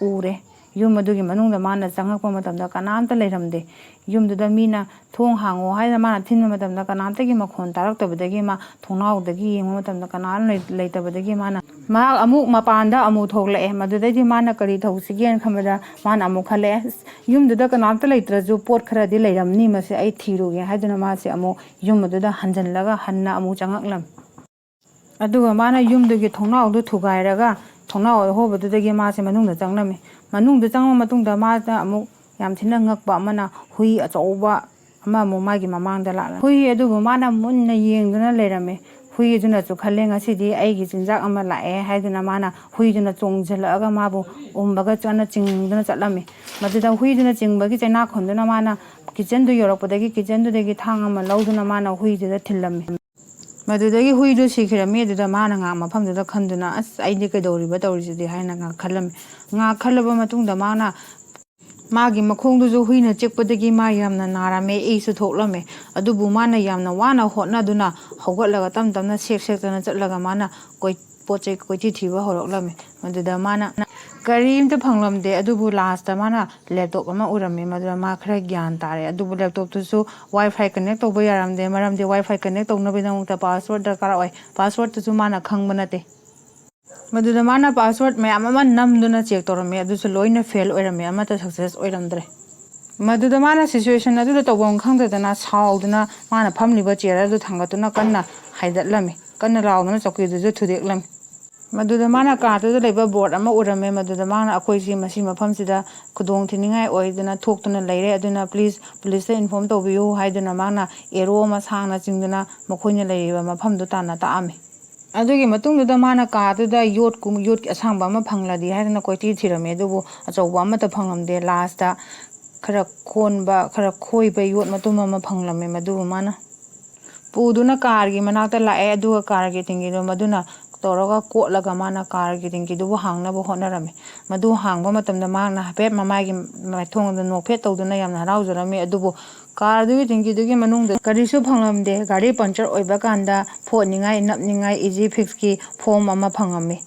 ꯎꯔꯦ꯫ ꯌꯨꯝ ꯑꯗꯨꯒꯤ ꯃꯅꯨꯡꯗ ꯃꯥꯅ ꯆꯪꯉꯛꯄ ꯃꯇꯝꯗ ꯀꯅꯥꯝꯇ ꯂꯩꯔꯝꯗꯦ꯫ ꯌꯨꯝꯗꯨꯗ ꯃꯤꯅ ꯊꯣꯡ ꯍꯥꯡꯉꯣ ꯍꯥꯏꯅ ꯃꯥꯅ ꯊꯤꯟꯕ ꯃꯇꯝꯗ ꯀꯅꯥꯝꯇꯒꯤ ꯃꯈꯣꯟ ꯇꯥꯔꯛꯇꯕꯗꯒꯤ ꯃꯥ ꯊꯣꯡꯅꯥꯎꯗꯒꯤ ꯌꯦꯡꯕ ꯃꯇꯝꯗ ꯀꯅꯥꯝ ꯂꯩ-, ꯂꯩꯇꯕꯗꯒꯤ ꯃꯥꯅ ꯃꯍꯥꯛ ꯑꯃꯨꯛ ꯃꯄꯥꯟꯗ ꯑꯃꯨꯛ ꯊꯣꯛꯂꯛꯑꯦ꯫ ꯃꯗꯨꯗꯩꯗꯤ ꯃꯥꯅ ꯀꯔꯤ ꯇꯧꯁꯤꯒꯦꯅ ꯈꯟꯕꯗ ꯃꯥꯅ ꯑꯃꯨꯛ ꯈꯜꯂꯛꯑꯦ, "ꯑꯁ, ꯌꯨꯝꯗꯨꯗ ꯀꯅꯥꯝꯇ ꯂꯩꯇ꯭ꯔꯁꯨ ꯄꯣꯠ ꯈꯔꯗꯤ ꯂꯩꯔꯝꯅꯤ, ꯃꯁꯤ ꯑꯩ ꯊꯤꯔꯨꯒꯦ" ꯍꯥꯏꯗꯨꯅ ꯃꯥꯁꯦ ꯑꯃꯨꯛ ꯌꯨꯝ ꯑꯗꯨꯗ ꯍꯟꯖꯤꯜꯂꯒ ꯍꯟꯅ ꯑꯃꯨꯛ ꯆꯪꯉꯛꯂꯝꯃꯤ꯫ ꯑꯗꯨꯒ ꯃꯥꯅ ꯌꯨꯝꯗꯨꯒꯤ ꯊꯣꯡꯅꯥꯎꯗꯨ ꯊꯨꯒꯥꯏꯔꯒ ꯊꯣꯡꯅꯥꯎ ꯑꯍꯣꯕꯗꯨꯗꯒꯤ ꯃꯥꯁꯦ ꯃꯅꯨꯡꯗ ꯆꯪꯂꯝꯃꯤ꯫ ꯃꯅꯨꯡꯗ ꯆꯪꯉ ꯃꯇꯨꯡꯗ ꯃꯥꯗ ꯑꯃꯨꯛ ꯌꯥꯝ ꯊꯤꯅ ꯉꯛꯄ ꯑꯃꯅ ꯍꯨꯏ ꯑꯆꯧꯕ ꯑꯃ ꯑꯃꯨꯛ ꯃꯥꯒꯤ ꯃꯃꯥꯡꯗ ꯂꯥꯛꯂꯝꯃꯤ꯫ ꯍꯨꯏ ꯑꯗꯨꯕꯨ ꯃꯥꯅ ꯃꯨꯟꯅ ꯌꯦꯡꯗꯨꯅ ꯂꯩꯔꯝꯃꯤ꯫ ꯍꯨꯏ ꯑꯗꯨꯅꯁꯨ ꯈꯜꯂꯦ, "ꯉꯁꯤꯗꯤ ꯑꯩꯒꯤ ꯆꯤꯟꯖꯥꯛ ꯑꯃ ꯂꯥꯛꯑꯦ" ꯍꯥꯏꯗꯨꯅ ꯃꯥꯅ ꯍꯨꯏꯗꯨꯅ ꯆꯣꯡꯁꯤꯜꯂꯛꯑꯒ ꯃꯥꯕꯨ ꯎꯝꯕꯒ ꯆꯠꯅ ꯆꯤꯡꯗꯨꯅ ꯆꯠꯂꯝꯃꯤ꯫ ꯃꯗꯨꯗ ꯍꯨꯏꯗꯨꯅ ꯆꯤꯡꯕꯒꯤ ꯆꯩꯅꯥꯈꯣꯟꯗꯨꯅ ꯃꯥꯅ ꯀꯤꯠꯆꯟꯗꯨ ꯌꯧꯔꯛꯄꯗꯒꯤ ꯀꯤꯠꯆꯟꯗꯨꯗꯒꯤ ꯊꯥꯡ ꯑꯃ ꯂꯧꯗꯨꯅ ꯃꯥꯅ ꯍꯨꯏꯗꯨꯗ ꯊꯤꯜꯂꯝꯃꯤ꯫ ꯃꯗꯨꯗꯒꯤ ꯍꯨꯏꯗꯨ ꯁꯤꯈꯤꯔꯝꯃꯤ꯫ ꯑꯗꯨꯗ ꯃꯥꯅ ꯉꯥꯏꯍꯥꯛ ꯃꯐꯝꯗꯨꯗ ꯈꯟꯗꯨꯅ, "ꯑꯁ, ꯑꯩꯗꯤ ꯀꯩꯗꯧꯔꯤꯕ ꯇꯧꯔꯤꯁꯤꯗꯤ?" ꯍꯥꯏꯅ ꯉꯥꯏꯍꯥꯛ ꯈꯜꯂꯝꯃꯤ꯫ ꯉꯥꯏꯍꯥꯛ ꯈꯜꯂꯕ ꯃꯇꯨꯡꯗ ꯃꯥꯅ ꯃꯥꯒꯤ ꯃꯈꯣꯡꯗꯨꯁꯨ ꯍꯨꯏꯅ ꯆꯤꯛꯄꯗꯒꯤ ꯃꯥ ꯌꯥꯝꯅ ꯅꯥꯔꯝꯃꯦ, ꯏꯁꯨ ꯊꯣꯛꯂꯝꯃꯦ꯫ ꯑꯗꯨꯕꯨ ꯃꯥꯅ ꯌꯥꯝꯅ ꯋꯥꯅ ꯍꯣꯠꯅꯗꯨꯅ ꯍꯧꯒꯠꯂꯒ ꯇꯞ ꯇꯞꯅ ꯁꯦꯛ ꯁꯦꯛꯇꯅ ꯆꯠꯂꯒ ꯃꯥꯅ ꯀꯣꯏ-, ꯄꯣꯠ ꯆꯩ ꯀꯣꯏꯊꯤ ꯊꯤꯕ ꯍꯧꯔꯛꯂꯝꯃꯦ꯫ ꯃꯗꯨꯗ ꯃꯥꯅ ꯀꯔꯤꯝꯇ ꯐꯪꯂꯝꯗꯦ꯫ ꯑꯗꯨꯕꯨ ꯂꯥꯁꯇ ꯃꯥꯅ ꯂꯦꯞꯇꯣꯞ ꯑꯃ ꯎꯔꯝꯃꯦ꯫ ꯃꯗꯨꯗ ꯃꯥ ꯈꯔ ꯒ꯭ꯌꯥꯟ ꯇꯥꯔꯦ꯫ ꯑꯗꯨꯕꯨ ꯂꯦꯞꯇꯣꯞꯇꯨꯁꯨ ꯋꯥꯏ ꯐꯥꯏ ꯀꯅꯦꯛ ꯇꯧꯕ ꯌꯥꯔꯝꯗꯦ, ꯃꯔꯝꯗꯤ ꯋꯥꯏ ꯐꯥꯏ ꯀꯅꯦꯛ ꯇꯧꯅꯕꯒꯤꯗꯃꯛꯇ ꯄꯥꯁꯋꯥꯔꯗ ꯗꯔꯀꯥꯔ ꯑꯣꯏ꯫ ꯄꯥꯁꯋꯥꯔꯗꯇꯨꯁꯨ ꯃꯥꯅ ꯈꯪꯕ ꯅꯠꯇꯦ꯫ ꯃꯗꯨꯗ ꯃꯥꯅ ꯄꯥꯁꯋꯥꯔꯗ ꯃꯌꯥꯝ ꯑꯃ ꯅꯝꯗꯨꯅ ꯆꯦꯛ ꯇꯧꯔꯝꯃꯤ, ꯑꯗꯨꯁꯨ ꯂꯣꯏꯅ ꯐꯦꯜ ꯑꯣꯏꯔꯝꯃꯤ, ꯑꯃꯠꯇ ꯁꯛꯁꯦꯁ ꯑꯣꯏꯔꯝꯗ꯭ꯔꯦ꯫ ꯃꯗꯨꯗ ꯃꯥꯅ ꯁꯤꯆꯨꯋꯦꯁꯟ ꯑꯗꯨꯗ ꯇꯧꯐꯝ ꯈꯪꯗꯗꯅ ꯁꯥꯎꯗꯨꯅ ꯃꯥꯅ ꯐꯝꯂꯤꯕ ꯆꯤꯌꯔ ꯑꯗꯨ ꯊꯥꯡꯒꯠꯇꯨꯅ ꯀꯟꯅ ꯍꯥꯏꯗꯠꯂꯝꯃꯤ꯫ ꯀꯟꯅ ꯂꯥꯎꯗꯨꯅ ꯆꯧꯀ꯭ꯔꯤꯗꯨꯁꯨ ꯊꯨꯗꯦꯛꯂꯝꯃꯤ꯫ ꯃꯗꯨꯗ ꯃꯥꯅ ꯀꯥꯗꯨꯗ ꯂꯩꯕ ꯕꯣꯔꯗ ꯑꯃ ꯎꯔꯝꯃꯦ꯫ ꯃꯗꯨꯗ ꯃꯥꯅ, "ꯑꯩꯈꯣꯏꯁꯤ ꯃꯁꯤ ꯃꯐꯝꯁꯤꯗ ꯈꯨꯗꯣꯡ ꯊꯤꯅꯤꯡꯉꯥꯏ ꯑꯣꯏꯗꯅ ꯊꯣꯛꯇꯨꯅ ꯂꯩꯔꯦ, ꯑꯗꯨꯅ ꯄ꯭ꯂꯤꯖ ꯄꯨꯂꯤꯁꯇ ꯏꯟꯐꯣꯔꯝ ꯇꯧꯕꯤꯌꯨ" ꯍꯥꯏꯗꯨꯅ ꯃꯥꯅ ꯑꯦꯔꯣ ꯑꯃ ꯁꯥꯡꯅ ꯆꯤꯡꯗꯨꯅ ꯃꯈꯣꯏꯅ ꯂꯩꯔꯤꯕ ꯃꯐꯝꯗꯨ ꯇꯥꯟꯅ ꯇꯥꯛꯑꯝꯃꯤ꯫ ꯑꯗꯨꯒꯤ ꯃꯇꯨꯡꯗꯨꯗ ꯃꯥꯅ ꯀꯥꯗꯨꯗ ꯌꯣꯠꯀꯨꯝ-, ꯌꯣꯠꯀꯤ ꯑꯁꯥꯡꯕ ꯑꯃ ꯐꯪꯂꯗꯤ ꯍꯥꯏꯗꯅ ꯀꯣꯏꯊꯤ ꯊꯤꯔꯝꯃꯤ, ꯑꯗꯨꯕꯨ ꯑꯆꯧꯕ ꯑꯃꯠꯇ ꯐꯪꯂꯝꯗꯦ꯫ ꯂꯥꯁꯇ ꯈꯔ ꯀꯣꯟꯕ, ꯈꯔ ꯈꯣꯏꯕ ꯌꯣꯠ ꯃꯇꯨꯝ ꯑꯃ ꯐꯪꯂꯝꯃꯤ꯫ ꯃꯗꯨꯕꯨ ꯃꯥꯅ ꯄꯨꯗꯨꯅ ꯀꯥꯔꯒꯤ ꯃꯅꯥꯛꯇ ꯂꯥꯛꯑꯦ, ꯑꯗꯨꯒ ꯀꯥꯔꯒꯤ ꯇꯤꯡꯀꯤꯗꯣ ꯃꯗꯨꯅ ꯇꯧꯔꯒ ꯀꯣꯠꯂꯒ ꯃꯥꯅ ꯀꯥꯔꯒꯤ ꯇꯤꯡꯀꯤꯗꯨꯕꯨ ꯍꯥꯡꯅꯕ ꯍꯣꯠꯅꯔꯝꯃꯤ꯫ ꯃꯗꯨ ꯍꯥꯡꯕ ꯃꯇꯝꯗ ꯃꯍꯥꯛꯅ ꯍꯥꯏꯐꯦꯠ ꯃꯃꯥꯏꯒꯤ ꯃꯥꯏꯊꯣꯡꯗ ꯅꯣꯛꯐꯦꯠ ꯇꯧꯗꯨꯅ ꯌꯥꯝꯅ ꯍꯔꯥꯎꯖꯔꯝꯃꯤ꯫ ꯑꯗꯨꯕꯨ ꯀꯥꯔꯗꯨꯒꯤ ꯇꯤꯡꯀꯤꯗꯨꯒꯤ ꯃꯅꯨꯡꯗ ꯀꯔꯤꯁꯨ ꯐꯪꯂꯝꯗꯦ꯫ ꯒꯥꯔꯤ ꯄꯪꯆꯔ ꯑꯣꯏꯕ ꯀꯥꯟꯗ ꯐꯣꯠꯅꯤꯡꯉꯥꯏ, ꯅꯞꯅꯤꯡꯉꯥꯏ ꯏꯖꯤ ꯐꯤꯛꯁꯀꯤ ꯐꯣꯝ ꯑꯃ ꯐꯪꯉꯝꯃꯤ꯫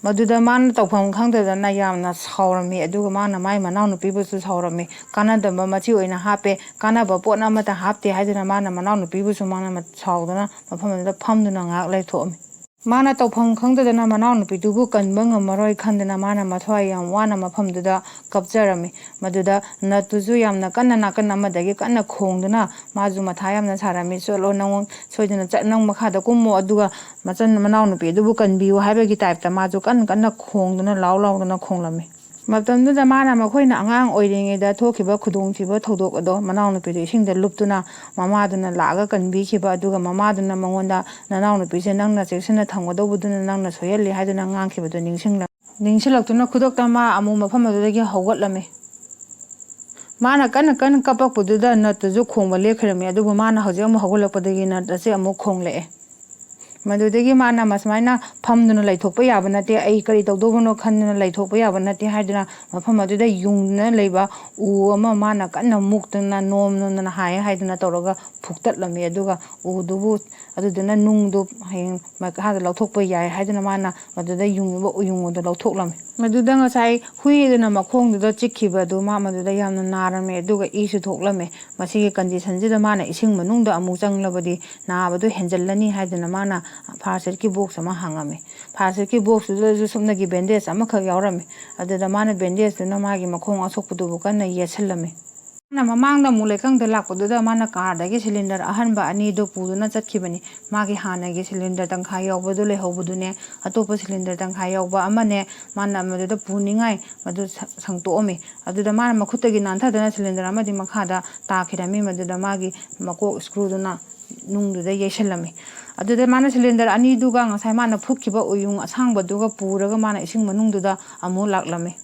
ꯃꯗꯨꯗ ꯃꯥꯅ ꯇꯧꯐꯝ ꯈꯪꯗꯗꯅ ꯌꯥꯝꯅ ꯁꯥꯎꯔꯝꯃꯤ꯫ ꯑꯗꯨꯒ ꯃꯥꯅ ꯃꯥꯏ ꯃꯅꯥꯎꯅꯨꯄꯤꯕꯨꯁꯨ ꯁꯥꯎꯔꯝꯃꯤ꯫ ꯀꯥꯟꯅꯗꯕ ꯃꯆꯤ ꯑꯣꯏꯅ ꯍꯥꯞꯄꯦ, ꯀꯥꯟꯅꯕ ꯄꯣꯠ ꯑꯃꯠꯇ ꯍꯥꯞꯇꯦ ꯍꯥꯏꯗꯨꯅ ꯃꯥꯅ ꯃꯅꯥꯎꯅꯨꯄꯤꯕꯨꯁꯨ ꯃꯥꯅ ꯃ-, ꯁꯥꯎꯗꯨꯅ ꯃꯐꯝ ꯑꯗꯨꯗ ꯐꯝꯗꯨꯅ ꯉꯥꯏꯍꯥꯛ ꯂꯩꯊꯣꯛꯑꯝꯃꯤ꯫ ꯃꯥꯅ ꯇꯧꯐꯝ ꯈꯪꯗꯗꯅ ꯃꯅꯥꯎꯅꯨꯄꯤꯗꯨꯕꯨ ꯀꯟꯕ ꯉꯝꯃꯔꯣꯏ ꯈꯟꯗꯅ ꯃꯥꯅ ꯃꯊ꯭ꯋꯥꯏ ꯌꯥꯝ ꯋꯥꯅ ꯃꯐꯝꯗꯨꯗ ꯀꯞꯆꯔꯝꯃꯤ꯫ ꯃꯗꯨꯗ ꯅꯠꯇꯨꯁꯨ ꯌꯥꯝꯅ ꯀꯟꯅ ꯅꯥꯀꯟ ꯑꯃꯗꯒꯤ ꯀꯟꯅ ꯈꯣꯡꯗꯨꯅ ꯃꯥꯁꯨ ꯃꯊꯥ ꯌꯥꯝꯅ ꯁꯥꯔꯝꯃꯤ꯫ "ꯆꯠꯂꯣ, ꯅꯪꯉꯣꯟ ꯁꯣꯏꯗꯅ ꯆꯠ-, ꯅꯪ ꯃꯈꯥꯗ ꯀꯨꯝꯃꯣ, ꯑꯗꯨꯒ ꯃꯆꯟ ꯃꯅꯥꯎꯅꯨꯄꯤ ꯑꯗꯨꯕꯨ ꯀꯟꯕꯤꯌꯨ" ꯍꯥꯏꯕꯒꯤ ꯇꯥꯏꯞꯇ ꯃꯥꯁꯨ ꯀꯟꯅ ꯀꯟꯅ ꯈꯣꯡꯗꯨꯅ, ꯂꯥꯎ ꯂꯥꯎꯗꯅ ꯈꯣꯡꯂꯝꯃꯤ꯫ ꯃꯇꯝꯗꯨꯗ ꯃꯥꯅ ꯃꯈꯣꯏꯅ ꯑꯉꯥꯡ ꯑꯣꯏꯔꯤꯉꯩꯗ ꯊꯣꯛꯈꯤꯕ ꯈꯨꯗꯣꯡꯊꯤꯕ ꯊꯧꯗꯣꯛ ꯑꯗꯣ ꯃꯅꯥꯎꯅꯨꯄꯤꯗꯨ ꯏꯁꯤꯡꯗ ꯂꯨꯞꯇꯨꯅ ꯃꯃꯥꯗꯨꯅ ꯂꯥꯛꯑꯒ ꯀꯟꯕꯤꯈꯤꯕ, ꯑꯗꯨꯒ ꯃꯃꯥꯗꯨꯅ ꯃꯉꯣꯟꯗ, "ꯅꯅꯥꯎꯅꯨꯄꯤꯁꯦ ꯅꯪꯅ ꯆꯦꯛꯁꯤꯟꯅ ꯊꯝꯒꯗꯧꯕꯗꯨꯅ ꯅꯪꯅ ꯁꯣꯏꯍꯜꯂꯤ" ꯍꯥꯏꯗꯨꯅ ꯉꯥꯡꯈꯤꯕꯗꯨ ꯅꯤꯡꯁꯤꯡꯂꯛ-, ꯅꯤꯡꯁꯤꯡꯂꯛꯇꯨꯅ ꯈꯨꯗꯛꯇ ꯃꯥ ꯑꯃꯨꯛ ꯃꯐꯝ ꯑꯗꯨꯗꯒꯤ ꯍꯧꯒꯠꯂꯝꯃꯤ꯫ ꯃꯥꯅ ꯀꯟꯅ ꯀꯟꯅ ꯀꯞꯄꯛꯄꯗꯨꯗ ꯅꯠꯇꯨꯁꯨ ꯈꯣꯡꯕ ꯂꯦꯞꯈ꯭ꯔꯝꯃꯤ꯫ ꯑꯗꯨꯕꯨ ꯃꯥꯅ ꯍꯧꯖꯤꯛ ꯑꯃꯨꯛ ꯍꯧꯒꯠꯂꯛꯄꯗꯒꯤ ꯅꯠ ꯑꯁꯤ ꯑꯃꯨꯛ ꯈꯣꯡꯂꯛꯑꯦ꯫ ꯃꯗꯨꯗꯒꯤ ꯃꯥꯅ ꯃꯁꯨꯃꯥꯏꯅ ꯐꯝꯗꯨꯅ ꯂꯩꯊꯣꯛꯄ ꯌꯥꯕ ꯅꯠꯇꯦ, ꯑꯩ ꯀꯔꯤ ꯇꯧꯗꯧꯕꯅꯣ ꯈꯟꯗꯨꯅ ꯂꯩꯊꯣꯛꯄ ꯌꯥꯕ ꯅꯠꯇꯦ ꯍꯥꯏꯗꯨꯅ ꯃꯐꯝ ꯑꯗꯨꯗ ꯌꯨꯡꯗꯨꯅ ꯂꯩꯕ ꯎ ꯑꯃ ꯃꯥꯅ ꯀꯟꯅ ꯃꯨꯛꯇꯅ ꯅꯣꯝ ꯅꯣꯝꯗꯅ ꯍꯥꯏ ꯍꯥꯏꯗꯨꯅ ꯇꯧꯔꯒ ꯐꯨꯛꯇꯠꯂꯝꯃꯤ꯫ ꯑꯗꯨꯒ ꯎꯗꯨꯕꯨ, ꯑꯗꯨꯗꯨꯅ ꯅꯨꯡꯗꯨ ꯍꯌꯦꯡ ꯃꯈꯥꯗ ꯂꯧꯊꯣꯛꯄ ꯌꯥꯏ ꯍꯥꯏꯗꯨꯅ ꯃꯥꯅ ꯃꯗꯨꯗ ꯌꯨꯡꯉꯤꯕ ꯎꯌꯨꯡ ꯑꯗꯨ ꯂꯧꯊꯣꯛꯂꯝꯃꯤ꯫ ꯃꯗꯨꯗ ꯉꯁꯥꯏ ꯍꯨꯏ ꯑꯗꯨꯅ ꯃꯈꯣꯡꯗꯨꯗ ꯆꯤꯛꯈꯤꯕ ꯑꯗꯨ ꯃꯥ ꯃꯗꯨꯗ ꯌꯥꯝꯅ ꯅꯥꯔꯝꯃꯦ, ꯑꯗꯨꯒ ꯏꯁꯨ ꯊꯣꯛꯂꯝꯃꯦ꯫ ꯃꯁꯤꯒꯤ condition ꯁꯤꯗ ꯃꯥꯅ ꯏꯁꯤꯡ ꯃꯅꯨꯡꯗ ꯑꯃꯨꯛ ꯆꯪꯂꯕꯗꯤ ꯅꯥꯕꯗꯨ ꯍꯦꯟꯖꯜꯂꯅꯤ ꯍꯥꯏꯗꯨꯅ ꯃꯥꯅ first aid ꯀꯤ box ꯑꯃ ꯍꯪꯉꯝꯃꯤ꯫ First aid ꯀꯤ box ꯇꯨꯗꯁꯨ ꯁꯨꯞꯅꯒꯤ bandage ꯑꯃꯈꯛ ꯌꯥꯎꯔꯝꯃꯤ꯫ ꯑꯗꯨꯗ ꯃꯥꯅ bandage ꯇꯨꯅ ꯃꯥꯒꯤ ꯃꯈꯣꯡ ꯑꯁꯣꯛꯄꯗꯨꯕꯨ ꯀꯟꯅ ꯌꯦꯠꯁꯜꯂꯝꯃꯤ꯫ ꯃꯥꯅ ꯃꯃꯥꯡꯗ ꯑꯃꯨꯛ ꯂꯩꯀꯪꯗ ꯂꯥꯛꯄꯗꯨꯗ ꯃꯥꯅ car ꯗꯒꯤ cylinder ꯑꯍꯟꯕ ꯑꯅꯤꯗꯨ ꯄꯨꯗꯨꯅ ꯆꯠꯈꯤꯕꯅꯤ꯫ ꯃꯥꯒꯤ ꯍꯥꯟꯅꯒꯤ cylinder ꯇꯪꯈꯥꯏ ꯌꯥꯎꯕꯗꯨ ꯂꯩꯍꯧꯕꯗꯨꯅꯦ, ꯑꯇꯣꯞꯄ cylinder ꯇꯪꯈꯥꯏ ꯌꯥꯎꯕ ꯑꯃꯅꯦ, ꯃꯥꯅ ꯃꯗꯨꯗ ꯄꯨꯅꯤꯡꯉꯥꯏ ꯃꯗꯨ ꯁ-, ꯁꯪꯇꯣꯛꯑꯝꯃꯤ꯫ ꯑꯗꯨꯗ ꯃꯥꯅ ꯃꯈꯨꯠꯇꯒꯤ ꯅꯥꯟꯊꯗꯅ cylinder ꯑꯃꯗꯤ ꯃꯈꯥꯗ ꯇꯥꯈꯤꯔꯝꯃꯤ꯫ ꯃꯗꯨꯗ ꯃꯥꯒꯤ ꯃꯀꯣꯛ screw ꯗꯨꯅ ꯅꯨꯡꯗꯨꯗ ꯌꯩꯁꯜꯂꯝꯃꯤ꯫ ꯑꯗꯨꯗ ꯃꯥꯅ cylinder ꯑꯅꯤꯗꯨꯒ ꯉꯁꯥꯏ ꯃꯥꯅ ꯐꯨꯛꯈꯤꯕ ꯎꯌꯨꯡ ꯑꯁꯥꯡꯕꯗꯨꯒ ꯄꯨꯔꯒ ꯃꯥꯅ ꯏꯁꯤꯡ ꯃꯅꯨꯡꯗꯨꯗ ꯑꯃꯨꯛ ꯂꯥꯛꯂꯝꯃꯤ꯫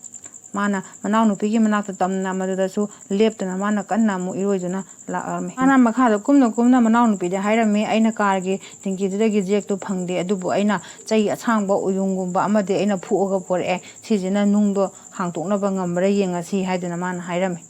ꯃꯥꯅ ꯃꯅꯥꯎꯅꯨꯄꯤꯒꯤ ꯃꯅꯥꯛꯇ ꯇꯝꯅ ꯃꯗꯨꯗꯁꯨ ꯂꯦꯞꯇꯅ ꯃꯥꯅ ꯀꯟꯅ ꯑꯃꯨꯛ ꯏꯔꯣꯏꯗꯨꯅ ꯂꯥꯛꯂꯝꯃꯤ꯫ ꯃꯥꯅ ꯃꯈꯥꯗ ꯀꯨꯝꯅ ꯀꯨꯝꯅ ꯃꯅꯥꯎꯅꯨꯄꯤꯗ ꯍꯥꯏꯔꯝꯃꯤ, "ꯑꯩꯅ car ꯒꯤ tank ꯗꯨꯗꯒꯤ jack ꯇꯨ ꯐꯪꯗꯦ, ꯑꯗꯨꯕꯨ ꯑꯩꯅ ꯆꯩ ꯑꯁꯥꯡꯕ ꯎꯌꯨꯡꯒꯨꯝꯕ ꯑꯃꯗꯤ ꯑꯩꯅ ꯐꯨꯛꯑꯒ ꯄꯣꯔꯛꯑꯦ, ꯁꯤꯁꯤꯅ ꯅꯨꯡꯗꯣ ꯍꯥꯡꯇꯣꯛꯅꯕ ꯉꯝꯕ꯭ꯔꯥ ꯌꯦꯡꯉꯁꯤ" ꯍꯥꯏꯗꯨꯅ ꯃꯥꯅ ꯍꯥꯏꯔꯝꯃꯤ꯫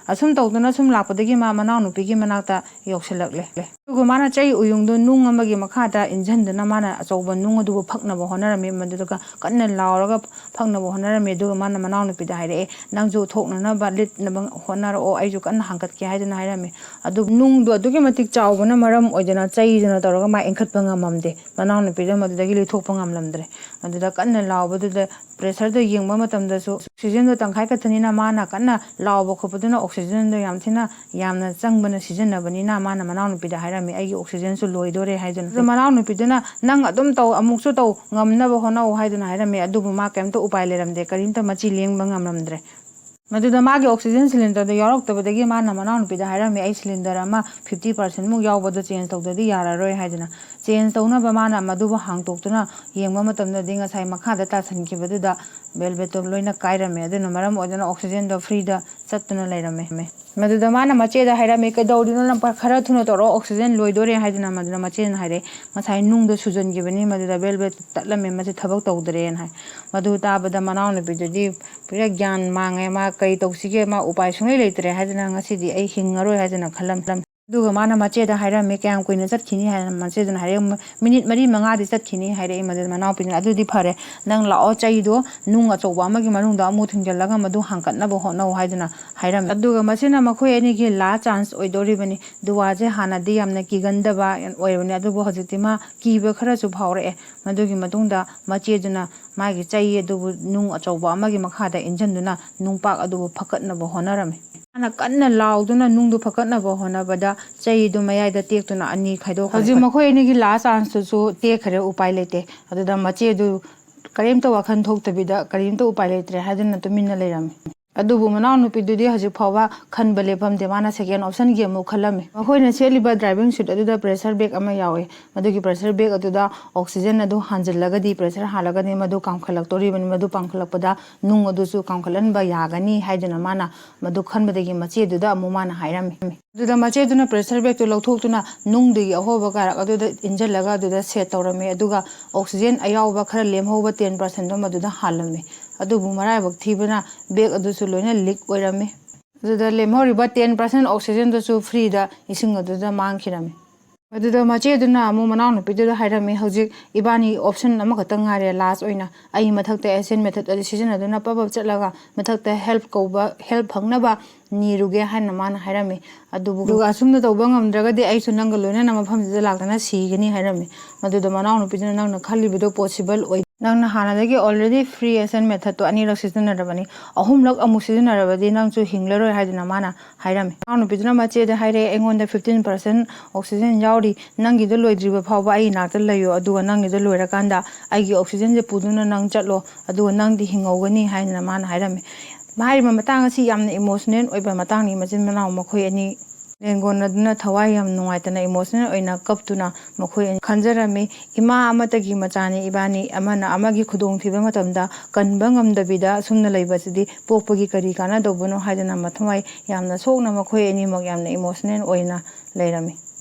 ꯑꯁꯨꯝ ꯇꯧꯗꯨꯅ ꯁꯨꯝ ꯂꯥꯛꯄꯗꯒꯤ ꯃꯥ ꯃꯅꯥꯎꯅꯨꯄꯤꯒꯤ ꯃꯅꯥꯛꯇ ꯌꯧꯁꯤꯜꯂꯛꯂꯦ꯫ ꯑꯗꯨꯒ ꯃꯥꯅ ꯆꯩ ꯎꯌꯨꯡꯗꯣ ꯅꯨꯡ ꯑꯃꯒꯤ ꯃꯈꯥꯗ ꯏꯟꯁꯤꯟꯗꯨꯅ ꯃꯥꯅ ꯑꯆꯧꯕ ꯅꯨꯡ ꯑꯗꯨꯕꯨ ꯐꯛꯅꯕ ꯍꯣꯠꯅꯔꯝꯃꯤ꯫ ꯃꯗꯨꯗ ꯀꯟꯅ ꯂꯥꯎꯔꯒ ꯐꯛꯅꯕ ꯍꯣꯠꯅꯔꯝꯃꯤ꯫ ꯑꯗꯨꯒ ꯃꯥꯅ ꯃꯅꯥꯎꯅꯨꯄꯤꯗ ꯍꯥꯏꯔꯛꯑꯦ, "ꯅꯪꯁꯨ ꯊꯣꯛꯅꯅꯕ ꯂꯤꯠꯅꯕ ꯍꯣꯠꯅꯔꯛꯑꯣ, ꯑꯩꯁꯨ ꯀꯟꯅ ꯍꯥꯡꯀꯠꯀꯦ" ꯍꯥꯏꯗꯨꯅ ꯍꯥꯏꯔꯝꯃꯤ꯫ ꯑꯗꯨ ꯅꯨꯡꯗꯣ ꯑꯗꯨꯛꯀꯤ ꯃꯇꯤꯛ ꯆꯥꯎꯕꯅ ꯃꯔꯝ ꯑꯣꯏꯗꯅ ꯆꯩꯗꯨꯅ ꯇꯧꯔꯒ ꯃꯥ ꯏꯟꯈꯠꯄ ꯉꯝꯃꯝꯗꯦ꯫ ꯃꯅꯥꯎꯅꯨꯄꯤꯗ ꯃꯗꯨꯗꯒꯤ ꯂꯤꯊꯣꯛꯄ ꯉꯝꯂꯝꯗ꯭ꯔꯦ꯫ ꯃꯗꯨꯗ ꯀꯟꯅ ꯂꯥꯎꯕꯗꯨꯗ pressureꯗꯣ ꯌꯦꯡꯕ ꯃꯇꯝꯗꯁꯨ oxygenꯗꯣ ꯇꯪꯈꯥꯏ ꯈꯛꯇꯅꯤꯅ ꯃꯥꯅ ꯀꯟꯅ ꯂꯥꯎꯕ ꯈꯣꯠꯄꯗꯨꯅ oxygenꯗꯣ ꯌꯥꯝ ꯊꯤꯅ ꯌꯥꯝꯅ ꯆꯪꯕꯅ ꯁꯤꯖꯤꯟꯅꯕꯅꯤꯅ ꯃꯥꯅ ꯃꯅꯥꯎꯅꯨꯄꯤꯗ ꯍꯥꯏꯔꯝꯃꯤ, "ꯑꯩꯒꯤ oxygenꯁꯨ ꯂꯣꯏꯗꯣꯔꯦ" ꯍꯥꯏꯗꯨꯅ꯫ ꯑꯗꯨ ꯃꯅꯥꯎꯅꯨꯄꯤꯗꯨꯅ, "ꯅꯪ ꯑꯗꯨꯝ ꯇꯧ, ꯑꯃꯨꯛꯁꯨ ꯇꯧ, ꯉꯝꯅꯕ ꯍꯣꯠꯅꯧ" ꯍꯥꯏꯗꯨꯅ ꯍꯥꯏꯔꯝꯃꯤ꯫ ꯑꯗꯨꯕꯨ ꯃꯥ ꯀꯩꯝꯇ ꯎꯄꯥꯏ ꯂꯩꯔꯝꯗꯦ, ꯀꯔꯤꯝꯇ ꯃꯆꯤ ꯂꯦꯡꯕ ꯉꯝꯂꯝꯗ꯭ꯔꯦ꯫ ꯃꯗꯨꯗ ꯃꯥꯒꯤ oxygen cylinderꯗꯨ ꯌꯥꯎꯔꯛꯇꯕꯗꯒꯤ ꯃꯥꯅ ꯃꯅꯥꯎꯅꯨꯄꯤꯗ ꯍꯥꯏꯔꯝꯃꯤ, "ꯑꯩ cylinder ꯑꯃ fifty percent ꯃꯨꯛ ꯌꯥꯎꯕꯗꯨ change ꯇꯧꯗ꯭ꯔꯗꯤ ꯌꯥꯔꯔꯣꯏ" ꯍꯥꯏꯗꯅ꯫ Change ꯇꯧꯅꯕ ꯃꯥꯅ ꯃꯗꯨꯕꯨ ꯍꯥꯡꯇꯣꯛꯇꯨꯅ ꯌꯦꯡꯕ ꯃꯇꯝꯗꯗꯤ ꯉꯁꯥꯏ ꯃꯈꯥꯗ ꯇꯥꯁꯟꯈꯤꯕꯗꯨꯗ velvetꯇꯣ ꯂꯣꯏꯅ ꯀꯥꯏꯔꯝꯃꯦ꯫ ꯑꯗꯨꯅ ꯃꯔꯝ ꯑꯣꯏꯗꯨꯅ oxygenꯗꯣ freeꯗ ꯆꯠꯇꯨꯅ ꯂꯩꯔꯝꯃꯦ꯫ ꯃꯗꯨꯗ ꯃꯥꯅ ꯃꯆꯦꯗ ꯍꯥꯏꯔꯝꯃꯤ, "ꯀꯩꯗꯧꯔꯤꯅꯣ ꯅꯪ? ꯈꯔ ꯊꯨꯅ ꯇꯧꯔꯛꯑꯣ, oxygen ꯂꯣꯏꯗꯣꯔꯦ" ꯍꯥꯏꯗꯅ꯫ ꯃꯗꯨꯗ ꯃꯆꯦꯅ ꯍꯥꯏꯔꯛꯑꯦ, "ꯉꯁꯥꯏ ꯅꯨꯡꯗꯣ ꯁꯨꯖꯟꯈꯤꯕꯅꯤ, ꯃꯗꯨꯗ velvet ꯇꯠꯂꯝꯃꯦ, ꯃꯁꯤ ꯊꯕꯛ ꯇꯧꯗ꯭ꯔꯦꯅ" ꯍꯥꯏ꯫ ꯃꯗꯨ ꯇꯥꯕꯗ ꯃꯅꯥꯎꯅꯨꯄꯤꯗꯨꯗꯤ ꯄꯨꯔꯥ ꯒ꯭ꯌꯥꯟ ꯃꯥꯡꯉꯦ꯫ ꯃꯥ ꯀꯔꯤ ꯇꯧꯁꯤꯒꯦ? ꯃꯥ ꯎꯄꯥꯏ ꯁꯨꯡꯂꯩ ꯂꯩꯇ꯭ꯔꯦ ꯍꯥꯏꯗꯅ, "ꯉꯁꯤꯗꯤ ꯑꯩ ꯍꯤꯡꯉꯔꯣꯏ" ꯍꯥꯏꯗꯅ ꯈꯜꯂꯝ꯫ ꯑꯗꯨꯒ ꯃꯥꯅ ꯃꯆꯦꯗ ꯍꯥꯏꯔꯝꯃꯤ, "ꯀꯌꯥꯝ ꯀꯨꯏꯅ ꯆꯠꯈꯤꯅꯤ?" ꯍꯥꯏꯅ꯫ ꯃꯆꯦꯗꯨꯅ ꯍꯥꯏꯔꯛꯑꯦ, "ꯃꯤꯅꯤꯠ ꯃꯔꯤ ꯃꯉꯥꯗꯤ ꯆꯠꯈꯤꯅꯤ" ꯍꯥꯏꯔꯛꯑꯦ꯫ ꯃꯗꯨꯗ ꯃꯅꯥꯎꯄꯤꯗꯨꯅ, "ꯑꯗꯨꯗꯤ ꯐꯔꯦ, ꯅꯪ ꯂꯥꯛꯑꯣ, ꯆꯩꯗꯣ ꯅꯨꯡ ꯑꯆꯧꯕ ꯑꯃꯒꯤ ꯃꯅꯨꯡꯗ ꯑꯃꯨꯛ ꯊꯤꯡꯖꯤꯜꯂꯒ ꯃꯗꯨ ꯍꯥꯡꯀꯠꯅꯕ ꯍꯣꯠꯅꯧ" ꯍꯥꯏꯗꯨꯅ ꯍꯥꯏꯔꯝꯃꯤ꯫ ꯑꯗꯨꯒ ꯃꯁꯤꯅ ꯃꯈꯣꯏ ꯑꯅꯤꯒꯤ last chance ꯑꯣꯏꯗꯧꯔꯤꯕꯅꯤ꯫ ꯗꯨꯋꯥꯁꯦ ꯍꯥꯟꯅꯗꯤ ꯌꯥꯝꯅ ꯀꯤꯒꯟꯗꯕ ꯑꯣꯏꯔꯕꯅꯤ, ꯑꯗꯨꯕꯨ ꯍꯧꯖꯤꯛꯇꯤ ꯃꯥ ꯀꯤꯕ ꯈꯔꯁꯨ ꯐꯥꯎꯔꯛꯑꯦ꯫ ꯃꯗꯨꯒꯤ ꯃꯇꯨꯡꯗ ꯃꯆꯦꯗꯨꯅ ꯃꯥꯒꯤ ꯆꯩ ꯑꯗꯨꯕꯨ ꯅꯨꯡ ꯑꯆꯧꯕ ꯑꯃꯒꯤ ꯃꯈꯥꯗ ꯏꯟꯁꯤꯟꯗꯨꯅ ꯅꯨꯡꯄꯥꯛ ꯑꯗꯨꯕꯨ ꯐꯀꯠꯅꯕ ꯍꯣꯠꯅꯔꯝꯃꯤ꯫ ꯃꯥꯅ ꯀꯟꯅ ꯂꯥꯎꯗꯨꯅ ꯅꯨꯡꯗꯨ ꯐꯀꯠꯅꯕ ꯍꯣꯠꯅꯕꯗ ꯆꯩꯗꯨ ꯃꯌꯥꯏꯗ ꯇꯦꯛꯇꯨꯅ ꯑꯅꯤ ꯈꯥꯏꯗꯣꯛꯈ꯭ꯔꯦ꯫ ꯍꯧꯖꯤꯛ ꯃꯈꯣꯏ ꯑꯅꯤꯒꯤ last chanceꯇꯨꯁꯨ ꯇꯦꯛꯈ꯭ꯔꯦ, ꯎꯄꯥꯏ ꯂꯩꯇꯦ꯫ ꯑꯗꯨꯗ ꯃꯆꯦꯗꯨ ꯀꯔꯤꯝꯇ ꯋꯥꯈꯜ ꯊꯣꯛꯇꯕꯤꯗ, ꯀꯔꯤꯝꯇ ꯎꯄꯥꯏ ꯂꯩꯇ꯭ꯔꯦ ꯍꯥꯏꯗꯨꯅ ꯇꯨꯃꯤꯟꯅ ꯂꯩꯔꯝꯃꯤ꯫ ꯑꯗꯨꯕꯨ ꯃꯅꯥꯎꯅꯨꯄꯤꯗꯨꯗꯤ ꯍꯧꯖꯤꯛ ꯐꯥꯎꯕ ꯈꯟꯕ ꯂꯦꯞꯄꯝꯗꯦ꯫ ꯃꯥꯅ second optionꯒꯤ ꯑꯃꯨꯛ ꯈꯜꯂꯝꯃꯤ꯫ ꯃꯈꯣꯏꯅ ꯁꯦꯠꯂꯤꯕ driving suit ꯑꯗꯨꯗ pressure bag ꯑꯃ ꯌꯥꯎꯏ꯫ ꯃꯗꯨꯒꯤ pressure bag ꯑꯗꯨꯗ oxygen ꯑꯗꯨ ꯍꯥꯟꯖꯤꯜꯂꯒꯗꯤ, pressure ꯍꯥꯜꯂꯒꯗꯤ ꯃꯗꯨ ꯀꯥꯝꯈꯠꯂꯛꯇꯣꯔꯤꯕꯅꯤ꯫ ꯃꯗꯨ ꯀꯥꯝꯈꯠꯂꯛꯄꯗ ꯅꯨꯡ ꯑꯗꯨꯁꯨ ꯀꯥꯝꯈꯠꯍꯟꯕ ꯌꯥꯒꯅꯤ ꯍꯥꯏꯗꯨꯅ ꯃꯥꯅ ꯃꯗꯨ ꯈꯟꯕꯗꯒꯤ ꯃꯆꯦꯗꯨꯗ ꯑꯃꯨꯛ ꯃꯥꯅ ꯍꯥꯏꯔꯝꯃꯤ꯫ ꯑꯗꯨꯗ ꯃꯆꯦꯗꯨꯅ pressure bagꯇꯨ ꯂꯧꯊꯣꯛꯇꯨꯅ ꯅꯨꯡꯗꯨꯒꯤ ꯑꯍꯣꯕ ꯀꯥꯔꯛ ꯑꯗꯨꯗ ꯏꯟꯁꯤꯜꯂꯒ ꯑꯗꯨꯗ set ꯇꯧꯔꯝꯃꯤ꯫ ꯑꯗꯨꯒ oxygen ꯑꯌꯥꯎꯕ ꯈꯔ ꯂꯦꯝꯍꯧꯕ ten percentꯗꯣ ꯃꯗꯨꯗ ꯍꯥꯜꯂꯝꯃꯤ꯫ ꯑꯗꯨꯕꯨ ꯃꯔꯥꯏꯕꯛ ꯊꯤꯕꯅ bag ꯑꯗꯨꯁꯨ ꯂꯣꯏꯅ leak ꯑꯣꯏꯔꯝꯃꯤ꯫ ꯑꯗꯨꯗ ꯂꯦꯝꯍꯧꯔꯤꯕ ten percent oxygenꯗꯨꯁꯨ freeꯗ ꯏꯁꯤꯡ ꯑꯗꯨꯗ ꯃꯥꯡꯈꯤꯔꯝꯃꯤ꯫ ꯑꯗꯨꯗ ꯃꯆꯦꯗꯨꯅ ꯑꯃꯨꯛ ꯃꯅꯥꯎꯅꯨꯄꯤꯗꯨꯗ ꯍꯥꯏꯔꯝꯃꯤ, "ꯍꯧꯖꯤꯛ ꯏꯕꯥꯅꯤ option ꯑꯃꯈꯛꯇꯪ ꯉꯥꯏꯔꯦ, last ꯑꯣꯏꯅ ꯑꯩ ꯃꯊꯛꯇ ASCENT method ꯑꯗꯨ ꯁꯤꯖꯤꯟꯅꯗꯨꯅ ꯄꯞ ꯄꯞ ꯆꯠꯂꯒ ꯃꯊꯛꯇ help ꯀꯧꯕ, help ꯐꯪꯅꯕ ꯅꯤꯔꯨꯒꯦ" ꯍꯥꯏꯅ ꯃꯥꯅ ꯍꯥꯏꯔꯝꯃꯤ꯫ ꯑꯗꯨꯕꯨ, "ꯑꯗꯨꯒ ꯑꯁꯨꯝꯅ ꯇꯧꯕ ꯉꯝꯗ꯭ꯔꯒꯗꯤ ꯑꯩꯁꯨ ꯅꯪꯒ ꯂꯣꯏꯅꯅ ꯃꯐꯝꯁꯤꯗ ꯂꯥꯛꯇꯅ ꯁꯤꯒꯅꯤ" ꯍꯥꯏꯔꯝꯃꯤ꯫ ꯃꯗꯨꯗ ꯃꯅꯥꯎꯅꯨꯄꯤꯗꯨꯅ, "ꯅꯪꯅ ꯈꯜꯂꯤꯕꯗꯣ possible ꯑꯣꯏ, ꯅꯪꯅ ꯍꯥꯟꯅꯗꯒꯤ already free ASCENT methodꯇꯣ ꯑꯅꯤꯔꯛ ꯁꯤꯖꯤꯟꯅꯔꯕꯅꯤ, ꯑꯍꯨꯝꯂꯛ ꯑꯃꯨꯛ ꯁꯤꯖꯤꯟꯅꯔꯕꯗꯤ ꯅꯪꯁꯨ ꯍꯤꯡꯂꯔꯣꯏ" ꯍꯥꯏꯗꯨꯅ ꯃꯥꯅ ꯍꯥꯏꯔꯝꯃꯤ꯫ ꯃꯅꯥꯎꯅꯨꯄꯤꯗꯨꯅ ꯃꯆꯦꯗ ꯍꯥꯏꯔꯛꯑꯦ, "ꯑꯩꯉꯣꯟꯗ fifteen percent oxygen ꯌꯥꯎꯔꯤ, ꯅꯪꯒꯤꯗꯣ ꯂꯣꯏꯗ꯭ꯔꯤꯕ ꯐꯥꯎꯕ ꯑꯩ ꯏꯅꯥꯛꯇ ꯂꯩꯌꯣ, ꯑꯗꯨꯒ ꯅꯪꯒꯤꯗꯣ ꯂꯣꯏꯔꯀꯥꯟꯗ ꯑꯩꯒꯤ oxygenꯁꯦ ꯄꯨꯗꯨꯅ ꯅꯪ ꯆꯠꯂꯣ, ꯑꯗꯨꯒ ꯅꯪꯗꯤ ꯍꯤꯡꯍꯧꯒꯅꯤ" ꯍꯥꯏꯗꯅ ꯃꯥꯅ ꯍꯥꯏꯔꯝꯃꯤ꯫ ꯍꯥꯏꯔꯤꯕ ꯃꯇꯥꯡ ꯑꯁꯤ ꯌꯥꯝꯅ emotional ꯑꯣꯏꯕ ꯃꯇꯥꯡꯅꯤ꯫ ꯃꯆꯤꯟ ꯃꯅꯥꯎ ꯃꯈꯣꯏ ꯑꯅꯤ ꯂꯦꯡꯒꯣꯟꯅꯗꯨꯅ ꯊꯋꯥꯏ ꯌꯥꯝ ꯅꯨꯡꯉꯥꯏꯇꯅ emotional ꯑꯣꯏꯅ ꯀꯞꯇꯨꯅ ꯃꯈꯣꯏ ꯑꯅꯤ ꯈꯟꯖꯔꯝꯃꯤ, "ꯏꯃꯥ ꯑꯃꯠꯇꯒꯤ ꯃꯆꯥꯅꯤ ꯏꯕꯥꯅꯤ, ꯑꯃꯅ ꯑꯃꯒꯤ ꯈꯨꯗꯣꯡꯊꯤꯕ ꯃꯇꯝꯗ ꯀꯟꯕ ꯉꯝꯗꯕꯤꯗ ꯑꯁꯨꯝꯅ ꯂꯩꯕꯁꯤꯗꯤ ꯄꯣꯛꯄꯒꯤ ꯀꯔꯤ ꯀꯥꯟꯅꯗꯧꯕꯅꯣ?" ꯍꯥꯏꯗꯅ ꯃꯊꯃꯣꯏ ꯌꯥꯝꯅ ꯁꯣꯛꯅ ꯃꯈꯣꯏ ꯑꯅꯤꯃꯛ ꯌꯥꯝꯅ emotional ꯑꯣꯏꯅ ꯂꯩꯔꯝꯃꯤ꯫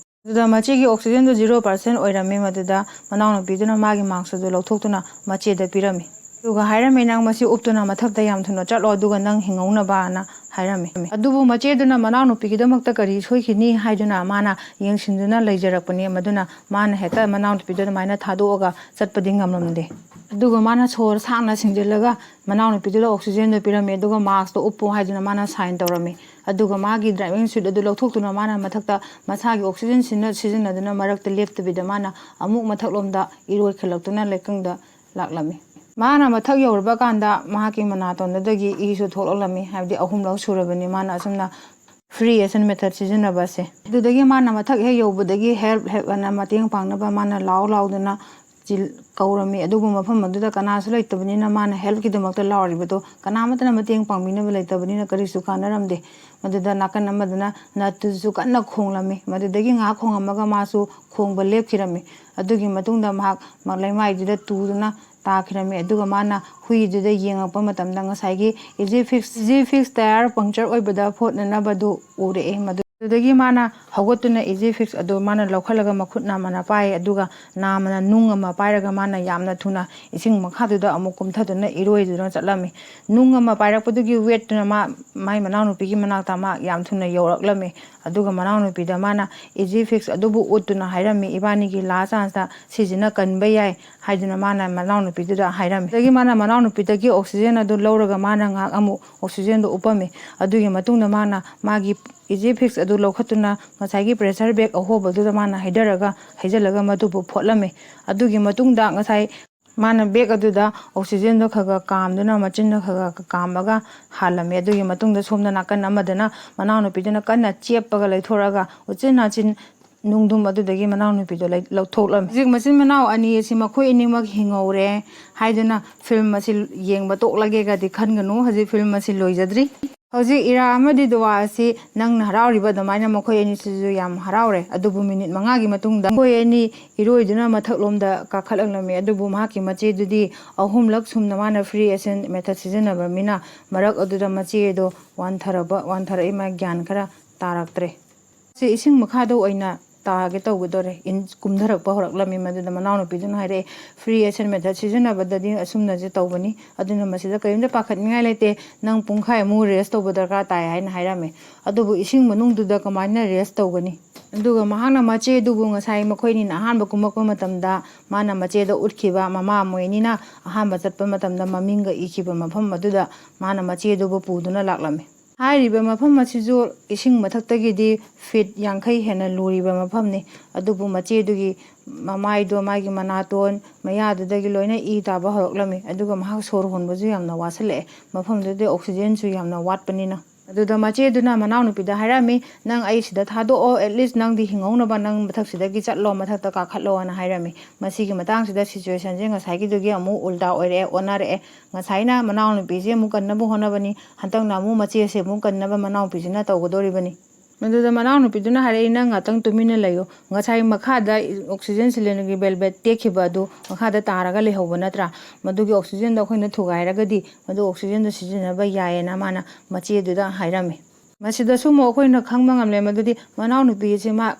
ꯑꯗꯨꯗ ꯃꯆꯦꯒꯤ oxygenꯗꯨ zero percent ꯑꯣꯏꯔꯝꯃꯤ꯫ ꯃꯗꯨꯗ ꯃꯅꯥꯎꯅꯨꯄꯤꯗꯨꯅ ꯃꯥꯒꯤ maskꯇꯨ ꯂꯧꯊꯣꯛꯇꯨꯅ ꯃꯆꯦꯗ ꯄꯤꯔꯝꯃꯤ꯫ ꯑꯗꯨꯒ ꯍꯥꯏꯔꯝꯃꯤ, "ꯅꯪ ꯃꯁꯤ ꯎꯞꯇꯨꯅ ꯃꯊꯛꯇ ꯌꯥꯝ ꯊꯨꯅ ꯆꯠꯂꯣ, ꯑꯗꯨꯒ ꯅꯪ ꯍꯤꯡꯍꯧꯅꯕꯅ" ꯍꯥꯏꯔꯝꯃꯤ꯫ ꯑꯗꯨꯕꯨ ꯃꯆꯦꯗꯨꯅ ꯃꯅꯥꯎꯅꯨꯄꯤꯒꯤꯗꯃꯛꯇ ꯀꯔꯤ ꯁꯣꯏꯈꯤꯅꯤ ꯍꯥꯏꯗꯨꯅ ꯃꯥꯅ ꯌꯦꯡꯁꯤꯟꯗꯨꯅ ꯂꯩꯖꯔꯛꯄꯅꯤ꯫ ꯃꯗꯨꯅ ꯃꯥꯅ ꯍꯦꯛꯇ ꯃꯅꯥꯎꯅꯨꯄꯤꯗꯨ ꯑꯗꯨꯃꯥꯏꯅ ꯊꯥꯗꯣꯛꯑꯒ ꯆꯠꯄꯗꯤ ꯉꯝꯂꯝꯗꯦ꯫ ꯑꯗꯨꯒ ꯃꯥꯅ ꯁꯣꯔ ꯁꯥꯡꯅ ꯁꯤꯡꯖꯤꯜꯂꯒ ꯃꯅꯥꯎꯅꯨꯄꯤꯗꯨꯗ oxygenꯗꯨ ꯄꯤꯔꯝꯃꯤ꯫ ꯑꯗꯨꯒ maskꯇꯣ ꯎꯞꯄꯣ ꯍꯥꯏꯗꯨꯅ ꯃꯥꯅ sign ꯇꯧꯔꯝꯃꯤ꯫ ꯑꯗꯨꯒ ꯃꯥꯒꯤ driving suit ꯑꯗꯨ ꯂꯧꯊꯣꯛꯇꯨꯅ ꯃꯥꯅ ꯃꯊꯛꯇ ꯃꯁꯥꯒꯤ oxygen ꯁꯤꯖꯤꯟꯅ-, ꯁꯤꯖꯤꯟꯅꯗꯨꯅ ꯃꯔꯛꯇ ꯂꯦꯞꯇꯕꯤꯗ ꯃꯥꯅ ꯑꯃꯨꯛ ꯃꯊꯛꯂꯣꯝꯗ ꯏꯔꯣꯏ ꯈꯜꯂꯛꯇꯨꯅ ꯂꯩꯀꯪꯗ ꯂꯥꯛꯂꯝꯃꯤ꯫ ꯃꯥꯅ ꯃꯊꯛ ꯌꯧꯔꯕ ꯀꯥꯟꯗ ꯃꯍꯥꯛꯀꯤ ꯃꯅꯥꯇꯣꯟꯗꯨꯗꯒꯤ ꯏꯁꯨ ꯊꯣꯛꯂꯛꯂꯝꯃꯤ, ꯍꯥꯏꯕꯗꯤ ꯑꯍꯨꯝꯂꯛ ꯁꯨꯔꯕꯅꯤ ꯃꯥꯅ ꯑꯁꯨꯝꯅ free ASCENT method ꯁꯤꯖꯤꯟꯅꯕ ꯑꯁꯦ꯫ ꯑꯗꯨꯗꯒꯤ ꯃꯥꯅ ꯃꯊꯛ ꯍꯦꯛ ꯌꯧꯕꯗꯒꯤ "Help, help" ꯑꯅ ꯃꯇꯦꯡ ꯄꯥꯡꯅꯕ ꯃꯥꯅ ꯂꯥꯎ ꯂꯥꯎꯗꯨꯅ ꯆꯤꯜ-, ꯀꯧꯔꯝꯃꯤ꯫ ꯑꯗꯨꯕꯨ ꯃꯐꯝ ꯑꯗꯨꯗ ꯀꯅꯥꯁꯨ ꯂꯩꯇꯕꯅꯤꯅ ꯃꯥꯅ helpꯀꯤꯗꯃꯛꯇ ꯂꯥꯎꯔꯤꯕꯗꯣ ꯀꯅꯥ ꯑꯃꯠꯇꯅ ꯃꯇꯦꯡ ꯄꯥꯡꯕꯤꯅꯕ ꯂꯩꯇꯕꯅꯤꯅ ꯀꯔꯤꯁꯨ ꯀꯥꯟꯅꯔꯝꯗꯦ꯫ ꯃꯗꯨꯗ ꯅꯥꯀꯟ ꯑꯃꯗꯅ ꯅꯠꯇꯨꯁꯨ ꯀꯟꯅ ꯈꯣꯡꯂꯝꯃꯤ꯫ ꯃꯗꯨꯗꯒꯤ ꯉꯥꯏꯍꯥꯛ ꯈꯣꯡꯂꯝꯃꯒ ꯃꯥꯁꯨ ꯈꯣꯡꯕ ꯂꯦꯞꯈꯤꯔꯝꯃꯤ꯫ ꯑꯗꯨꯒꯤ ꯃꯇꯨꯡꯗ ꯃꯍꯥꯛ ꯃ-, ꯂꯩꯃꯥꯏꯗꯨꯗ ꯇꯨꯗꯨꯅ ꯇꯥꯈꯤꯔꯝꯃꯤ꯫ ꯑꯗꯨꯒ ꯃꯥꯅ ꯍꯨꯏꯗꯨꯗ ꯌꯦꯡꯉꯛꯄ ꯃꯇꯝꯗ ꯉꯁꯥꯏꯒꯤ Easy Fix, Easy Fix tyre puncture ꯑꯣꯏꯕꯗ ꯐꯣꯠꯅꯅꯕꯗꯨ ꯎꯔꯛꯑꯦ꯫ ꯃꯗꯨ ꯑꯗꯨꯗꯒꯤ ꯃꯥꯅ ꯍꯧꯒꯠꯇꯨꯅ ꯏꯖꯤ ꯐꯤꯛꯁ ꯑꯗꯨ ꯃꯥꯅ ꯂꯧꯈꯠꯂꯒ ꯃꯈꯨꯠ ꯅꯥꯝꯃꯅ ꯄꯥꯏ, ꯑꯗꯨꯒ ꯅꯥꯝꯃꯅ ꯅꯨꯡ ꯑꯃ ꯄꯥꯏꯔꯒ ꯃꯥꯅ ꯌꯥꯝꯅ ꯊꯨꯅ ꯏꯁꯤꯡ ꯃꯈꯥꯗꯨꯗ ꯑꯃꯨꯛ ꯀꯨꯝꯊꯗꯨꯅ ꯏꯔꯣꯏꯗꯨꯅ ꯆꯠꯂꯝꯃꯤ꯫ ꯅꯨꯡ ꯑꯃ ꯄꯥꯏꯔꯛꯄꯗꯨꯒꯤ ꯋꯦꯠꯇꯨꯅ ꯃꯥ, ꯃꯥꯏ ꯃꯅꯥꯎꯅꯨꯄꯤꯒꯤ ꯃꯅꯥꯛꯇ ꯃꯥ ꯌꯥꯝ ꯊꯨꯅ ꯌꯧꯔꯛꯂꯝꯃꯤ꯫ ꯑꯗꯨꯒ ꯃꯅꯥꯎꯅꯨꯄꯤꯗ ꯃꯥꯅ ꯏꯖꯤ ꯐꯤꯛꯁ ꯑꯗꯨꯕꯨ ꯎꯠꯇꯨꯅ ꯍꯥꯏꯔꯝꯃꯤ, "ꯏꯕꯥꯅꯤꯒꯤ ꯂꯥꯁ ꯆꯥꯟꯁꯇ ꯁꯤꯁꯤꯅ ꯀꯟꯕ ꯌꯥꯏ" ꯍꯥꯏꯗꯨꯅ ꯃꯥꯅ ꯃꯅꯥꯎꯅꯨꯄꯤꯗꯨꯗ ꯍꯥꯏꯔꯝꯃꯤ꯫ ꯑꯗꯒꯤ ꯃꯥꯅ ꯃꯅꯥꯎꯅꯨꯄꯤꯗꯒꯤ ꯑꯣꯛꯁꯤꯖꯦꯟ ꯑꯗꯨ ꯂꯧꯔꯒ ꯃꯥꯅ ꯉꯥꯏꯍꯥꯛ ꯑꯃꯨꯛ ꯑꯣꯛꯁꯤꯖꯦꯟꯗꯣ ꯎꯞꯄꯝꯃꯤ꯫ ꯑꯗꯨꯒꯤ ꯃꯇꯨꯡꯗ ꯃꯥꯅ ꯃꯥꯒꯤ ꯏꯖꯤ ꯐꯤꯛꯁ ꯑꯗꯨ ꯂꯧꯈꯠꯇꯨꯅ ꯉꯁꯥꯏꯒꯤ ꯄ꯭ꯔꯦꯁꯔ ꯕꯦꯒ ꯑꯍꯣꯕꯗꯨꯗ ꯃꯥꯅ ꯍꯩꯊꯔꯒ ꯍꯩꯖꯤꯜꯂꯒ ꯃꯗꯨꯕꯨ ꯐꯣꯠꯂꯝꯃꯤ꯫ ꯑꯗꯨꯒꯤ ꯃꯇꯨꯡꯗ ꯉꯁꯥꯏ ꯃꯥꯅ ꯕꯦꯒ ꯑꯗꯨꯗ ꯑꯣꯛꯁꯤꯖꯦꯟꯗꯣ ꯈꯔ ꯈꯔ ꯀꯥꯝꯗꯨꯅ ꯃꯆꯤꯟꯅ ꯈꯔ ꯈꯔ ꯀꯥꯝꯃꯒ ꯍꯥꯜꯂꯝꯃꯤ꯫ ꯑꯗꯨꯒꯤ ꯃꯇꯨꯡꯗ ꯁꯣꯝꯗ ꯅꯥꯀꯟ ꯑꯃꯗꯅ ꯃꯅꯥꯎꯅꯨꯄꯤꯗꯨꯅ ꯀꯟꯅ ꯆꯦꯞꯄꯒ ꯂꯩꯊꯣꯔꯛꯑꯒ ꯎꯆꯤꯟ ꯅꯥꯆꯤꯟ ꯅꯨꯡꯗꯨꯝ ꯑꯗꯨꯗꯒꯤ ꯃꯅꯥꯎꯅꯨꯄꯤꯗꯣ ꯂꯩ-, ꯂꯧꯊꯣꯛꯂꯝꯃꯤ꯫ ꯍꯧꯖꯤꯛ ꯃꯆꯤꯟ ꯃꯅꯥꯎ ꯑꯅꯤ ꯑꯁꯤ ꯃꯈꯣꯏ ꯑꯅꯤꯃꯛ ꯍꯤꯡꯍꯧꯔꯦ ꯍꯥꯏꯗꯨꯅ ꯐꯤꯂꯝ ꯑꯁꯤ ꯌꯦꯡꯕ ꯇꯣꯛꯂꯒꯦꯒꯗꯤ ꯈꯟꯒꯅꯨ, ꯍꯧꯖꯤꯛ ꯐꯤꯂꯝ ꯑꯁꯤ ꯂꯣꯏꯖꯗ꯭ꯔꯤ꯫ ꯍꯧꯖꯤꯛ ꯏꯔꯥ ꯑꯃꯗꯤ ꯗꯨꯋꯥ ꯑꯁꯤ ꯅꯪꯅ ꯍꯔꯥꯎꯔꯤꯕ ꯑꯗꯨꯃꯥꯏꯅ ꯃꯈꯣꯏ ꯑꯅꯤꯁꯤꯁꯨ ꯌꯥꯝ ꯍꯔꯥꯎꯔꯦ꯫ ꯑꯗꯨꯕꯨ ꯃꯤꯅꯤꯠ ꯃꯉꯥꯒꯤ ꯃꯇꯨꯡꯗ ꯃꯈꯣꯏ ꯑꯅꯤ ꯏꯔꯣꯏꯗꯨꯅ ꯃꯊꯛꯂꯣꯝꯗ ꯀꯥꯈꯠꯂꯛꯂꯝꯃꯤ꯫ ꯑꯗꯨꯕꯨ ꯃꯍꯥꯛꯀꯤ ꯃꯆꯦꯗꯨꯗꯤ ꯑꯍꯨꯝꯂꯛ ꯁꯨꯝꯅ ꯃꯥꯅ ꯐ꯭ꯔꯤ ꯑꯦꯁꯦꯟ ꯃꯦꯊꯠ ꯁꯤꯖꯤꯟꯅꯕꯅꯤꯅ ꯃꯔꯛ ꯑꯗꯨꯗ ꯃꯆꯦꯗꯣ ꯋꯥꯟꯊꯔꯕ, ꯋꯥꯟꯊꯔꯛꯏ, ꯃꯥ ꯒ꯭ꯌꯥꯟ ꯈꯔ ꯇꯥꯔꯛꯇ꯭ꯔꯦ꯫ ꯁꯤ ꯏꯁꯤꯡ ꯃꯈꯥꯗ ꯑꯣꯏꯅ ꯇꯥꯒꯦ ꯇꯧꯒꯗꯧꯔꯦ꯫ ꯏꯟ-, ꯀꯨꯝꯊꯔꯛꯄ ꯍꯧꯔꯛꯂꯝꯃꯤ꯫ ꯃꯗꯨꯗ ꯃꯅꯥꯎꯅꯨꯄꯤꯗꯨꯅ ꯍꯥꯏꯔꯛꯑꯦ, "ꯐ꯭ꯔꯤ ꯑꯦꯁꯦꯟ ꯃꯦꯊꯠ ꯁꯤꯖꯤꯟꯅꯕꯗꯗꯤ ꯑꯁꯨꯝꯅꯁꯦ ꯇꯧꯕꯅꯤ, ꯑꯗꯨꯅ ꯃꯁꯤꯗ ꯀꯔꯤꯝꯇ ꯄꯥꯈꯠꯅꯤꯡꯉꯥꯏ ꯂꯩꯇꯦ, ꯅꯪ ꯄꯨꯡꯈꯥꯏꯃꯨꯛ ꯔꯦꯁ ꯇꯧꯕ ꯗꯔꯀꯥꯔ ꯇꯥꯏ" ꯍꯥꯏꯅ ꯍꯥꯏꯔꯝꯃꯦ꯫ ꯑꯗꯨꯕꯨ ꯏꯁꯤꯡ ꯃꯅꯨꯡꯗꯨꯗ ꯀꯃꯥꯏꯅ ꯔꯦꯁ ꯇꯧꯒꯅꯤ? ꯑꯗꯨꯒ ꯃꯍꯥꯛꯅ ꯃꯆꯦꯗꯨꯕꯨ ꯉꯁꯥꯏ ꯃꯈꯣꯏꯅꯤꯅ ꯑꯍꯥꯟꯕ ꯀꯨꯝꯃꯛꯄ ꯃꯇꯝꯗ ꯃꯥꯅ ꯃꯆꯦꯗ ꯎꯠꯈꯤꯕ, ꯃꯃꯥ ꯃꯣꯏ ꯑꯅꯤꯅ ꯑꯍꯥꯟꯕ ꯆꯠꯄ ꯃꯇꯝꯗ ꯃꯃꯤꯡꯒ ꯏꯈꯤꯕ ꯃꯐꯝ ꯑꯗꯨꯗ ꯃꯥꯅ ꯃꯆꯦꯗꯨꯕꯨ ꯄꯨꯗꯨꯅ ꯂꯥꯛꯂꯝꯃꯤ꯫ ꯍꯥꯏꯔꯤꯕ ꯃꯐꯝ ꯑꯁꯤꯁꯨ ꯏꯁꯤꯡ ꯃꯊꯛꯇꯒꯤꯗꯤ ꯐꯤꯠ ꯌꯥꯡꯈꯩ ꯍꯦꯟꯅ ꯂꯨꯔꯤꯕ ꯃꯐꯝꯅꯤ꯫ ꯑꯗꯨꯕꯨ ꯃꯆꯦꯗꯨꯒꯤ ꯃꯃꯥꯏꯗꯣ, ꯃꯥꯒꯤ ꯃꯅꯥꯇꯣꯟ ꯃꯌꯥꯗꯨꯗꯒꯤ ꯂꯣꯏꯅ ꯏ ꯇꯥꯕ ꯍꯧꯔꯛꯂꯝꯃꯤ꯫ ꯑꯗꯨꯒ ꯃꯍꯥꯛ ꯁꯣꯔ ꯍꯣꯟꯕꯁꯨ ꯌꯥꯝꯅ ꯋꯥꯁꯤꯜꯂꯛꯑꯦ, ꯃꯐꯝꯗꯨꯗꯤ ꯑꯣꯛꯁꯤꯖꯦꯟꯁꯨ ꯌꯥꯝꯅ ꯋꯥꯠꯄꯅꯤꯅ꯫ ꯑꯗꯨꯗ ꯃꯆꯦꯗꯨꯅ ꯃꯅꯥꯎꯅꯨꯄꯤꯗ ꯍꯥꯏꯔꯝꯃꯤ, "ꯅꯪ ꯑꯩ ꯁꯤꯗ ꯊꯥꯗꯣꯛꯑꯣ, at least ꯅꯪꯗꯤ ꯍꯤꯡꯍꯧꯅꯕ ꯅꯪ ꯃꯊꯛꯁꯤꯗꯒꯤ ꯆꯠꯂꯣ, ꯃꯊꯛꯇ ꯀꯥꯈꯠꯂꯣꯅ" ꯍꯥꯏꯔꯝꯃꯤ꯫ ꯃꯁꯤꯒꯤ ꯃꯇꯥꯡꯁꯤꯗ ꯁꯤꯆꯨꯋꯦꯁꯟꯁꯦ ꯉꯁꯥꯏꯒꯤꯗꯨꯒꯤ ꯑꯃꯨꯛ ꯎꯜꯇꯥ ꯑꯣꯏꯔꯛꯑꯦ, ꯑꯣꯟꯅꯔꯛꯑꯦ꯫ ꯉꯁꯥꯏꯅ ꯃꯅꯥꯎꯅꯨꯄꯤꯁꯦ ꯑꯃꯨꯛ ꯀꯟꯅꯕ ꯍꯣꯠꯅꯕꯅꯤ, ꯍꯟꯗꯛꯅ ꯑꯃꯨꯛ ꯃꯆꯦꯁꯦ ꯑꯃꯨꯛ ꯀꯟꯅꯕ ꯃꯅꯥꯎꯅꯨꯄꯤꯁꯤꯅ ꯇꯧꯒꯗꯧꯔꯤꯕꯅꯤ꯫ ꯃꯗꯨꯗ ꯃꯅꯥꯎꯅꯨꯄꯤꯗꯨꯅ ꯍꯥꯏꯔꯛꯏ, "ꯅꯪ ꯉꯥꯛꯇꯪ ꯇꯨꯃꯤꯟꯅ ꯂꯩꯌꯨ, ꯉꯁꯥꯏ ꯃꯈꯥꯗ ꯑꯣꯛꯁꯤꯖꯦꯟ ꯁꯤꯂꯤꯟꯗꯔꯒꯤ ꯕꯦꯜꯕꯦꯠ ꯇꯦꯛꯈꯤꯕ ꯑꯗꯨ ꯃꯈꯥꯗ ꯇꯥꯔꯒ ꯂꯩꯍꯧꯕ ꯅꯠꯇ꯭ꯔꯥ? ꯃꯗꯨꯒꯤ ꯑꯣꯛꯁꯤꯖꯦꯟꯗꯣ ꯑꯩꯈꯣꯏꯅ ꯊꯨꯒꯥꯏꯔꯒꯗꯤ ꯃꯗꯨ ꯑꯣꯛꯁꯤꯖꯦꯟꯗꯣ ꯁꯤꯖꯤꯟꯅꯕ ꯌꯥꯏꯌꯦꯅ" ꯃꯥꯅ ꯃꯆꯦꯗꯨꯗ ꯍꯥꯏꯔꯝꯃꯤ꯫ ꯃꯁꯤꯗꯁꯨ ꯑꯃꯨꯛ ꯑꯩꯈꯣꯏꯅ ꯈꯪꯕ ꯉꯝꯂꯦ ꯃꯗꯨꯗꯤ ꯃꯅꯥꯎꯅꯨꯄꯤ ꯑꯁꯤ ꯃꯥ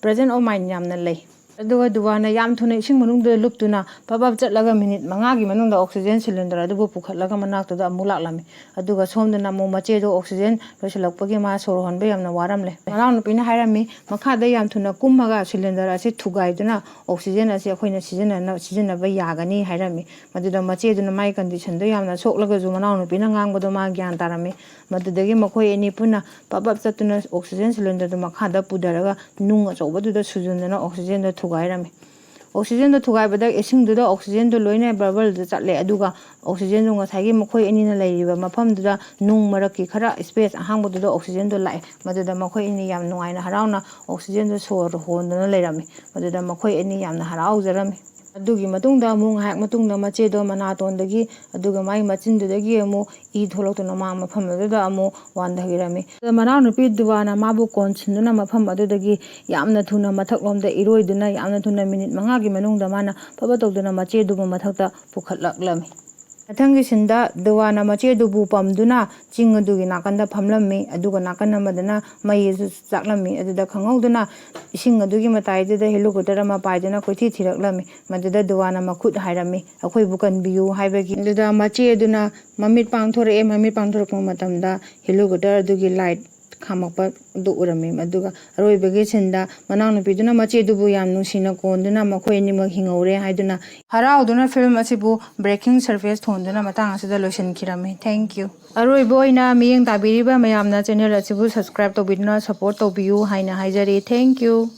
present of mind ꯌꯥꯝꯅ ꯂꯩ꯫ ꯑꯗꯨꯒ ꯗꯨꯋꯥꯅ ꯌꯥꯝ ꯊꯨꯅ ꯏꯁꯤꯡ ꯃꯅꯨꯡꯗ ꯂꯨꯞꯇꯨꯅ ꯄꯞ ꯄꯞ ꯆꯠꯂꯒ ꯃꯤꯅꯤꯠ ꯃꯉꯥꯒꯤ ꯃꯅꯨꯡꯗ oxygen cylinder ꯑꯗꯨꯕꯨ ꯄꯨꯈꯠꯂꯒ ꯃꯅꯥꯛꯇꯨꯗ ꯑꯃꯨꯛ ꯂꯥꯛꯂꯝꯃꯤ꯫ ꯑꯗꯨꯒ ꯁꯣꯝꯗꯅ ꯑꯃꯨꯛ ꯃꯆꯦꯗꯣ oxygen ꯂꯣꯏꯁꯤꯜꯂꯛꯄꯒꯤ ꯃꯥ ꯁꯣꯔ ꯍꯣꯟꯕ ꯌꯥꯝꯅ ꯋꯥꯔꯝꯂꯦ꯫ ꯃꯅꯥꯎꯅꯨꯄꯤꯅ ꯍꯥꯏꯔꯝꯃꯤ, "ꯃꯈꯥꯗ ꯌꯥꯝ ꯊꯨꯅ ꯀꯨꯝꯃꯒ cylinder ꯑꯁꯤ ꯊꯨꯒꯥꯏꯗꯨꯅ oxygen ꯑꯁꯤ ꯑꯩꯈꯣꯏꯅ ꯁꯤꯖꯤꯟꯅꯅ-, ꯁꯤꯖꯤꯟꯅꯕ ꯌꯥꯒꯅꯤ" ꯍꯥꯏꯔꯝꯃꯤ꯫ ꯃꯗꯨꯗ ꯃꯆꯦꯗꯨꯅ ꯃꯥꯒꯤ conditionꯗꯣ ꯌꯥꯝꯅ ꯁꯣꯛꯂꯒꯁꯨ ꯃꯅꯥꯎꯅꯨꯄꯤꯅ ꯉꯥꯡꯕꯗꯣ ꯃꯥ ꯒ꯭ꯌꯥꯟ ꯇꯥꯔꯝꯃꯤ꯫ ꯃꯗꯨꯗꯒꯤ ꯃꯈꯣꯏ ꯑꯅꯤ ꯄꯨꯟꯅ ꯄꯞ ꯄꯞ ꯆꯠꯇꯨꯅ oxygen cylinderꯗꯨ ꯃꯈꯥꯗ ꯄꯨꯊꯔꯒ ꯅꯨꯡ ꯑꯆꯧꯕꯗꯨꯗ ꯁꯨꯖꯟꯗꯨꯅ oxygenꯗꯣ ꯊꯨꯒꯥꯏꯔꯝꯃꯤ꯫ Oxygenꯗꯣ ꯊꯨꯒꯥꯏꯕꯗ ꯏꯁꯤꯡꯗꯨꯗ oxygenꯗꯣ ꯂꯣꯏꯅ bubbleꯗ ꯆꯠꯂꯦ, ꯑꯗꯨꯒ oxygenꯗꯣ ꯉꯁꯥꯏꯒꯤ ꯃꯈꯣꯏ ꯑꯅꯤꯅ ꯂꯩꯔꯤꯕ ꯃꯐꯝꯗꯨꯗ ꯅꯨꯡ ꯃꯔꯛꯀꯤ ꯈꯔ space ꯑꯍꯥꯡꯕꯗꯨꯗ oxygenꯗꯣ ꯂꯥꯛꯑꯦ꯫ ꯃꯗꯨꯗ ꯃꯈꯣꯏ ꯑꯅꯤ ꯌꯥꯝ ꯅꯨꯡꯉꯥꯏꯅ ꯍꯔꯥꯎꯅ oxygenꯗꯣ ꯁꯣꯔ ꯍꯣꯟꯗꯨꯅ ꯂꯩꯔꯝꯃꯤ꯫ ꯃꯗꯨꯗ ꯃꯈꯣꯏ ꯑꯅꯤ ꯌꯥꯝꯅ ꯍꯔꯥꯎꯖꯔꯝꯃꯤ꯫ ꯑꯗꯨꯒꯤ ꯃꯇꯨꯡꯗ ꯑꯃꯨꯛ ꯉꯥꯏꯍꯥꯛ ꯃꯇꯨꯡꯗ ꯃꯆꯦꯗꯣ ꯃꯅꯥꯇꯣꯟꯗꯒꯤ ꯑꯗꯨꯒ ꯃꯥꯒꯤ ꯃꯆꯤꯟꯗꯨꯗꯒꯤ ꯑꯃꯨꯛ ꯏ ꯊꯣꯛꯂꯛꯇꯨꯅ ꯃꯥ ꯃꯐꯝ ꯑꯗꯨꯗ ꯑꯃꯨꯛ ꯋꯥꯟꯊꯈꯤꯔꯝꯃꯤ꯫ ꯃꯅꯥꯎꯅꯨꯄꯤ ꯗꯨꯋꯥꯅ ꯃꯥꯕꯨ ꯀꯣꯟꯁꯤꯟꯗꯨꯅ ꯃꯐꯝ ꯑꯗꯨꯗꯒꯤ ꯌꯥꯝꯅ ꯊꯨꯅ ꯃꯊꯛꯂꯣꯝꯗ ꯏꯔꯣꯏꯗꯨꯅ ꯌꯥꯝꯅ ꯊꯨꯅ ꯃꯤꯅꯤꯠ ꯃꯉꯥꯒꯤ ꯃꯅꯨꯡꯗ ꯃꯥꯅ ꯐꯕ ꯇꯧꯗꯨꯅ ꯃꯆꯦꯗꯨꯕꯨ ꯃꯊꯛꯇ ꯄꯨꯈꯠꯂꯛꯂꯝꯃꯤ꯫ ꯃꯊꯪꯒꯤ sceneꯗ ꯗꯨꯋꯥꯅ ꯃꯆꯦꯗꯨꯕꯨ ꯄꯝꯗꯨꯅ ꯆꯤꯡ ꯑꯗꯨꯒꯤ ꯅꯥꯀꯟꯗ ꯐꯝꯂꯝꯃꯤ, ꯑꯗꯨꯒ ꯅꯥꯀꯟ ꯑꯃꯗꯅ ꯃꯩ ꯑꯗꯨ ꯆꯥꯛꯂꯝꯃꯤ꯫ ꯑꯗꯨꯗ ꯈꯪꯍꯧꯗꯅ ꯏꯁꯤꯡ ꯑꯗꯨꯒꯤ ꯃꯇꯥꯏꯗꯨꯗ helicopter ꯑꯃ ꯄꯥꯏꯗꯨꯅ ꯀꯣꯏꯊꯤ ꯊꯤꯔꯛꯂꯝꯃꯤ꯫ ꯃꯗꯨꯗ ꯗꯨꯋꯥꯅ ꯃꯈꯨꯠ ꯍꯥꯏꯔꯝꯃꯤ, "ꯑꯩꯈꯣꯏꯕꯨ ꯀꯟꯕꯤꯌꯨ" ꯍꯥꯏꯕꯒꯤ꯫ ꯑꯗꯨꯗ ꯃꯆꯦ ꯑꯗꯨꯅ ꯃꯃꯤꯠ ꯄꯥꯡꯊꯣꯔꯛꯑꯦ꯫ ꯃꯃꯤꯠ ꯄꯥꯡꯊꯣꯔꯛꯄ ꯃꯇꯝꯗ helicopter ꯑꯗꯨꯒꯤ light ꯈꯥꯝꯃꯛꯄ ꯑꯗꯨ ꯎꯔꯝꯃꯤ꯫ ꯑꯗꯨꯒ ꯑꯔꯣꯏꯕꯒꯤ sceneꯗ ꯃꯅꯥꯎꯅꯨꯄꯤꯗꯨꯅ ꯃꯆꯦꯗꯨꯕꯨ ꯌꯥꯝ ꯅꯨꯡꯁꯤꯅ ꯀꯣꯟꯗꯨꯅ ꯃꯈꯣꯏ ꯑꯅꯤꯃꯛ ꯍꯤꯡꯍꯧꯔꯦ ꯍꯥꯏꯗꯨꯅ ꯍꯔꯥꯎꯗꯨꯅ film ꯑꯁꯤꯕꯨ breaking surface ꯊꯣꯟꯗꯨꯅ ꯃꯇꯥꯡ ꯑꯁꯤꯗ ꯂꯣꯏꯁꯤꯟꯈꯤꯔꯝꯃꯤ꯫ Thank you꯫ ꯑꯔꯣꯏꯕ ꯑꯣꯏꯅ ꯃꯤꯠꯌꯦꯡ ꯇꯥꯕꯤꯔꯤꯕ ꯃꯌꯥꯝꯅ channel ꯑꯁꯤꯕꯨ subscribe ꯇꯧꯕꯤꯗꯨꯅ support ꯇꯧꯕꯤꯌꯨ ꯍꯥꯏꯅ ꯍꯥꯏꯖꯔꯤ꯫ Thank you꯫